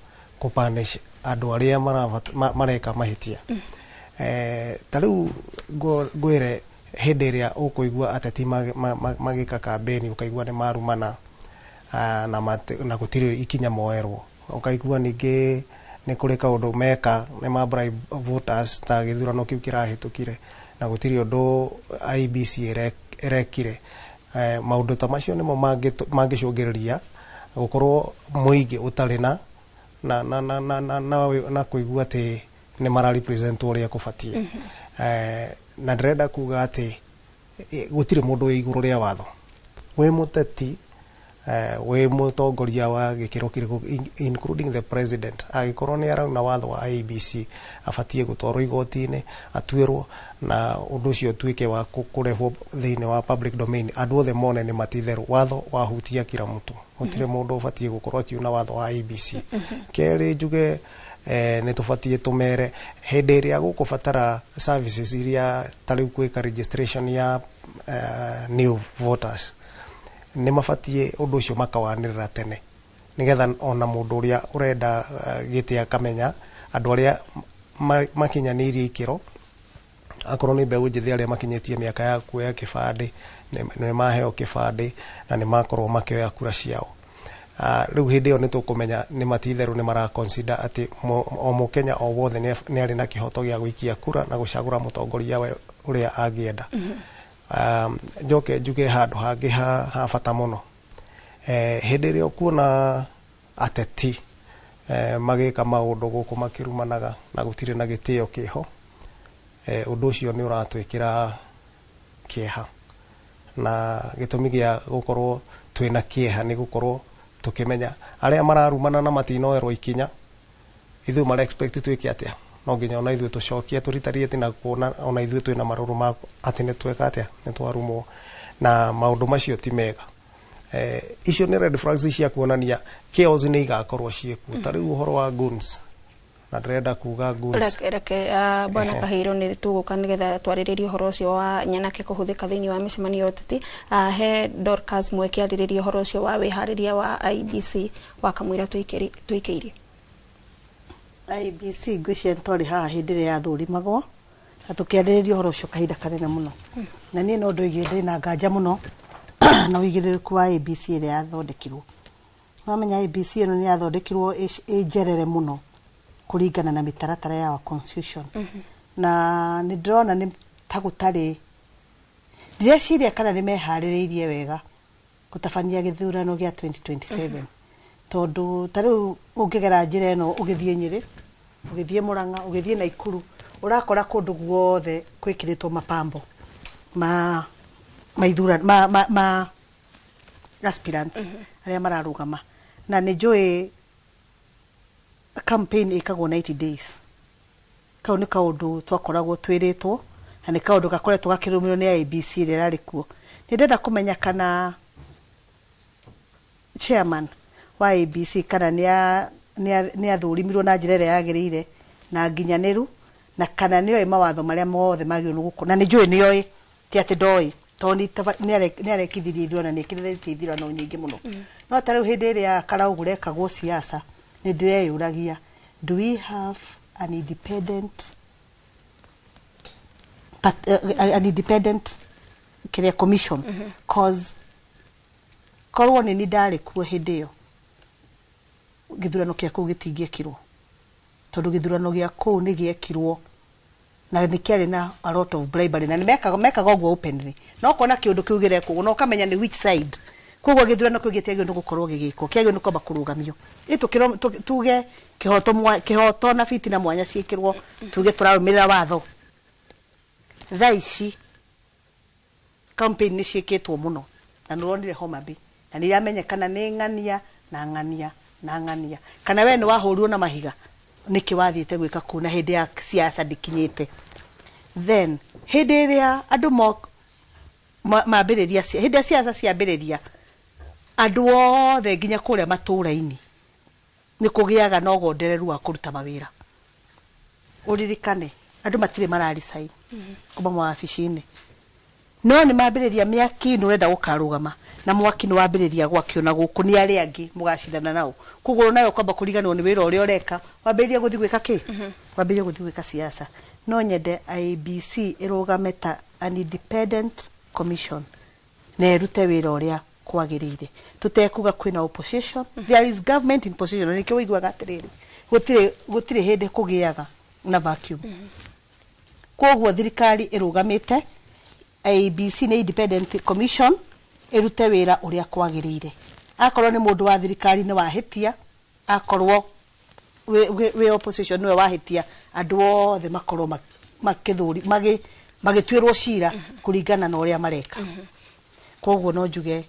kũpunish andũ arĩa mareka mahĩtia. Ta rĩu ngwĩre, hĩndĩ ĩrĩa ũkũigua ateti magĩka kambĩni, ũkaigua nĩ marumana na gũtirĩ ikinya moerwo, ũkaigua ningĩ nĩ kũrĩ kaũndũ meka, nĩ ma bribe voters ta gĩthurano kĩu kĩrahĩtũkire, na gũtirĩ ũndũ IEBC ĩrekire. Maũndũ ta macio nĩmo mangĩcũngĩrĩria gũkorwo mũingĩ ũtarĩ na kũigua atĩ nĩ mara represent ũrĩa kũbatiĩ. Na ndĩrenda kuga atĩ gũtirĩ mũndũ wĩ igũrũ rĩa watho, wĩ mũteti, wĩ mũtongoria wa gĩkĩro kĩrĩkũ, including the president. Angĩkorwo nĩ arauna watho wa IEBC, abatiĩ gũtwarwo igoti-inĩ atuĩrwo, na ũndũ ũcio ũtuĩke wa kũrehwo thĩinĩ wa public domain, andũ othe mone nĩ matitherũ watho wahutia kila mtu. Gũtirĩ mũndũ ũbatiĩ gũkorwo akiuna watho wa IEBC. Kerĩ, njuge nĩ tũbatiĩ tũmere hĩndĩ ĩrĩa gũkũbatara services iria ta rĩu gwĩka registration ya new voters, nĩ mabatiĩ ũndũ ũcio makawanĩrĩra tene, nĩgetha ona mũndũ ũrĩa ũrenda gĩtĩ akamenya andũ arĩa makinyanĩirie ikĩro. Akorwo nĩ mbeũ njĩthĩ arĩa makinyĩtie mĩaka ya kuoya kĩbandĩ, nĩ maheo kĩbandĩ na nĩ makorwo makĩoya kura ciao. Rĩu hĩndĩ ĩyo nĩ tũkũmenya nĩ matitherũ nĩ mara consider atĩ o mũkenya o wothe nĩ arĩ na kĩhoto gĩa gũikia kura na gũcagũra mũtongoria we ũrĩa angĩenda. Njoke njuge handũ hangĩ ha bata mũno. Hĩndĩ ĩrĩa ũkuona ateti magĩka maũndũ gũkũ makĩrumanaga na gũtirĩ na gĩtĩo kĩho, ũndũ ũcio nĩ ũratwĩkĩra kĩeha, na gĩtũmi gĩa gũkorwo twĩna kĩeha nĩ gũkorwo tũkĩmenya arĩa mararumana na matinoerwo ikinya, ithuĩ mara expect twĩke atĩa? No nginya ona ithuĩ tũcokie tũritariĩte na kuona ona ithuĩ twĩna marũrũ ma atĩ nĩ tweka atĩa, nĩ twarumwo, na maũndũ macio ti mega. Icio nĩ red flags cia kuonania chaos nĩ igakorwo ciĩkuo. Ta rĩu ũhoro wa guns, na ndĩrenda kuga guns. Reke bwana Kahiro, nĩ tũgũka nĩgetha twarĩrĩrie ũhoro ũcio wa nyanake kũhũthĩka thĩinĩ wa mĩcemanio ya ũteti. He Dorcas Mweke arĩrĩrie ũhoro ũcio wa wĩharĩria wa IEBC wa kamũira tũikĩirie. IEBC, ngwĩciria nĩ twarĩ haha hĩndĩ ĩrĩa yathũrimagwo na tũkĩarĩrĩria ũhoro ũcio kahinda kanene mũno, na niĩ no ndoigire ndĩ na nganja mũno na ũigĩrĩrĩku wa IEBC ĩrĩa yathondekirwo. Wamenya IEBC ĩno nĩ yathondekirwo ĩ njerere mũno kũringana na mĩtaratara ya our constitution, na nĩ ndĩrona nĩ ta gũtarĩ, ndireciria kana nĩ meharĩrĩirie wega gũtabania gĩthurano gĩa 2027, tondũ ta rĩu ũngĩgera njĩra ĩno ũgĩthiĩ Nyĩrĩ, ũgĩthiĩ Mũrang'a, ũgĩthiĩ Naikuru, ũrakora kũndũ guothe gwĩkĩrĩtwo mapambo ma ithurano ma aspirants arĩa mararũgama, na nĩ njũĩ campaign ĩkagwo 90 days. Kau nĩ kaũndũ twakoragwo twĩrĩtwo na nĩ kaũndũ gakoretwo gakĩrũmĩrĩrwo nĩ IEBC ĩrĩa ĩrarĩ kuo. Nĩ ndĩrenda kũmenya kana chairman wa IEBC kana nĩ athũrimirwo na njĩra ĩrĩa yagĩrĩire na nginyanĩru, na kana nĩoĩ mawatho marĩa mothe magĩrĩirwo nĩ gũkorwo, na nĩ njũĩ nĩoĩ, ti atĩ ndoĩ, tondũ nĩ arekithirie ithurano, nĩ ekĩrĩrĩtie ithurano nyingĩ mũno. No ta rĩu hĩndĩ ĩrĩa Karau rekagwo siasa, nĩ ndĩreyũragia, do we have an independent kĩrĩa commission? Cause korwo nĩ ni ndarĩ kuo hĩndĩ ĩyo, gĩthurano kĩa kũu gĩtingĩekirwo, tondũ gĩthurano gĩa kũu nĩ gĩekirwo na nĩ kĩarĩ na a lot of bribery, na nĩ mekaga ũguo openly, no kuona kĩũndũ kĩu gĩrekwo na ũkamenya nĩ which side. Koguo gĩthurano kĩu gĩtiagĩrĩirwo nĩ gũkorwo gĩgĩkwo, kĩagĩrĩirwo nĩ kwamba kũrũgamio. Ĩ tuge kĩhoto na fitina mwanya ciĩkĩrwo, tuge tũrarũmĩrĩra watho. Thaa ici campaign nĩ ciĩkĩtwo mũno, na nĩ ũronire Homa Bay, na nĩ iramenyekana nĩ ng'ania na ng'ania na ng'ania. Kana we nĩ wahũrirwo na mahiga, nĩkĩ wathiĩte gwĩka kũu na hĩndĩ ya siasa ndĩkinyĩte? Then hĩndĩ ĩrĩa andũ mambĩrĩria, hĩndĩ ya siasa ciambĩrĩria, andũ othe nginya kũrĩa matũũra-inĩ nĩ kũgĩaga na ũgondereru wa kũruta mawĩra. Ũririkane andũ matirĩ mararicain kuma mawabici-inĩ, no nĩ mambĩrĩria mĩaki, nĩ ũrenda gũkarũgama na mwaki nĩ wambĩrĩria gwakio na gũkũ nĩ arĩa angĩ mũgacindana nao, koguo nawe ũkwamba kũriganĩrwo nĩ wĩra ũrĩa ũreka, wambĩrĩria gũthiĩ gwĩka kĩ, wambĩrĩria gũthiĩ gwĩka siasa. No nyende IEBC ĩrũgame ta an independent commission na ĩrute wĩra ũrĩa kwagĩrĩire, tũtekuga kwĩna opposition. There is government in position, na nĩkĩo ũiguaga atĩrĩrĩ, gũtirĩ hĩndĩ kũgĩaga na vacuum. Koguo thirikari ĩrũgamĩte, IEBC nĩ independent commission, ĩrute wĩra ũrĩa kwagĩrĩire. Akorwo nĩ mũndũ wa thirikari nĩ wahĩtia, akorwo wĩ opposition nĩwe wahĩtia, andũ othe makorwo makĩthũri magĩtuĩrwo cira kũringana na ũrĩa mareka. Koguo no njuge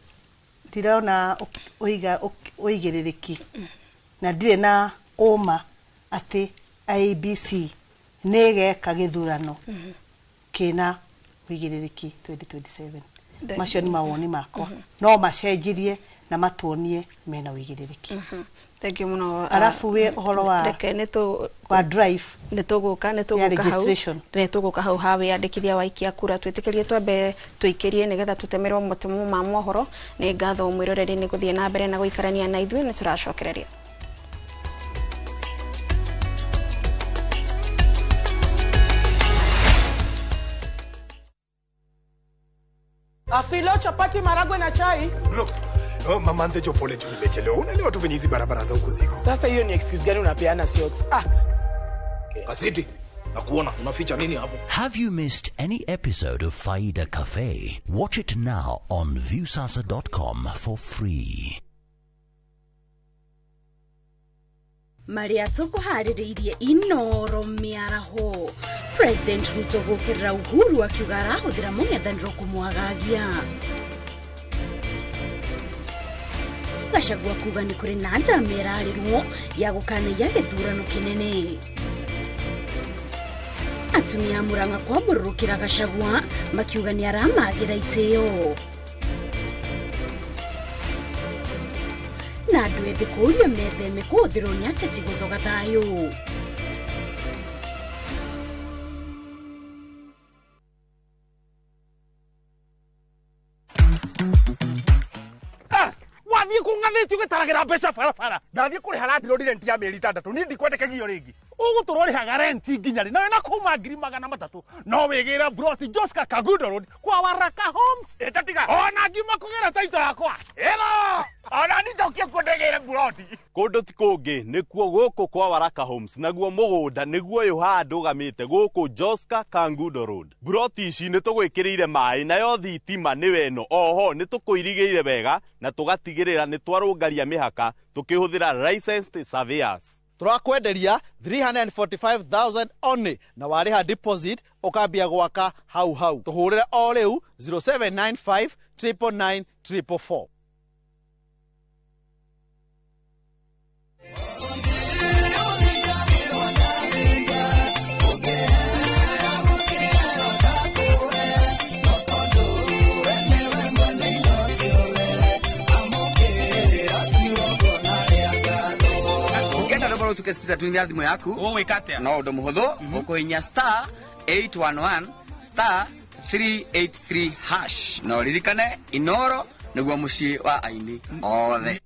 ndirona ũigĩrĩrĩki na ndirĩ na ũma atĩ IEBC nĩ ĩgeka gĩthurano kĩna ũigĩrĩrĩki 2027. Macio nĩ mawoni makwa, no macenjirie na matuonie mena ũigĩrĩrĩki. Thank you mũno. Arabu wĩ ũhoro wa Reke nĩ tũ wa drive nĩ tũgũka, nĩ ya tũgũka hau, registration. Nĩ tũgũka hau ha wĩyandĩkithia wa aikia kura. Twĩtĩkĩrie twambe tũikĩrie nĩgetha tũtemerwo matemo ma mohoro. Nĩ ngatho mwĩroreri nĩ gũthiĩ na mbere na gũikarania na ithuĩ, nĩ tũracokereria. Filo, chapati, maragwe na chai. Bro, oh, mama nzecho pole tu nimechelewa. Unaelewa tu venye hizi barabara za huku ziko. Sasa hiyo ni excuse gani unapeana Siox? Ah. Kasiti, nakuona unaficha nini hapo? Have you missed any episode of Faida Cafe? Watch it now on Viusasa.com for free. Maria tũkũharĩrĩirie Inoro mĩaraho. President Ruto gũkĩrĩra Uhuru akiuga arahũthĩra mũng'ethanĩro kũmwagagia. Gachagua kuga nĩ kũrĩ na njama ĩrarĩrwo ya gũkanaia gĩthurano kĩnene. Atumia a Murang'a kwambũrũrũkĩra Gachagua makiuga nĩ aramagĩra itĩo. Na andũ ethĩ kũũria metheme kũhũthĩrwo nĩ ateti gũthoga thayũ. Wathiĩ kũng'athĩtie ũgĩtaragĩra mbeca barabara. Ndathiĩ kũrĩha landlord rent ya mĩeri 6 niĩ ndikwendekagio rĩngĩ. Ũgũtũra ũrĩhaga rent nginya rĩ? Nawe na kuma 300,000 no wĩgĩre broti Joska Kangundo Road kwa Waraka Homes. Ĩtatiga ona ngiuma kũgĩra taito yakwa. Ĩno ona ni njokie kuo ndĩgĩre broti. Kũndũ ti kũngĩ nĩkuo gũkũ kwa Waraka Homes, naguo mũgũnda nĩguo ũyũ haha ndũgamĩte gũkũ Joska Kangundo Road. Broti ici nĩ tũgwĩkĩrĩire maĩ nayo thitima nĩwe ĩno. Oho nĩ tũkũirigĩire wega na tũgatigĩrĩra nĩ twarũngaria mĩhaka tũkĩhũthĩra licensed surveyors. Turakwenderia 345,000 only na warĩha deposit ũkambia gwaka hau hau. Tũhũrĩre o rĩu 0795 999 444. Tukesikiza tuimbia thimu yaku ũgwĩka atĩa? No ũndũ mũhũthũ, ũkũhinya star 811 star 383 hash. Na ũririkane Inoro nĩguo mũciĩ wa aini othe.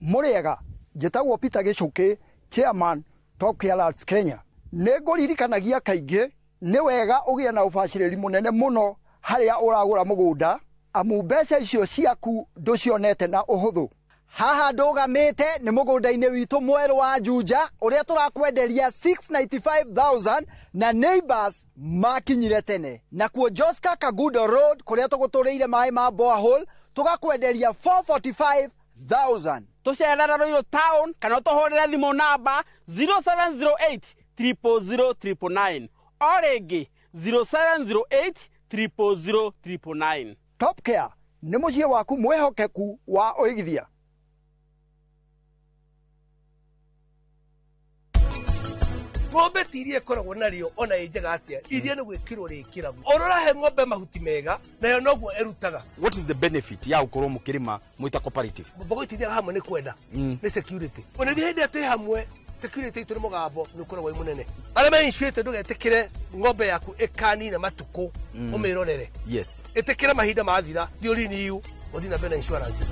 Mũrĩega, njĩtagwo Peter Gĩcũkĩ, chairman Top Care Arts Kenya. Nĩ ngũririkanagia kaingĩ nĩ wega ũgĩe na ũbacĩrĩri mũnene mũno harĩa ũragũra mũgũnda, amu mbeca icio ciaku ndũcionete na ũhũthũ. Haha ndũgamĩte nĩ mũgũnda-inĩ witũ mwerũ wa Juja ũrĩa tũrakwenderia 695,000 na neighbors makinyire tene. Nakuo Joska Kangundo Road kũrĩa tũgũtũrĩire maĩ ma borehole tũgakwenderia 445,000. Tũcerera Ruiru town kana ũtũhũrĩre thimũ namba 0708 000 999. O rĩngĩ 0708 000 999. Top Care nĩ mũciĩ waku mwĩhokeku wa ũigithia. Ng'ombe ti iria ĩkoragwo narĩo ona ĩ njega atĩa, iria nĩ gwĩkĩrwo rĩkĩragwo. Ũrorahe ng'ombe mahuti mega nayo noguo ĩrutaga. What is the benefit ya gũkorwo mũkĩrĩma mwĩta cooperative? Mbogo itithiaga hamwe nĩ kwenda, nĩ security. Ona ithuĩ hĩndĩ ĩrĩa twĩ hamwe security itũ nĩ mũgambo nĩ ũkoragwo wĩ mũnene. Arĩa meicuĩte ndũgetĩkĩre ng'ombe yaku ĩkanina matukũ ũmĩrorere. Yes. Ĩtĩkĩre mahinda mathira, thiĩ ũrenew, ũthiĩ na mbere na insurance.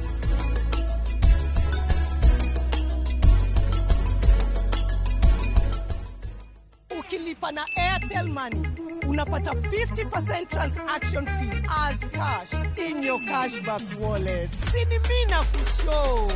Ukilipa na Airtel Money unapata 50% transaction fee as cash in your cashback wallet. Sini mina kushow.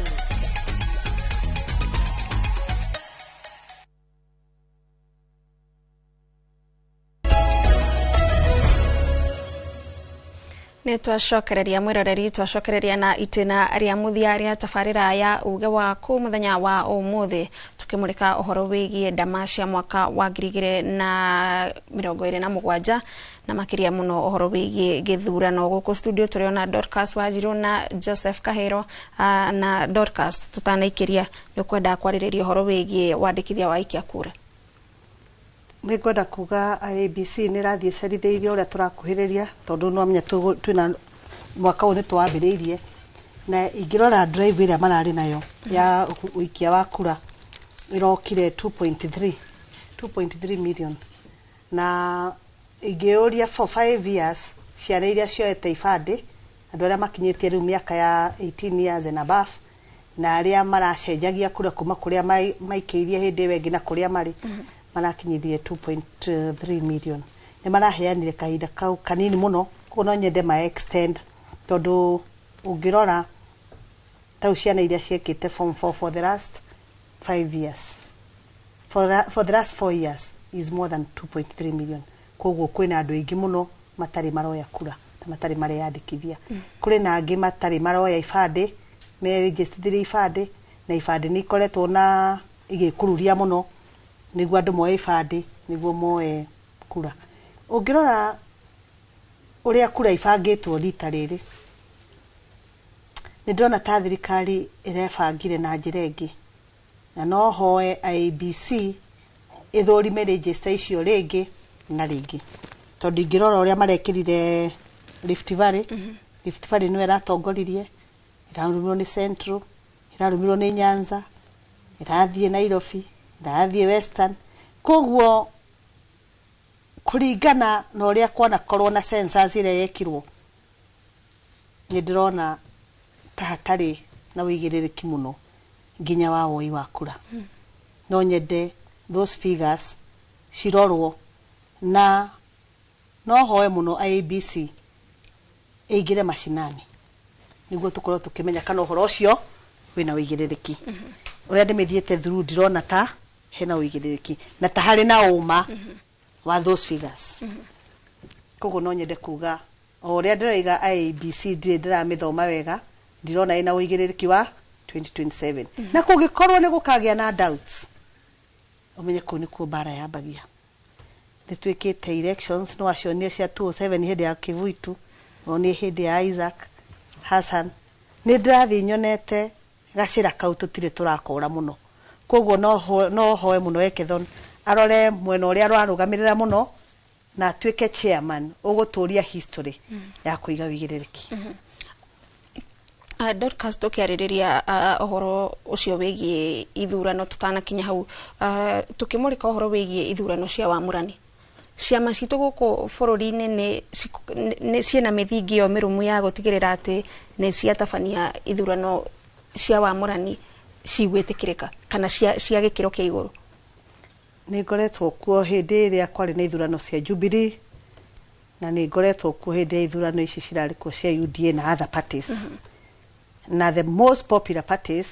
Nĩ twacokereria mwĩroreri, twacokereria na itĩna rĩa mũthia rĩa tabarĩra ya uge waku mũthenya wa ũmũthĩ tukĩmũrĩka ũhoro wĩgiĩ ndama cia mwaka wa 2027 na makĩria mũno ũhoro wĩgiĩ gĩthurano. Gũkũ studio tũrĩona Dorcas Wanjiru na Joseph Kahero. Na Dorcas, tũtanaikĩria nĩ ũkwenda kwarĩrĩria ũhoro wĩgiĩ wandĩkithia wa aikia kura? Nĩ ngwenda kuga IEBC nĩ ĩrathiĩ ĩcerithĩirie ũrĩa tũrakuhĩrĩria tondũ no menya twĩna mwaka ũyũ nĩ twambĩrĩirie, na ingĩrora drive ĩrĩa mararĩ nayo ya ũikia wa kura ĩrokire 2.3 million, na ingĩũria for 5 years ciana iria cioete ibandĩ, andũ arĩa makinyĩtie rĩu mĩaka ya 18 years and above, na arĩa maracenjagia kura kuma kũrĩa maikĩirie hĩndĩ ĩyo ĩngĩ na kũrĩa marĩ, marakinyithie 2.3 million. Nĩ maraheanire kahinda kau kanini mũno, koguo no nyende ma extend, tondũ ũngĩrora tau ciana iria ciekĩte form 4 for the last 5 years, for the last 4 years is more than 2.3 million. Koguo kwĩna andũ aingĩ mũno matarĩ maroya kura na matarĩ mareyandĩkithia. Kũrĩ na angĩ matarĩ maroya ibandĩ, merejĩstithĩrie ibandĩ, na ibandĩ nĩ ikoretwo na igĩkururia mũno nĩguo andũ moe ibandĩ nĩguo moe kura. Ũngĩrora ũrĩa kura ibangĩtwo rita rĩrĩ, nĩ ndĩrona ta thirikari ĩrebangire na njĩra ĩngĩ, na no hoe IEBC ĩthũrime register icio rĩngĩ na rĩngĩ, tondũ ingĩrora ũrĩa marekĩrire Rift Valley, Rift Valley nĩyo ĩratongoririe, ĩrarũmirwo nĩ Central, ĩrarũmirwo nĩ Nyanza, ĩrathiĩ Nairobi, ĩrathiĩ Western. Koguo kũringana na ũrĩa kwanakorwo na census ĩrĩa yekirwo, nĩ ndĩrona ta hatarĩ na ũigĩrĩrĩki mũno nginya wa woi wa kura. No nyende those figures cirorwo, na no hoe mũno IEBC ĩingĩre macinani nĩguo tũkorwo tũkĩmenya kana ũhoro ũcio wĩna ũigĩrĩrĩki. Ũrĩa ndĩmĩthiĩte through, ndirona ta hena ũigĩrĩrĩki na ta harĩ na ũma wa those figures. Koguo no nyende kuga o ũrĩa ndĩroiga, IEBC ndirĩ ndĩramĩthoma wega, ndirona ĩna ũigĩrĩrĩki wa 2027. Na kũngĩkorwo nĩ gũkagĩa na doubts, ũmenye kũu nĩkuo mbara yambagia. Nĩ twĩkĩte elections, no wacionire cia 2007 hĩndĩ ya Kivuitu, nĩ hĩndĩ ya Isaac Hassan. Nĩ ndĩrathiĩ nyonete gacĩra kau tũtirĩ tũrakora mũno. Koguo no hoe mũno Ekethon arore mwena ũrĩa ararũgamĩrĩra mũno na atuĩke chairman ũgũtũria history ya kũiga wĩigĩrĩrĩki. Dorcas, tũkĩarĩrĩria ũhoro ũcio wĩgiĩ ithurano, tũtanakinya hau, tũkĩmũrĩka ũhoro wĩgiĩ ithurano cia wamũrani, ciama citũ gũkũ bũrũri-inĩ nĩ ciĩna mĩthingi ĩyo mĩrũmu ya gũtigĩrĩra atĩ nĩ ciatabania ithurano cia wamũrani cigwĩtĩkĩrĩka kana cia gĩkĩro kĩa igũrũ? Nĩ ngoretwo kuo hĩndĩ ĩrĩa kwarĩ na ithurano cia Jubilee, na nĩ ngoretwo kuo hĩndĩ ya ithurano ici cirarĩ kuo cia UDA na other parties. Na the most popular parties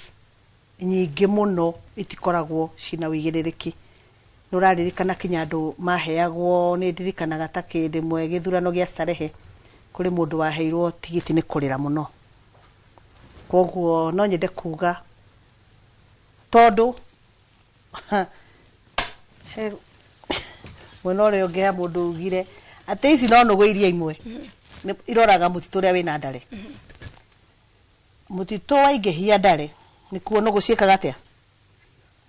nyingĩ mũno itikoragwo cina ũigĩrĩrĩki. Nĩ ũraririkana kinya andũ maheagwo, nĩ ndirikanaga ta kĩndĩ ĩmwe gĩthurano gĩa Starehe, kũrĩ mũndũ waheirwo tigiti nĩ kũrĩra mũno. Koguo no nyende kuga, tondũ he mwena ũrĩa ũngĩ he mũndũ ugire atĩ ici no nũgũ iria imwe iroraga mũtitũ ũrĩa wĩna ndare. Mũtitũ waingĩhia ndare, nĩkuo nũgũ ciĩkaga atĩa,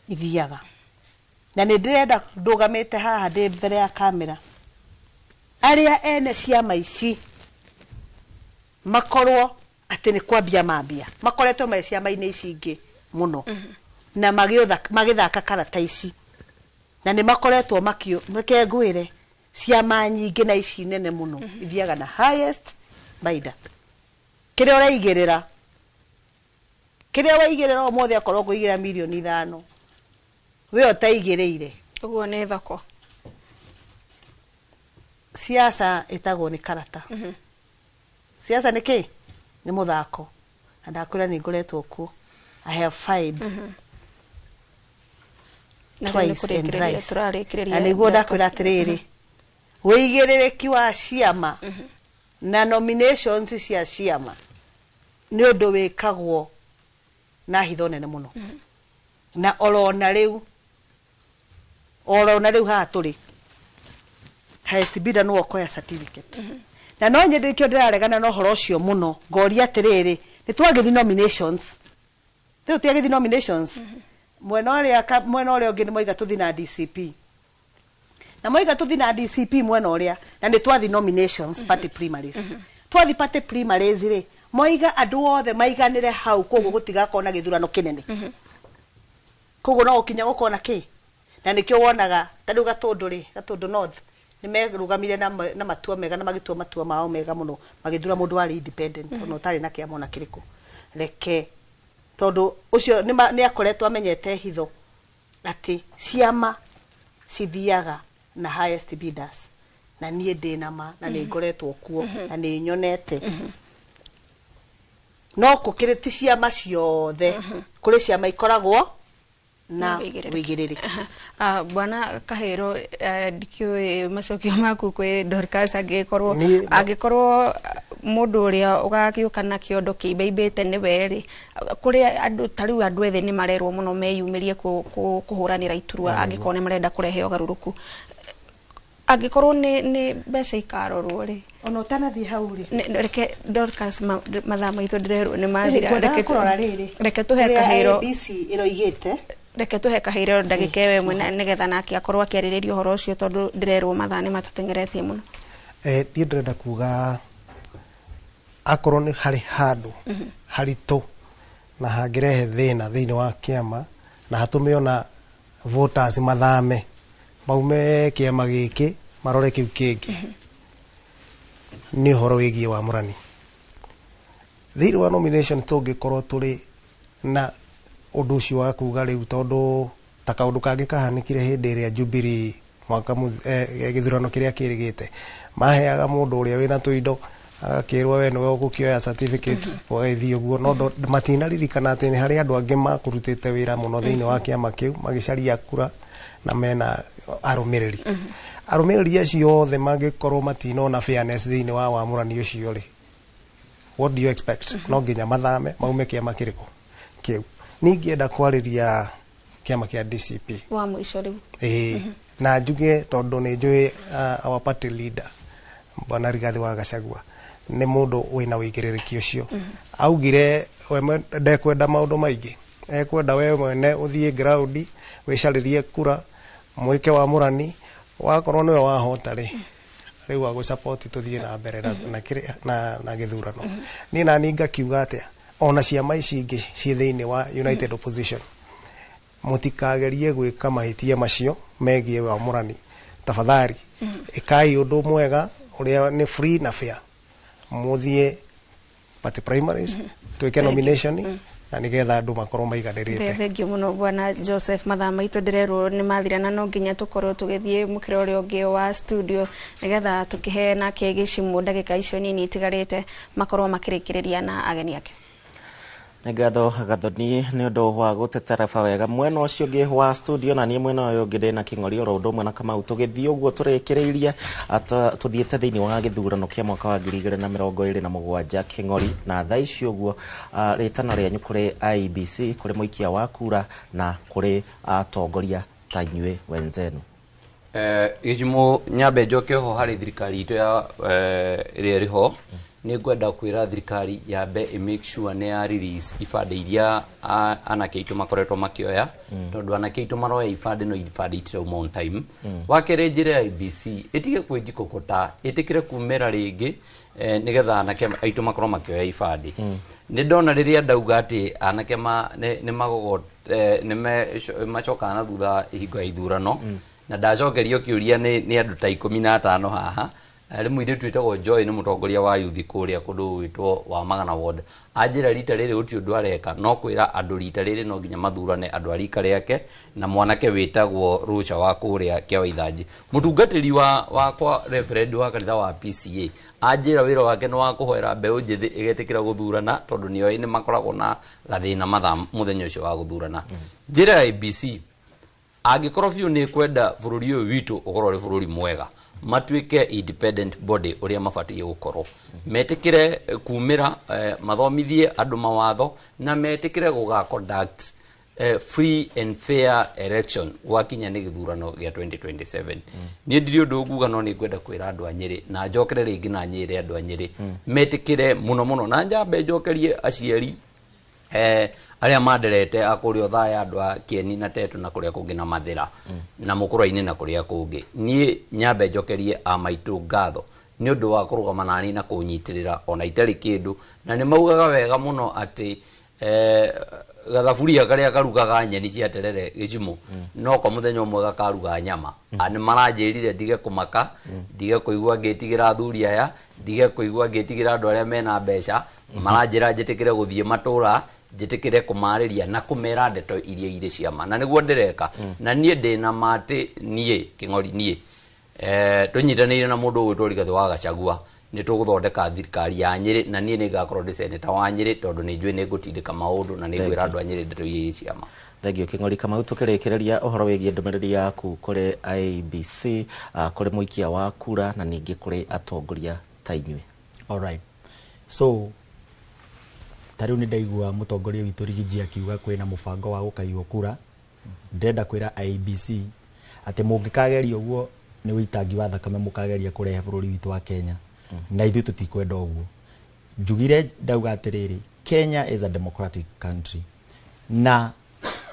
ithiaga. Na nĩ ndĩrenda ndũgamĩte haha ndĩ mbere ya kamera, arĩa ene ciama ici makorwo atĩ nĩ kwambia mambia makoretwo me ciama-inĩ ici ingĩ mũno na magĩthaka karata ici, na nĩ makoretwo makio. Reke ngwĩre, ciama nyingĩ na ici nene mũno ithiaga na highest bidder. Kĩrĩa ũraigĩrĩra, kĩrĩa waigĩrĩra ũmũthĩ, akorwo ngũigĩrĩra mirioni 5, we ũtaigĩrĩire. Ũguo nĩ thoko. Siasa ĩtagwo nĩ karata. Siasa nĩ kĩ? Nĩ mũthako. Na ndakwĩra nĩ ngoretwo kuo, I have fired Na rĩu nĩ twice and kũrĩkĩrĩria thrice. Tũrarĩkĩrĩria, Na nĩguo Dorcas. ndakwĩra atĩrĩrĩ, wĩigĩrĩrĩki wa ciama na nominations cia ciama nĩ ũndũ wĩkagwo na hitho nene mũno. Na orona rĩu haha tũrĩ, highest bidder nĩwe ũkoya certificate. Na no nyende, nĩkĩo ndĩraregana na ũhoro ũcio mũno, ngoria atĩrĩrĩ, nĩ twagĩthiĩ nominations, rĩu tiagĩthiĩ nominations mwena ũrĩa mwena ũrĩa ũngĩ nĩ moiga tũthiĩ na DCP, na moiga tũthiĩ na DCP mwena ũrĩa, na nĩ twathiĩ nominations, party primaries. Twathiĩ party primaries rĩ, moiga andũ othe maiganĩre hau, koguo gũtigakorwo na gĩthurano kĩnene, koguo no gũkinya gũkorwo na kĩ. Na nĩkĩo wonaga ta rĩu Gatũndũ rĩ, Gatũndũ North nĩ merũgamire na matua mega na magĩtua matua mao mega mũno, magĩthura mũndũ warĩ independent, ona ũtarĩ na kĩama ona kĩrĩkũ. Reke, tondũ ũcio nĩ akoretwo amenyete hitho atĩ ciama cithiaga na highest bidders. Na niĩ ndĩ na ma na nĩ ngoretwo kuo na nĩ nyonete. No kũkĩrĩ ti ciama ciothe, kũrĩ ciama ikoragwo na wĩigĩrĩrĩki. Wĩigĩrĩrĩki. Ah, bwana Kahĩro, ndikĩũĩ macokio maku kwĩ Dorcas angĩkorwo angĩkorwo mũndũ ũrĩa ũgagĩũka na kĩondo kĩimbaimbĩte nĩwe rĩ, kũrĩ andũ ta rĩu andũ ethĩ nĩ marerwo mũno meyumĩrie kũhũranĩra iturwa angĩkorwo nĩ marenda kũrehe ũgarũrũku, angĩkorwo nĩ mbeca ikarorwo rĩ. Ona ũtanathiĩ hau rĩ, Reke Dorcas, mathaa maitũ ndĩrerwo nĩ mathira. Ngwendaga kũrora rĩrĩ Reke tũhe ũrĩa Kahĩro ABC ĩroigĩte. Reke tũhe Kahĩro ndagĩka ĩyo ĩmwe nĩgetha nake akorwo akĩarĩrĩria ũhoro ũcio, tondũ ndĩrerwo mathaa nĩ matũteng'eretie mũno. Niĩ ndĩrenda kuga akorwo nĩ harĩ handũ haritũ na hangĩrehe thĩna thĩinĩ wa kĩama na hatũme ona voters mathame maume kĩama gĩkĩ marore kĩu kĩngĩ, nĩ ũhoro wĩgiĩ wamũrani thĩinĩ wa nomination. Tũngĩkorwo tũrĩ na ũndũ ũcio wa kuga rĩu, tondũ ta kaũndũ kangĩ kahanĩkire hĩndĩ ĩrĩa Jubilee mwaka gĩthurano kĩrĩa kĩrĩgĩte, maheaga mũndũ ũrĩa wĩna tũindo agakĩrwo we nĩwe ũgũkĩoya certificate, ũgagĩthiĩ ũguo, no matinaririkana atĩ nĩ harĩ andũ angĩ makũrutĩte wĩra mũno thĩinĩ wa kĩama kĩu magĩcaria kura na mena arũmĩrĩri. Arũmĩrĩri acio othe mangĩkorwo matinona fairness thĩinĩ wa wamũrani ũcio rĩ, what do you expect? No nginya mathame maume kĩama kĩrĩkũ kĩu. Ningĩenda kwarĩria kĩama kĩa DCP wa mũico rĩu. Ĩĩ, na njuge tondũ nĩ njũĩ our party leader Bwana Rigathi wa Gachagua nĩ mũndũ wĩna wĩigĩrĩrĩki ũcio. Augire we ndekwenda maũndũ maingĩ, ekwenda we mwene ũthiĩ ground wĩcarĩrie kura, mwĩke wamũrani, wakorwo nĩwe wahota rĩ, rĩu agũ tũthiĩ na mbere na gĩthurano. Niĩ nani ngakiuga atĩa, ona ciama ici ingĩ ciĩ thĩinĩ wa United Opposition, mũtikagerie gwĩka mahĩtia macio megiĩ wamũrani. Tafadhali ĩkai ũndũ mwega ũrĩa nĩ free na fair, mũthiĩ party primaries, twĩke nomination na nĩgetha andũ makorwo maiganĩrĩte. Thengiũ mũno bwana Joseph. Mathaa maitũ ndĩrerwo nĩ mathira na no nginya tũkorwo tũgĩthiĩ mũkĩra ũrĩa ũngĩ wa studio nĩgetha tũkĩhe nake gĩcimũ ndagĩka icio nini itigarĩte makorwo makĩrĩkĩrĩria na ageni ake. Nĩ ngatho Gathoni nĩ ũndũ wa gũtetereba wega mwena ũcio ũngĩ wa studio, na niĩ mwena ũyũ ũngĩ ndĩna Kĩng'ori oro ũndũ ũmwe na Kamau. Tũgĩthiĩ ũguo tũrĩkĩrĩirie tũthiĩte thĩinĩ wa gĩthurano kĩa mwaka wa 2027, Kĩng'ori, na thaa ici ũguo rĩtana rĩanyu kũrĩ IEBC, kũrĩ mũikia wa kura na kũrĩ atongoria ta inyuĩ wenzenu. Gĩcimo nyambe njoke ho harĩ thirikari itũ ya ĩrĩa ĩrĩ ho. Nĩ ngwenda kwĩra thirikari yambe ĩ make sure nĩ ya release ibandĩ iria anake aitũ makoretwo makĩoya, tondũ anake aitũ maroya ibandĩ no ibandĩ itirauma on time. Wa kerĩ, njĩra ya IEBC ĩtige kwĩnjikokota, ĩtĩkĩre kumĩra rĩngĩ nĩgetha anake aitũ makorwo makĩoya ibandĩ. Nĩ ndona rĩrĩa ndauga atĩ anake ma nĩ magogo nĩ macokaga na thutha hingo ya ithurano, na ndacokerio kĩũria nĩ andũ ta 15 haha. Rĩ mũirĩtu wĩtagwo Joy, nĩ mũtongoria wa youth kũrĩa kũndũ gwĩtwo wa Magana ward, anjĩra rita rĩrĩ gũtirĩ ũndũ areka no kwĩra andũ rita rĩrĩ no nginya mathurane andũ a rika rĩake na mwanake wĩtagwo Rũca wa kũrĩa Kĩawa mũtungatĩri wa wakwa reverend wa kanitha wa PCA. Anjĩra wĩra wake nĩ wa kũhoera mbeũ njĩthĩ ĩgetĩkĩra gũthurana, tondũ nĩoĩ nĩ makoragwo na gathĩna mathaa mũthenya ũcio wa gũthurana. Njĩra ya IEBC, angĩkorwo biũ nĩ kwenda bũrũri ũyũ witũ ũkorwo ũrĩ bũrũri mwega, matuĩke independent body ũrĩa mabatiĩ gũkorwo, metĩkĩre kumĩra mathomithie andũ mawatho na metĩkĩre gũga conduct free and fair election gwakinya nĩ gĩthurano gĩa 2027. Niĩ ndirĩ ũndũ nguga, no nĩ ngwenda kwĩra andũ a Nyĩrĩ na njokere rĩngĩ na nyĩre andũ a Nyĩrĩ metĩkĩre mũno mũno, na njambe njokerie aciari arĩa manderete a kũrĩa Othaya, andũ a Kĩeni na Tetu na kũrĩa kũngĩ na Mathĩra na Mũkũrwa-inĩ na kũrĩa kũngĩ. Niĩ nyambe njokerie a maitũ ngatho nĩ ũndũ wa kũrũgama nani na kũnyitĩrĩra ona itarĩ kĩndũ, na nĩ maugaga wega mũno atĩ gathaburia karĩa karugaga nyeni cia terere gĩcimo no ko mũthenya ũmwe gakaruga nyama. Nĩ maranjĩrire ndige kũmaka, ndige kũigua ngĩtigĩra athuri aya, ndige kũigua ngĩtigĩra andũ arĩa mena mbeca. Maranjĩra njĩtĩkĩre gũthiĩ matũra, njĩtĩkĩre kũmarĩria na kũmera ndeto iria irĩ cia ma, na nĩguo ndĩreka. Na niĩ ndĩna ma atĩ niĩ Kĩng'ori niĩ Tũnyitanĩire na mũndũ ũgwĩtwo Rigathĩ wa Gachagua nĩ tũgũthondeka thirikari ya Nyĩrĩ, na niĩ nĩ ngakorwo ndĩ seneta wa Nyĩrĩ, tondũ nĩ njũĩ nĩ ngũtindĩka maũndũ na nĩ ngwĩra andũ a Nyĩrĩ ndeto iria ciama. Thank you King'ori Kamau. Tukĩrĩkĩrĩria ũhoro wĩgiĩ ndũmĩrĩri yaku kũrĩ IEBC, kũrĩ mũikia wa kura na ningĩ kũrĩ atongoria ta inyuĩ. Alright. So ta rĩu nĩ ndaigua mũtongoria witũ Rigiji akiuga kwĩna mũbango wa gũkaiywo kura. Ndĩrenda kwĩra IEBC atĩ mũngĩkageria ũguo nĩ ũitangi wa thakame mũkageria kũrehe bũrũri witũ wa Kenya, na ithuĩ tũtikwenda ũguo. Njugire ndauga atĩrĩrĩ, Kenya is a democratic country na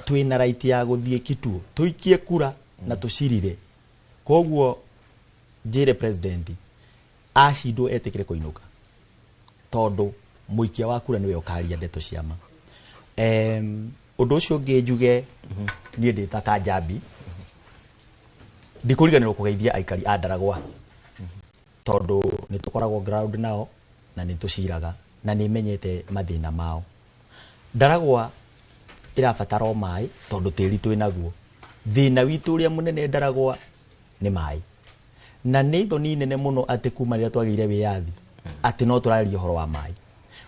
twĩna right ya gũthiĩ kituo tũikie kura na tũcirire. Koguo njĩre president acindwo etĩkĩre kũinũka, tondũ mũikia wa kura nĩwe ũkaria ndeto cia ma. Ũndũ ũcio ũngĩ njuge, niĩ ndĩ ta Kanjambi ndikũriganĩrwo kũgeithia aikari a Ndaragwa, tondũ nĩ tũkoragwo ground nao na nĩ tũciraga na nĩ menyete mathĩna mao. Ndaragwa ĩrabatara o maĩ tondũ tĩri twĩ naguo. Thĩna witũ ũrĩa mũnene Ndaragwa nĩ maĩ, na nĩ thoni nene mũno atĩ kuma rĩrĩa twagĩire wĩyathi atĩ no tũrarĩria ũhoro wa maĩ.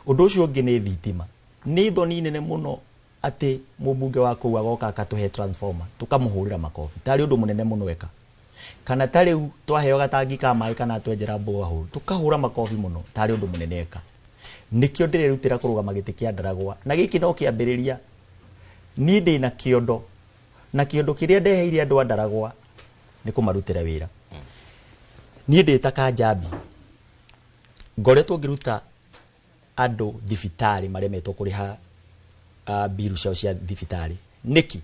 Ũndũ ũcio ũngĩ nĩ thitima. Nĩ thoni nene mũno atĩ mũmbunge wa kũu agoka akatũhe transformer tũkamũhũrĩra makobi tarĩ ũndũ mũnene mũno eka, kana ta rĩu twaheo gatangi ka maĩ kana twenjera borehole tũkahũra makobi mũno tarĩ ũndũ mũnene eka. Nĩkĩo ndĩrerutĩra kũrũgama gĩtĩ kĩa Ndaragwa, na gĩkĩ no kĩambĩrĩria. Niĩ ndĩna kĩondo, na kĩondo kĩrĩa ndeheire andũ a Ndaragwa nĩ kũmarutĩra wĩra. Niĩ ndĩ ta Kanjambi ngoretwo ngĩruta andũ thibitarĩ maremetwo kũrĩha mbiru ciao cia thibitarĩ. Nĩkĩ?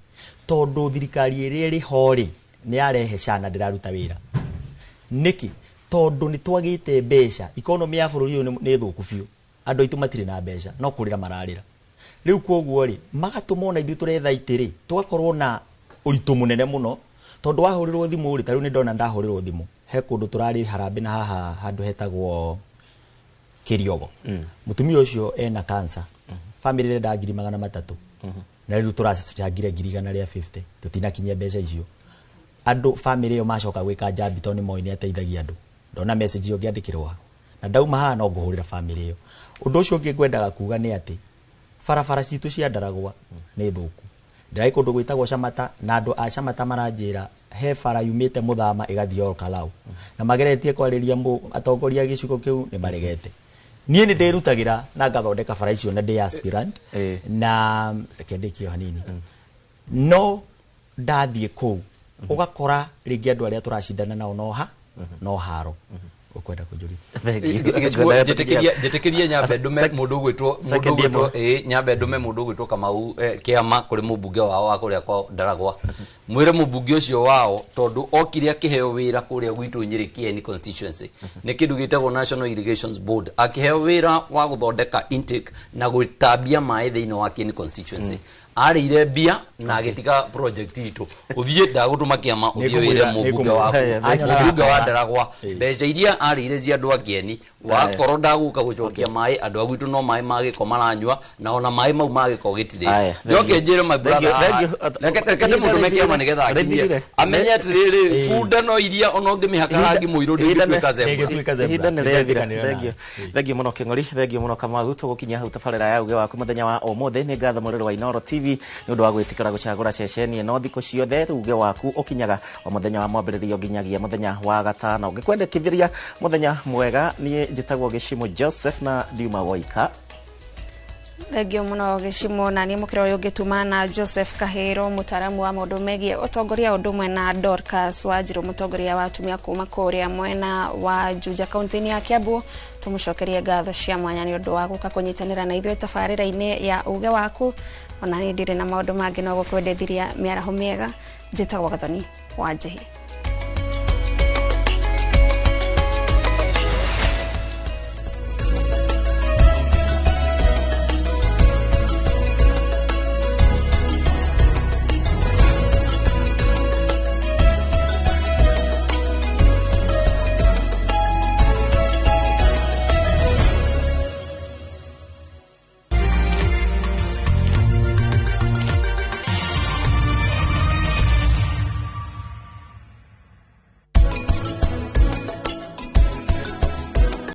Tondũ thirikari ĩrĩa ĩrĩ ho rĩ nĩ yarehe SHA na ndĩraruta wĩra. Nĩkĩ? Tondũ nĩ twagĩte mbeca. Economy ya bũrũri ũyũ nĩ thũku biũ, andũ aitũ matirĩ na mbeca, no kũrĩra mararĩra rĩu. Koguo rĩ magatũma ona ithuĩ tũretha itĩ rĩ tũgakorwo na ũritũ mũnene mũno, tondũ wahũrĩrwo thimũ rĩ, ta rĩu nĩ ndona ndahũrĩrwo thimũ he kũndũ tũrarĩ harambĩ na haha handũ hetagwo Kĩriogo. Mũtumia ũcio ena cancer, family ĩrenda 300,000, na rĩu tũracangire 150,000, tũtinakinyia mbeca icio. Andũ family ĩyo macoka gwĩka njambi tondũ nĩ moĩ nĩ ateithagia andũ. Ndona message ĩyo ngĩandĩkĩrwo ha na ndauma haha no ngũhũrĩra family ĩyo. Ũndũ ũcio ũngĩ ngwendaga kuga nĩ atĩ barabara citũ cia Ndaragwa nĩ thũku. Ndĩrarĩ kũndũ gwĩtagwo Camata na andũ a Camata maranjĩra he bara yumĩte Mũthama ĩgathiĩ Ol Kalou, na mageretie kwarĩria atongoria a gĩcigo kĩu nĩ maregete. Niĩ nĩ ndĩrutagĩra na ngathondeka bara icio na ndĩ aspirant na reke ndĩkie hanini. No ndathiĩ kũu ũgakora rĩngĩ andũ arĩa tũracindana nao no ha no haro. Ũkwenda kũnjũria? Njĩtĩkĩrie nyambe ndume mũndũ ũgwĩtwo ĩĩ nyambe ndume mũndũ ũgwĩtwo Kamau kĩama kũrĩ mũmbunge wao wa kũrĩa kwa Ndaragwa, mwĩre mũmbunge ũcio wao tondũ okire akĩheo wĩra kũrĩa gwitũ Nyĩrĩ Kieni constituency nĩ kĩndũ gĩtagwo National Irrigations Board, akĩheo wĩra wa gũthondeka intake na gũtambia maĩ thĩinĩ wa Kieni constituency. Arĩire mbia na agĩtiga project itũ. Ũthiĩ ndagũtũma kĩama, ũthiĩ wĩre mũmbunge waku, mũmbunge wa Ndaragwa, mbeca iria arĩire cia andũ a Kieni, wakorwo ndagũka gũcokia maĩ andũ a gwitũ no maĩ ma gĩko maranyua, na ona maĩ mau ma gĩko gĩtirĩ. Njoke njĩre my brother, reke ndĩmũtũme kĩama nĩgetha akinyie amenye atĩrĩrĩ, bunda no iria ona ũngĩmĩhaka rangi mũirũ ndĩngĩtuĩka zebra. Ihinda nĩ rĩathira. Thengiũ mũno Kĩng'ori, thengiũ mũno Kamau. Tũgũkinyia hau tabarĩra ya uge waku mũthenya wa ũmũthĩ. Nĩ ngatho mũrĩrĩ wa Inooro TV nĩ ũndũ wa gwĩtĩkĩra gũcagũra ceceni ĩno thikũ ciothe. Uge waku ũkinyaga o mũthenya wa mwambĩrĩrio nginyagia mũthenya wa gatano. Ngĩkwendekithĩria mũthenya mwega. Niĩ njĩtagwo Gĩcimo Joseph na ndiuma woika. Thengio mũno Gĩcimo, na niĩ mũkĩra ũyũ ũngĩtuma na Joseph Kahĩro, mũtaaramu wa maũndũ megiĩ ũtongoria, ũndũ ũmwe na Dorcas Wanjirũ, mũtongoria wa atumia kuma kũrĩa mwena wa Juja kaunti-inĩ ya Kiambu. Tũmũcokerie ngatho cia mwanya nĩ ũndũ wa gũka kũnyitanĩra na ithuĩ tabarĩra-inĩ ya uge waku. Ona niĩ ndirĩ na maũndũ mangĩ no gũkwendethiria mĩaraho mĩega. Njĩtagwo Gathoni wa Njĩhĩ.